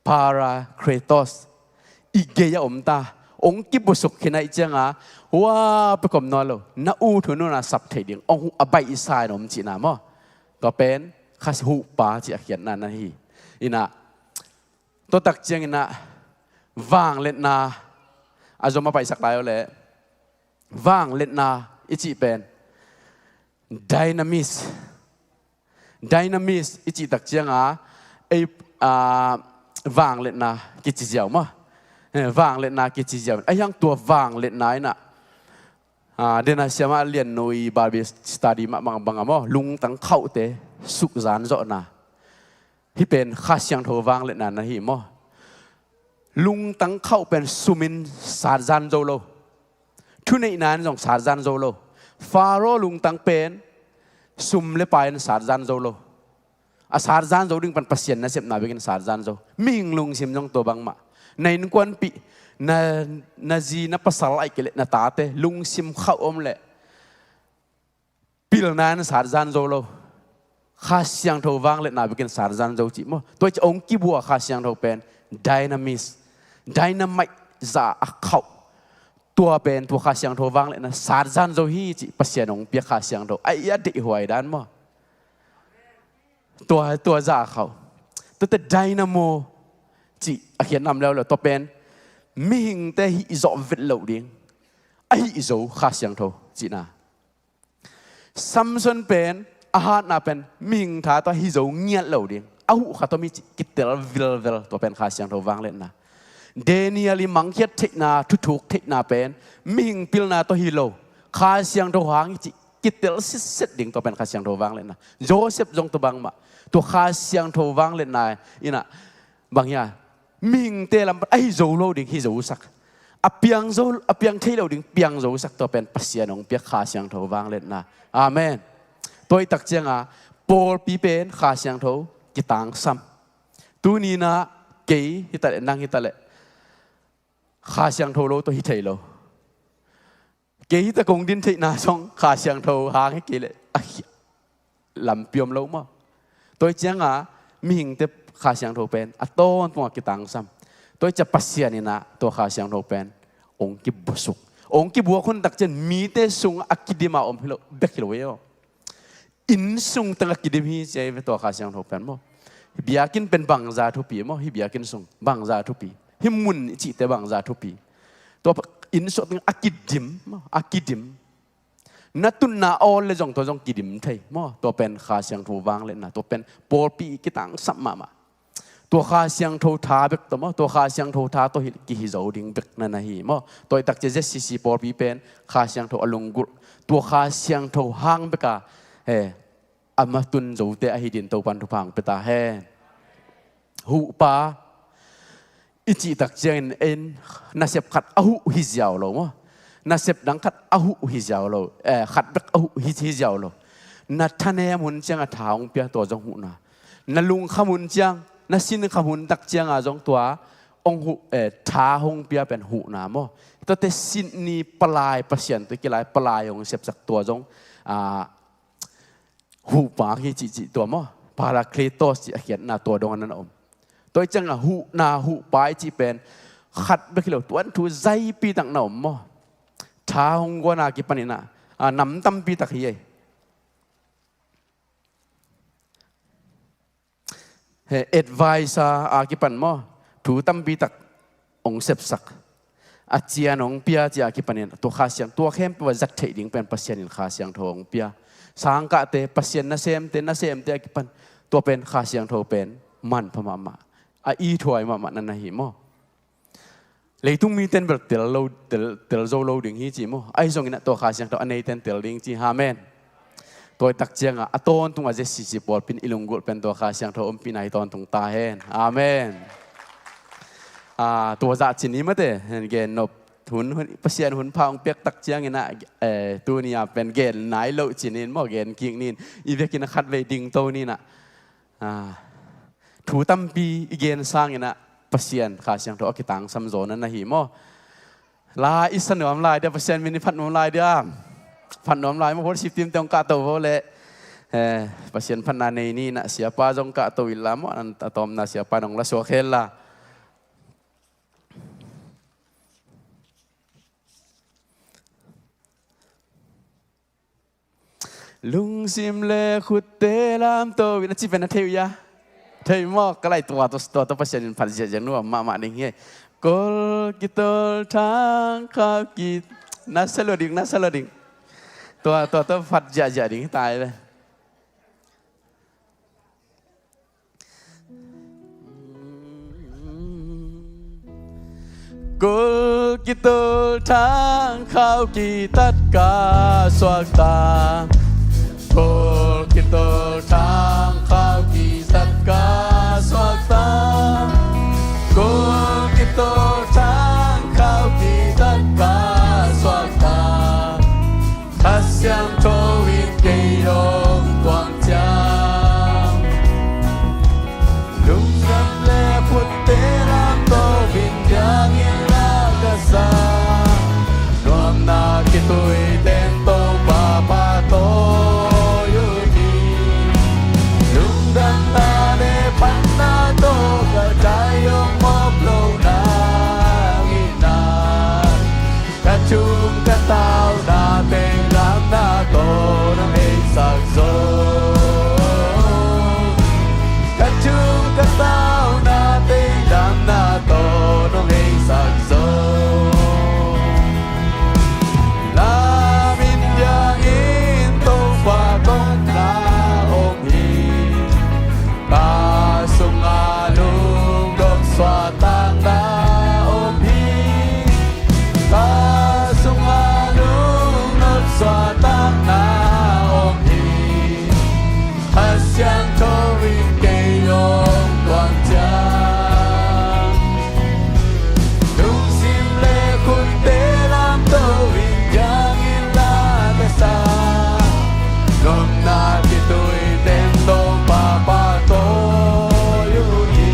Parakletos, i gei ah om ta. Hong kibusuk khin ahih ciangah, wa, pek om nawn lo, na ut hun hun a sap theih ding, hong huh a baihsa in om cihna maw. Tua pen Kha huhpa cih a khiatna na hi. In ah, tua tak ciangin ah vangliatna a zom a paisak lai uh leh, vangliatna i cih pen dynamis. Dynamis i cih tak ciangah ei, ah, vangliatna kici ziau maw. Eh, vangliatna kici ziau. A hiang tua vangliatna in ah, ah, dena siamah lian nui Bible study mah bang bang a maw, lungtang khauhte sukzan zawhna. Hih pen Kha Siangtho vangliatna na hi maw. Lungtang khauh pen sum in satzan zo lo. Thuneihna in zong satzan zo lo. Pharaoh lungtang pen sum le pai in satzan zo lo. A satzan zo ding pan Pasian nasepna bekin satzan zo. Mihing lungsim zong tua bangmah. Na innkuanpih, na, na zi, na pasal ahih kei leh na tate lungsim khauh om leh pilna in satzan zo lo. Kha Siangtho vangliatna bekin satzan zo cih maw. Tua i cih hong kibua Kha Siangtho pen dynamis, dynamite zah a khauh. Tua pen tua Kha Siangtho vangliatna satzan zo hi cih Pasian hong pia Kha Siangtho. A i a deihhuai dan maw. Tua, tua zah a khauh. Tuate dynamo cih a khiatna om leuleu, tua pen mihingte hih zawh vet loh ding a hih zo Kha Siangtho cihna. Samson pen a hatna pen mihing tha tawh hi zo ngiat lo ding. A huh khat om hi cih kitel vilvel, tua pen Kha Siangtho vangliatna. Daniel i mangkhiat theihna, thuthuk theihna pen mihing pilna tawh hi lo, Kha Siangtho hang hi cih kitel sitset ding, tua pen Kha Siangtho vangliatna. Joseph zong tua bangmah. Tua Kha Siangtho vangliatna in ah bang hiam, mihingte lam pan a hi zo lo ding hi zosak, a piang zo, a piang thei lo ding piang zosak, tua pen Pasian hong pia Kha Siangtho vangliatna. Amen. Tua i tak ciangah pawlpi pen Kha Siangtho kitangsam. Tuni in ah kei hi ta leh, nang hi ta leh, Kha Siangtho lo tawh hi thei lo. Kei hi ta kong din theihna zong Kha Siangtho hang hi kei leh a hi lampi om lo maw. Tua i ciangah mihingte Kha Siangtho pen a tawntungah kitangsam. Tua i ciah Pasian in ah tua Kha Siangtho pen hong kibusuk. Hong kibuak hun tak ciang mite sungah a kidim a om hi lo, bek hi lo hi aw. Inn sung teng a kidim hi ci ahi ve tua Kha Siangtho pen maw. Hih biakinn pen bangza thupi maw, hih biakinn sung bangza thupi. Hih mun i cihte bangza thupi. Tua inn sung teng a kidim maw, a kidim. Na tutna awl le zong tua zong kidim thei maw. Tua pen Kha Siangtho vangliatna, tua pen pawlpi kitangsam mahmah. Tua Kha Siangtho tha bek tawh maw, tua Kha Siangtho tha tawh hi, kihi zo ding bek na na hi maw. Tua i tak ciah Z C C pawlpi pen Kha Siangtho a lunggulh, tua Kha Siangtho hang bek a, he, a matun zote ahi ding Topan thupha hong pia ta hen. Huhpa, i cih tak ciangin en, nasep khat a huh hi ziau lo maw? Nasep dang khat a huh hi ziau lo, eh, khat bek a huh hi, hi ziau lo. Na thanem hun ciang a tha hong pia, tua zong huhna. Na lungkham hun ciang, na sinkham hun tak cianga zong tua hong huh, eh, tha hong pia pen huhna maw? Tuate sin ni palai Pasian tawh kilai palai hong sepsak tua zong, ah, huhpa hi cihcih tua maw? Parakletos cih a khiatna tua dong a na om. Tua ih cianga huhna huhpa i cih pen khat bek hi lo, tuan thu zaipi tak na om maw? Tha hong guana kipaninah, ah, nam tampi tak hi ei. He advisor a kipan maw? Thu tampi tak hong sepsak. A cian hong pia ci a kipanin tua Kha Siang, tua khempeuh a zat theih ding pen Pasian in Kha Siangtho hong pia. Sangkahte, Pasian nasemte, nasemte a kipan tua pen Kha Siangtho pen manpha mahmah. A ithuai mahmah na na hi maw? Leitung miten bel tel lo, tel, tel zo lo ding hi ci maw? Ahi zongin a tua Kha Siangtho a neiten tel ding ci. Amen. Tua i tak cianga a tawntung a Z C C pawlpi in i lunggulh pen tua Kha Siangtho ompihna hi tawntung ta hen. Amen. Ah, tua zah cin hi mate, gen nop hun, hun, Pasian hun pha hong piak tak ciangin ah, eh, tuni a pen gen nai lo cin in maw, gen kik nin, i vekin a khat vei dingto nin ah. Ah, thu tampi i gen sangin ah Pasian Kha Siangtho a kitangsam zaw na na hi maw? La i sa nuam lai dia, Pasian min i phat nuam lai dia. Phat nuam lai maw, worship team te hong kahto vo le. Eh, Pasian phatna nei ni na, siapa zong kahto illa maw, a tawmna siapa nong la suak hel la. Lungsim le khutte lamto in a ci pen a thei uh ia? Thei maw? Ka lai tua, tua, tua, tua Pasian in phat ziahziah nuam mahmah ding hi. Kol kitol thang khau ki, na sa lo ding, na sa lo ding. Tua, tua, tua phat ziahziah ding hi tai ve. Kul kitol thang khau kitat ka suakta. Kul kitol thang khau kitat ka suakta. Kul kitol thang khau kitat ka suakta. Kha Siangtho in kei hong tuang ciang, lungdam le khutte lamto in biakinn la ka sa. Nuamna khitui teng Topa pahtawi uh hi. Lungdamna le phatna tawh ka dai hong mawk lo nang in ah. Ka thum ka tauna teng damna tawh nong heisak zo. Ka thum ka tauna teng damna tawh nong heisak zo. Lam in biakinn Topa kong na om hi. Ka sungah lungdam suahtakna om hi. Ka sungah lungdam suahtakna om hi. Kha Siangtho in kei hong tuang ciang. Lungsim le khutte lamto in biakinn la ka sa. Nuamna khitui teng Topa pahtawi uh hi.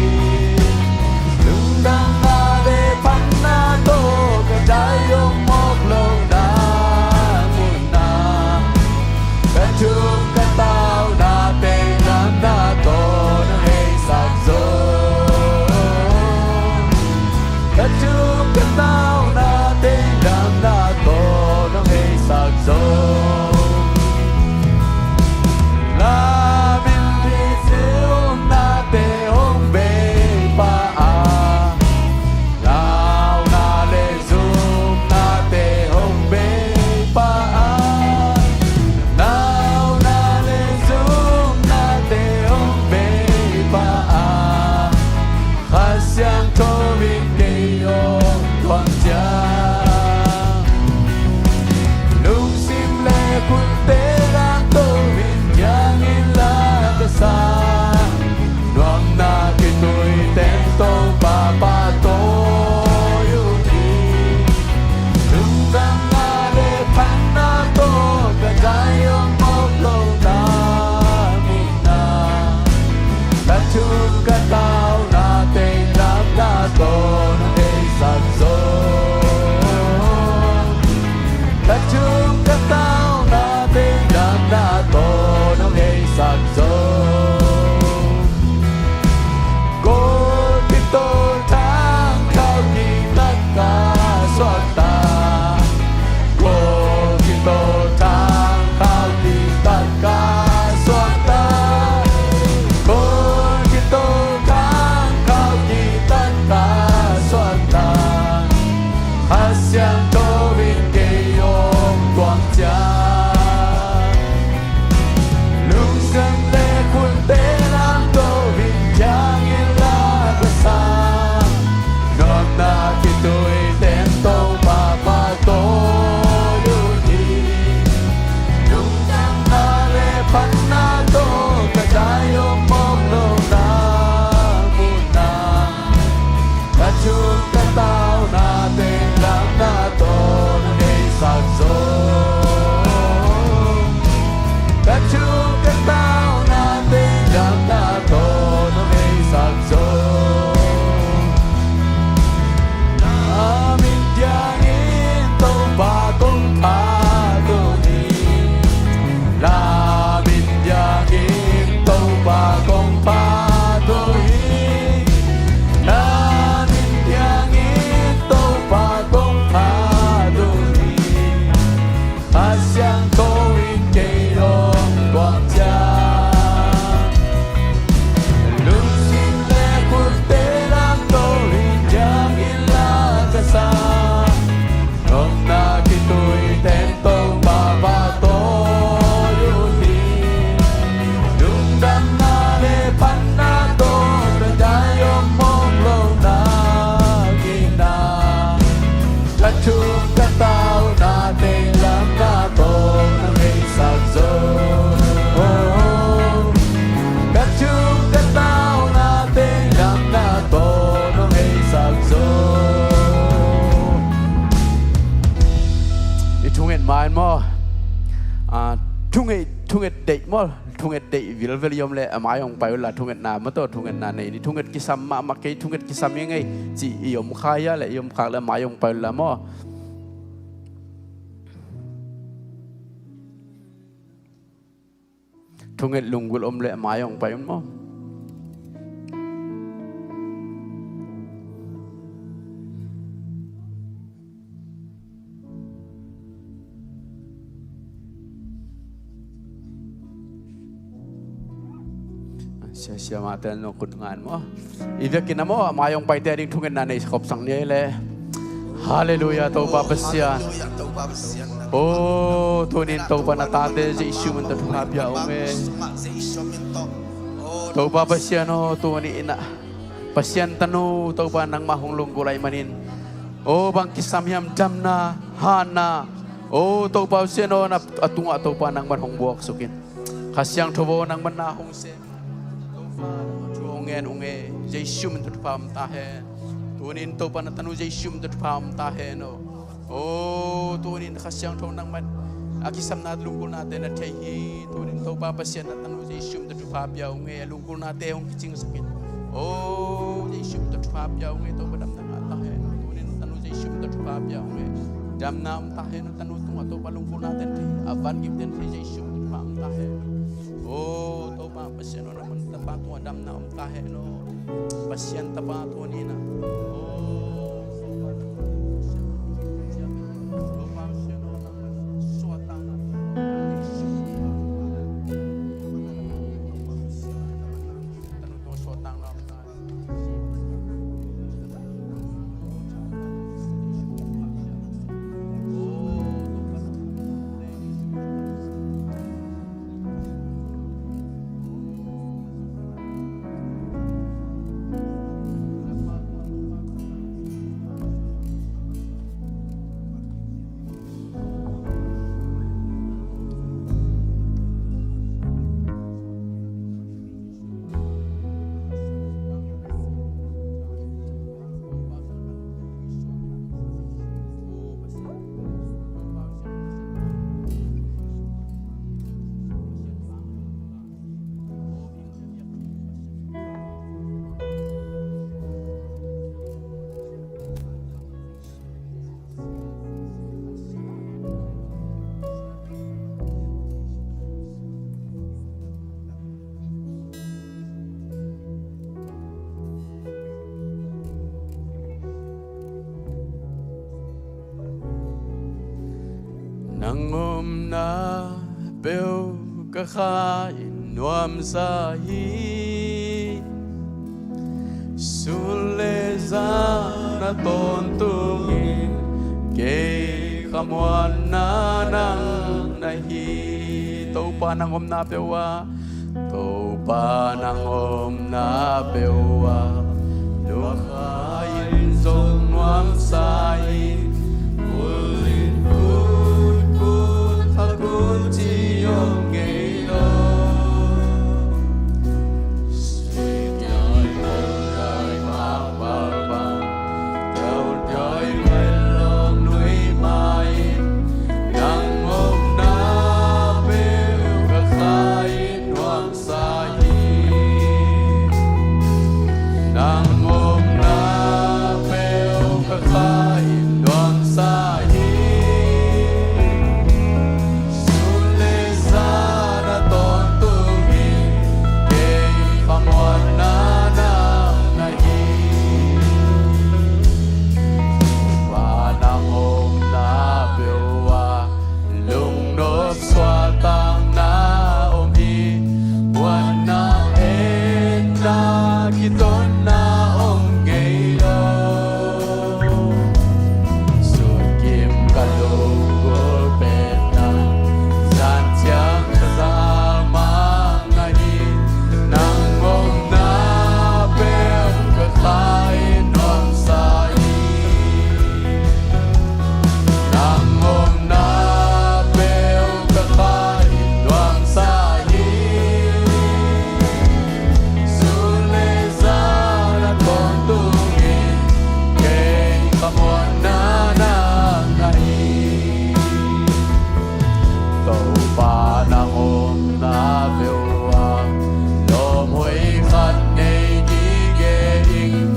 Lungdamna le phatna tawh ka dai hong mawk lo nang in ah. Ka thum ka tauna teng damna tawh nong heisak zo. Ka thum ka tauna teng damna tawh nong heisak zo. Lam in Pasian omnate hong bei pah a. Launa le zumnate hong bei pah a. Launa nong heisak zo. Kawlpi tawh thangkhau kitatka suakta. Kawlpi tawh thangkhau kitatka suakta. Kawlpi tawh thangkhau kitatka suakta. Kha Siangtho in kei hong tuam ciat. Lungsim le khutte lamto in, Thiang Inn la ka sa. Nuamna khitui ten Topa pahtawi uh hi. Lungdamna le phatna tawh ka zai om mawk lo na mun ah. Ka thuk ka tauna teng damna tawh nong heisak zo. Ka thuk ka tauna teng damna tawh nong heisak zo. Na min thiangin Topa kong phat uh hi. Na min thiangin Topa kong phat uh hi. Na min thiangin Topa kong phat uh hi. Kha Siangtho in kei hong tuam ciat. Lungsim le khutte lamto in, Thiang Inn la ka sa. Nuamna khitui ten Topa pahtawi uh hi. Lungdamna le phatna tawh ka zai om mawk lo na mun ah. Ka thuk ka tauna teng damna tawh nong heisak zo. Ka thuk ka tauna teng damna tawh nong heisak zo. I thunget mai maw? Ah, thunget, thunget deih maw? Thunget deih vilvel i om leh a mai hong pai unla, thungetna maw, tawh thungetna nei ni. Thunget kisam mahmah kei, thunget kisam ing ei cih i om kha hia leh, i om khak leh a mai hong pai unla maw? Thunget lunggulh om leh a mai hong pai un maw? Sia, sia mate no khut ngan maw? I vekin a maw, a mai hong paite a ding thungetna nei khop sang ni ei leh. Halleluiah, Topa Pasian. O, tuni in Topa na tate Jesu min tawh thupha pia ung e. Topa Pasian aw, tuni in ah Pasian tanu Topa nangmah hong lunggulh ahih manin, o, bang kisam hiam damna, hanna, o, Topa Pasian aw, na a tungah Topa nangman hong buaksuk in. Kha Siangtho aw, nangman na hong sem. Topa, nangman thu hong ngen ung e. Jesu min tawh thupha om ta hen. Tuni in Topa na tanu Jesu min tawh thupha om ta hen aw. O, tuni in Kha Siangtho nangman a kisamna lunggulhnate na thei hi. Tuni in Topa Pasian na tanu Jesu min tawh thupha pia ung e. A lunggulhnate hong kicingsak in. O, Jesu min tawh thupha pia ung e. Topa damna ngah ta hen. Tuni in tanu Jesu min tawh thupha pia ung e. Damna om ta hen aw, tanu tungah Topa lunggulhnate na thei. A van gimte na thei Jesu min tawh thupha om ta hen. O, Topa Pasian aw, nangman tapa tungah damna om ta hen aw. Pasian tapa tuni in ah. O, Topa Pasian aw, nangman suahtakna. Tanu tungah suahtakna om ta hen. Nang omna peuh ka kha in nuamsa hi. Sun le zan a tawntungin kei khamuanna nang na hi. Topa nang omna peuh ah, Topa nang omna peuh ah, lungkha in zong nuamsa hi. Kul in kut kut kha kut ci om ngei lo. Sui dai om dai bang bang bang. Dau dai ngai lo nui mai. Nang omna peuh ka kha in nuamsa hi. Nang omna peuh ka kha in nuamsa hi. Sun le zan a tawntungin kei khamuanna nang na hi. Topa nang omna peuh ah, lungnop suahtakna om hi. Muanna, etna, kitonna om ngei lo. Sunkim ka lunggulh pen nang, zan ciang ka za mang ahi. Nang omna peuh ka kha in nuamsa hi. Nang omna peuh ka kha in nuamsa hi. Sun le zan a tawntungin kei khamuanna nang na hi. Topa nang omna peuh ah, lawmhuai khat nei gige ing.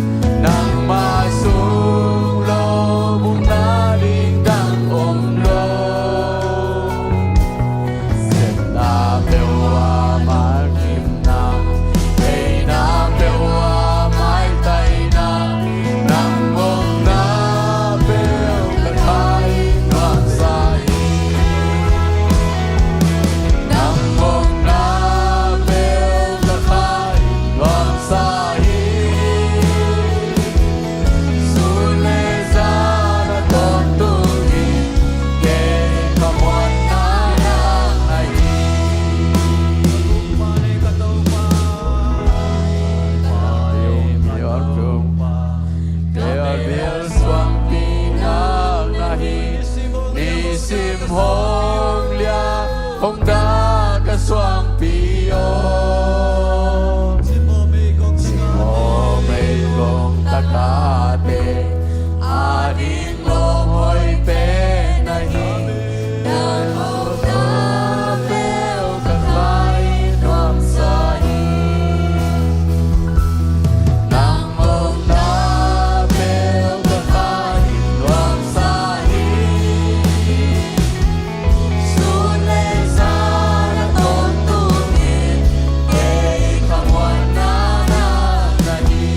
Nangmah sung lo bukna ding dang om lo. Sepna peuh ah maikimna, theihna peuh ah maitaina. Nang omna peuh ka kha in nuamsa hi. Nang omna peuh ka kha in nuamsa hi. Sun le zan a tawntungin kei khamuanna nang ahi. Kei a bil suangpi nang ahi. Nisim hong lian hong dak a suangpi aw. Cimawh meigong takate ading lawmhuai pen ahi. Nang omna peuh ka kha in nuamsa hi. Nang omna peuh ka kha in nuamsa hi. Sun le zan a tawntungin kei khamuanna nang na hi.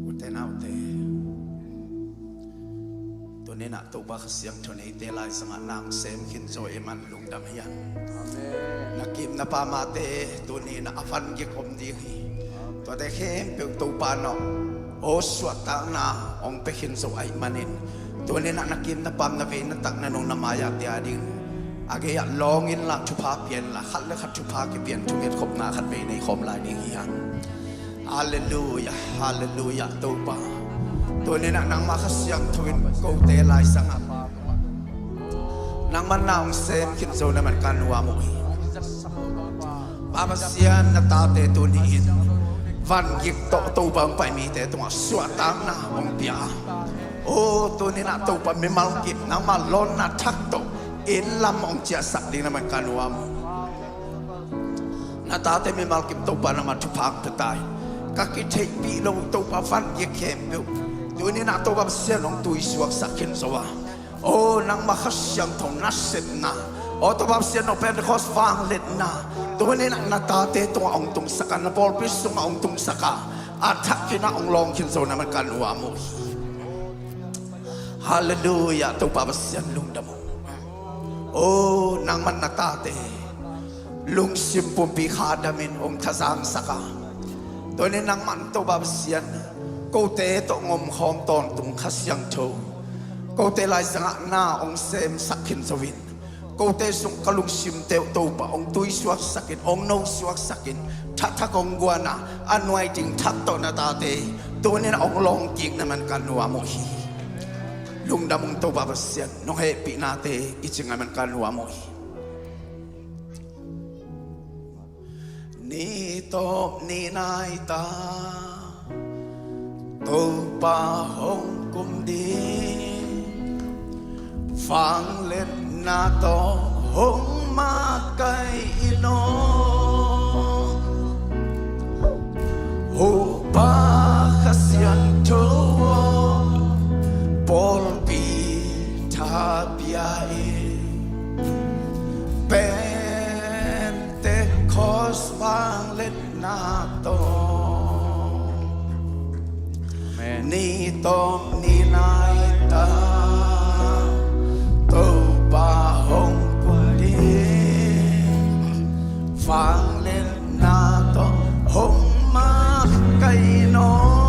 Ute naute, tuni-in ah Topa Kha Siangtho in eite laizangah na hong sem khin zo ahih man lungdam hi hang. Amen. Na kim na pamte tuni-in ah a van gik om ding hi. Amen. Tuate khempeuh Topa in ah aw suahtakna hong pia khin zo ahih manin, tuni-in ah na kim na pam na vei na tak na nung na mai-ah te ading a gei-ah lawng inla, thupha pia inla, khat le khat thupha kipia in thungetkhopna khat vei nei khawm lai ding hi hang. Halleluia, halleluia, Topa. Tuni-in ah nangmah Kha Siangtho in kote laizangah nangmah na hong sem khin zo na man ka nuam uh hi. Pa Pasian, na tate tuni-in van gik tawh Topa hong pai mite tungah suahtakna hong pia a, aw tuni-in ah Topa mimal kim nangmah lawnna thak tawh inn lam hong ciahsak ding na man ka nuam uh. Na tate mimal kim Topa nangmah thupha hong pia ta hi. Ka kitheihpih loh Topa van gik khempeuh tuni-in ah Topa Pasian hong tuisuaksak khin zo a, aw nangmah Kha Siangtho nasepna Aw Topa Pasian, nong Pentecost vangliatna tuni-in ah na tate tungah hong tungsak a, na pawlpi sungah hong tungsak a, a thakin ah hong lawng khin zo na man ka nuam uh hi. Halleluiah, Topa Pasian lungdam ung. Aw nangman na tate lungsim pumpi khadamin hong thazangsak a, tuni-in nangman Topa Pasian kote tawh hong omkhawm tawntung Kha Siangtho kote laizangah na hong semsak khin zo in, kote sung ka lungsimte uh Topa hong tuisuaksak in, hong nosuaksak in, thathak hong guan a, a nuai ding thak tawh na tate tuni-in ah hong lawngkik na man ka nuam uh hi. Lungdam ung Topa Pasian, nong hehpihnate i cing a man ka nuam uh hi. Ni tawp ni nai ta Topa hong kum ding, vangliatna tawh hong makaih in aw. Hupa Kha Siangtho aw, pawlpi thapia in, Pentecost vangliatna tawh. Amen. Ni tawp ni nai ta Topa hong kum ding, vangliatna tawh hong makaih in aw.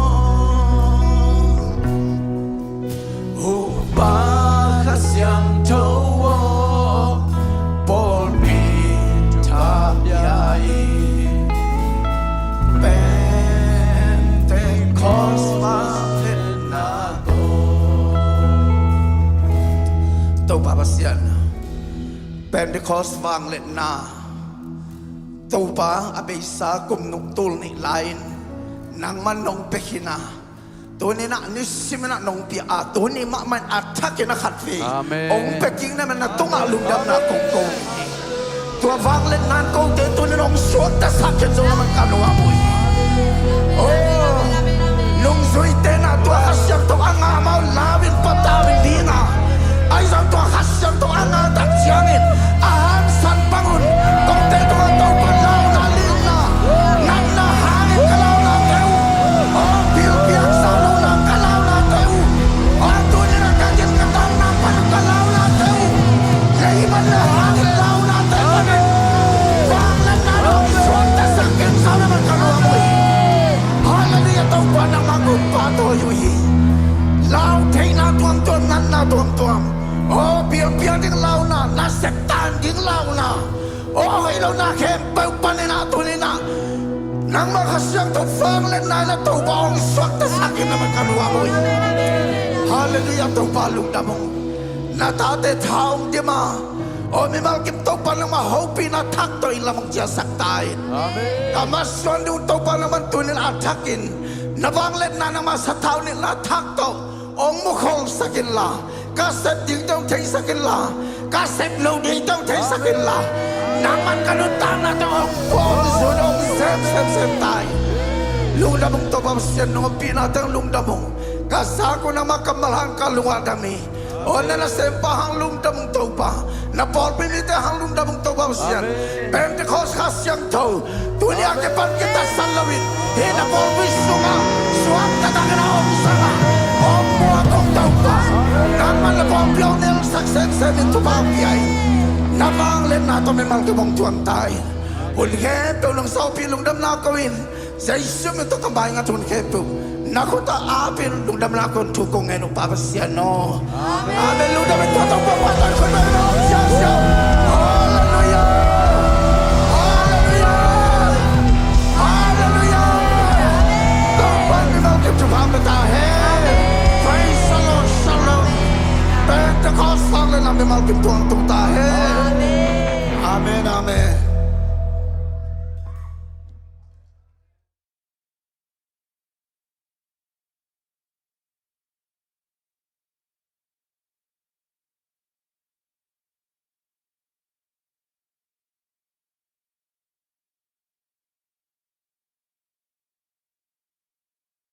Hupa Kha Siangtho aw, pawlpi thapia in, Pentecost vangliatna tawh. Topa Pasian, Pentecost vangliatna Topa a beisa kum nih tul nih lai-in nangman nong pia khin a, tuni-in ah nisimin ah nong pia a, tuni mahmah in a thakin a khat vei, Amen, hong pia kik na man na tungah lungdamna kong ko hi. Tua vangliatna in kote tuni-in hong suaktasak khin zo na man ka nuam uh hi. Oh, nungzuite in ah tua Kha Siangtho a ngah amau lau in patau in ding a, ahi zong tua Kha Siangtho a ngah tak ciangin a hangsan bang un, kote tungah Topa launa, lina, natna hangin ka launate uh, aw pilpiak sa lohna ka launate uh, aw tuni-in a ka gin ka tauna pan uh ka launate uh, lei man le hangin launate panin vangliatna in hong suaktasak khin zo na man ka nuam uh hi. Halleluiah, Topa nangmah gum pahtawi uh hi. Lau theihna tuamtuam, natna tuamtuam, aw pilpiak ding launa, nasep tan ding launa, aw hoih lohna khempeuh panin ah tuni-in ah nangmah Kha Siangtho vangliatna in ah Topa hong suaktasak khin na man ka nuam uh hi. Halleluiah, Topa lungdam ung. Na tate tha hong dim a, aw mimal kim Topa nangmah hopihna thak tawh inn lam hong ciahsak ta in. Amen. Ka masuan ding uh Topa nangman tuni-in a thakin na vangliatna nangmah sathau nilhna thak tawh hong mukhawlsak inla, ka sep dingte hong theisak inla, ka sep loh dingte hong theisak inla, nangman ka nuntakna tawh hong puah hong zun hong sem semsem ta in. Lungdam ung Topa Pasian, nong ompihna teng lungdam ung. Ka zak uh nangmah kammal hang ka lungah dam hi. Aw na nasempa hang lungdam ung Topa, na pawlpi mite hang lungdam ung Topa Pasian. Amen. Pentecost Kha Siangtho tuni a kipan kitatsan loin hih na pawlpi sungah suakta takin a hong zang a, hong muak ung Topa. Nangman na pawlpi hong nelsak semsem in thupha hong pia in. Na vangliatna tawh mimal kim hong tuam ta in. Hun khempeuh nong saupi lungdamna ko in, Jesu min tawh ka maingat hun khempeuh na khut ah ap in, lungdamna ko in thu kong ngen uh Pa Pasian aw. Amen. Amen. Lungdam in tua Topa pahtawi khut beng in aw, siasia. Halleluiah. Halleluiah. Halleluiah. Topa in mimal kim thupha pia ta hen. Praise the Lord. Shalom. Pentecost vangliatna mimal kim tuang tung ta hen. Amen. Amen.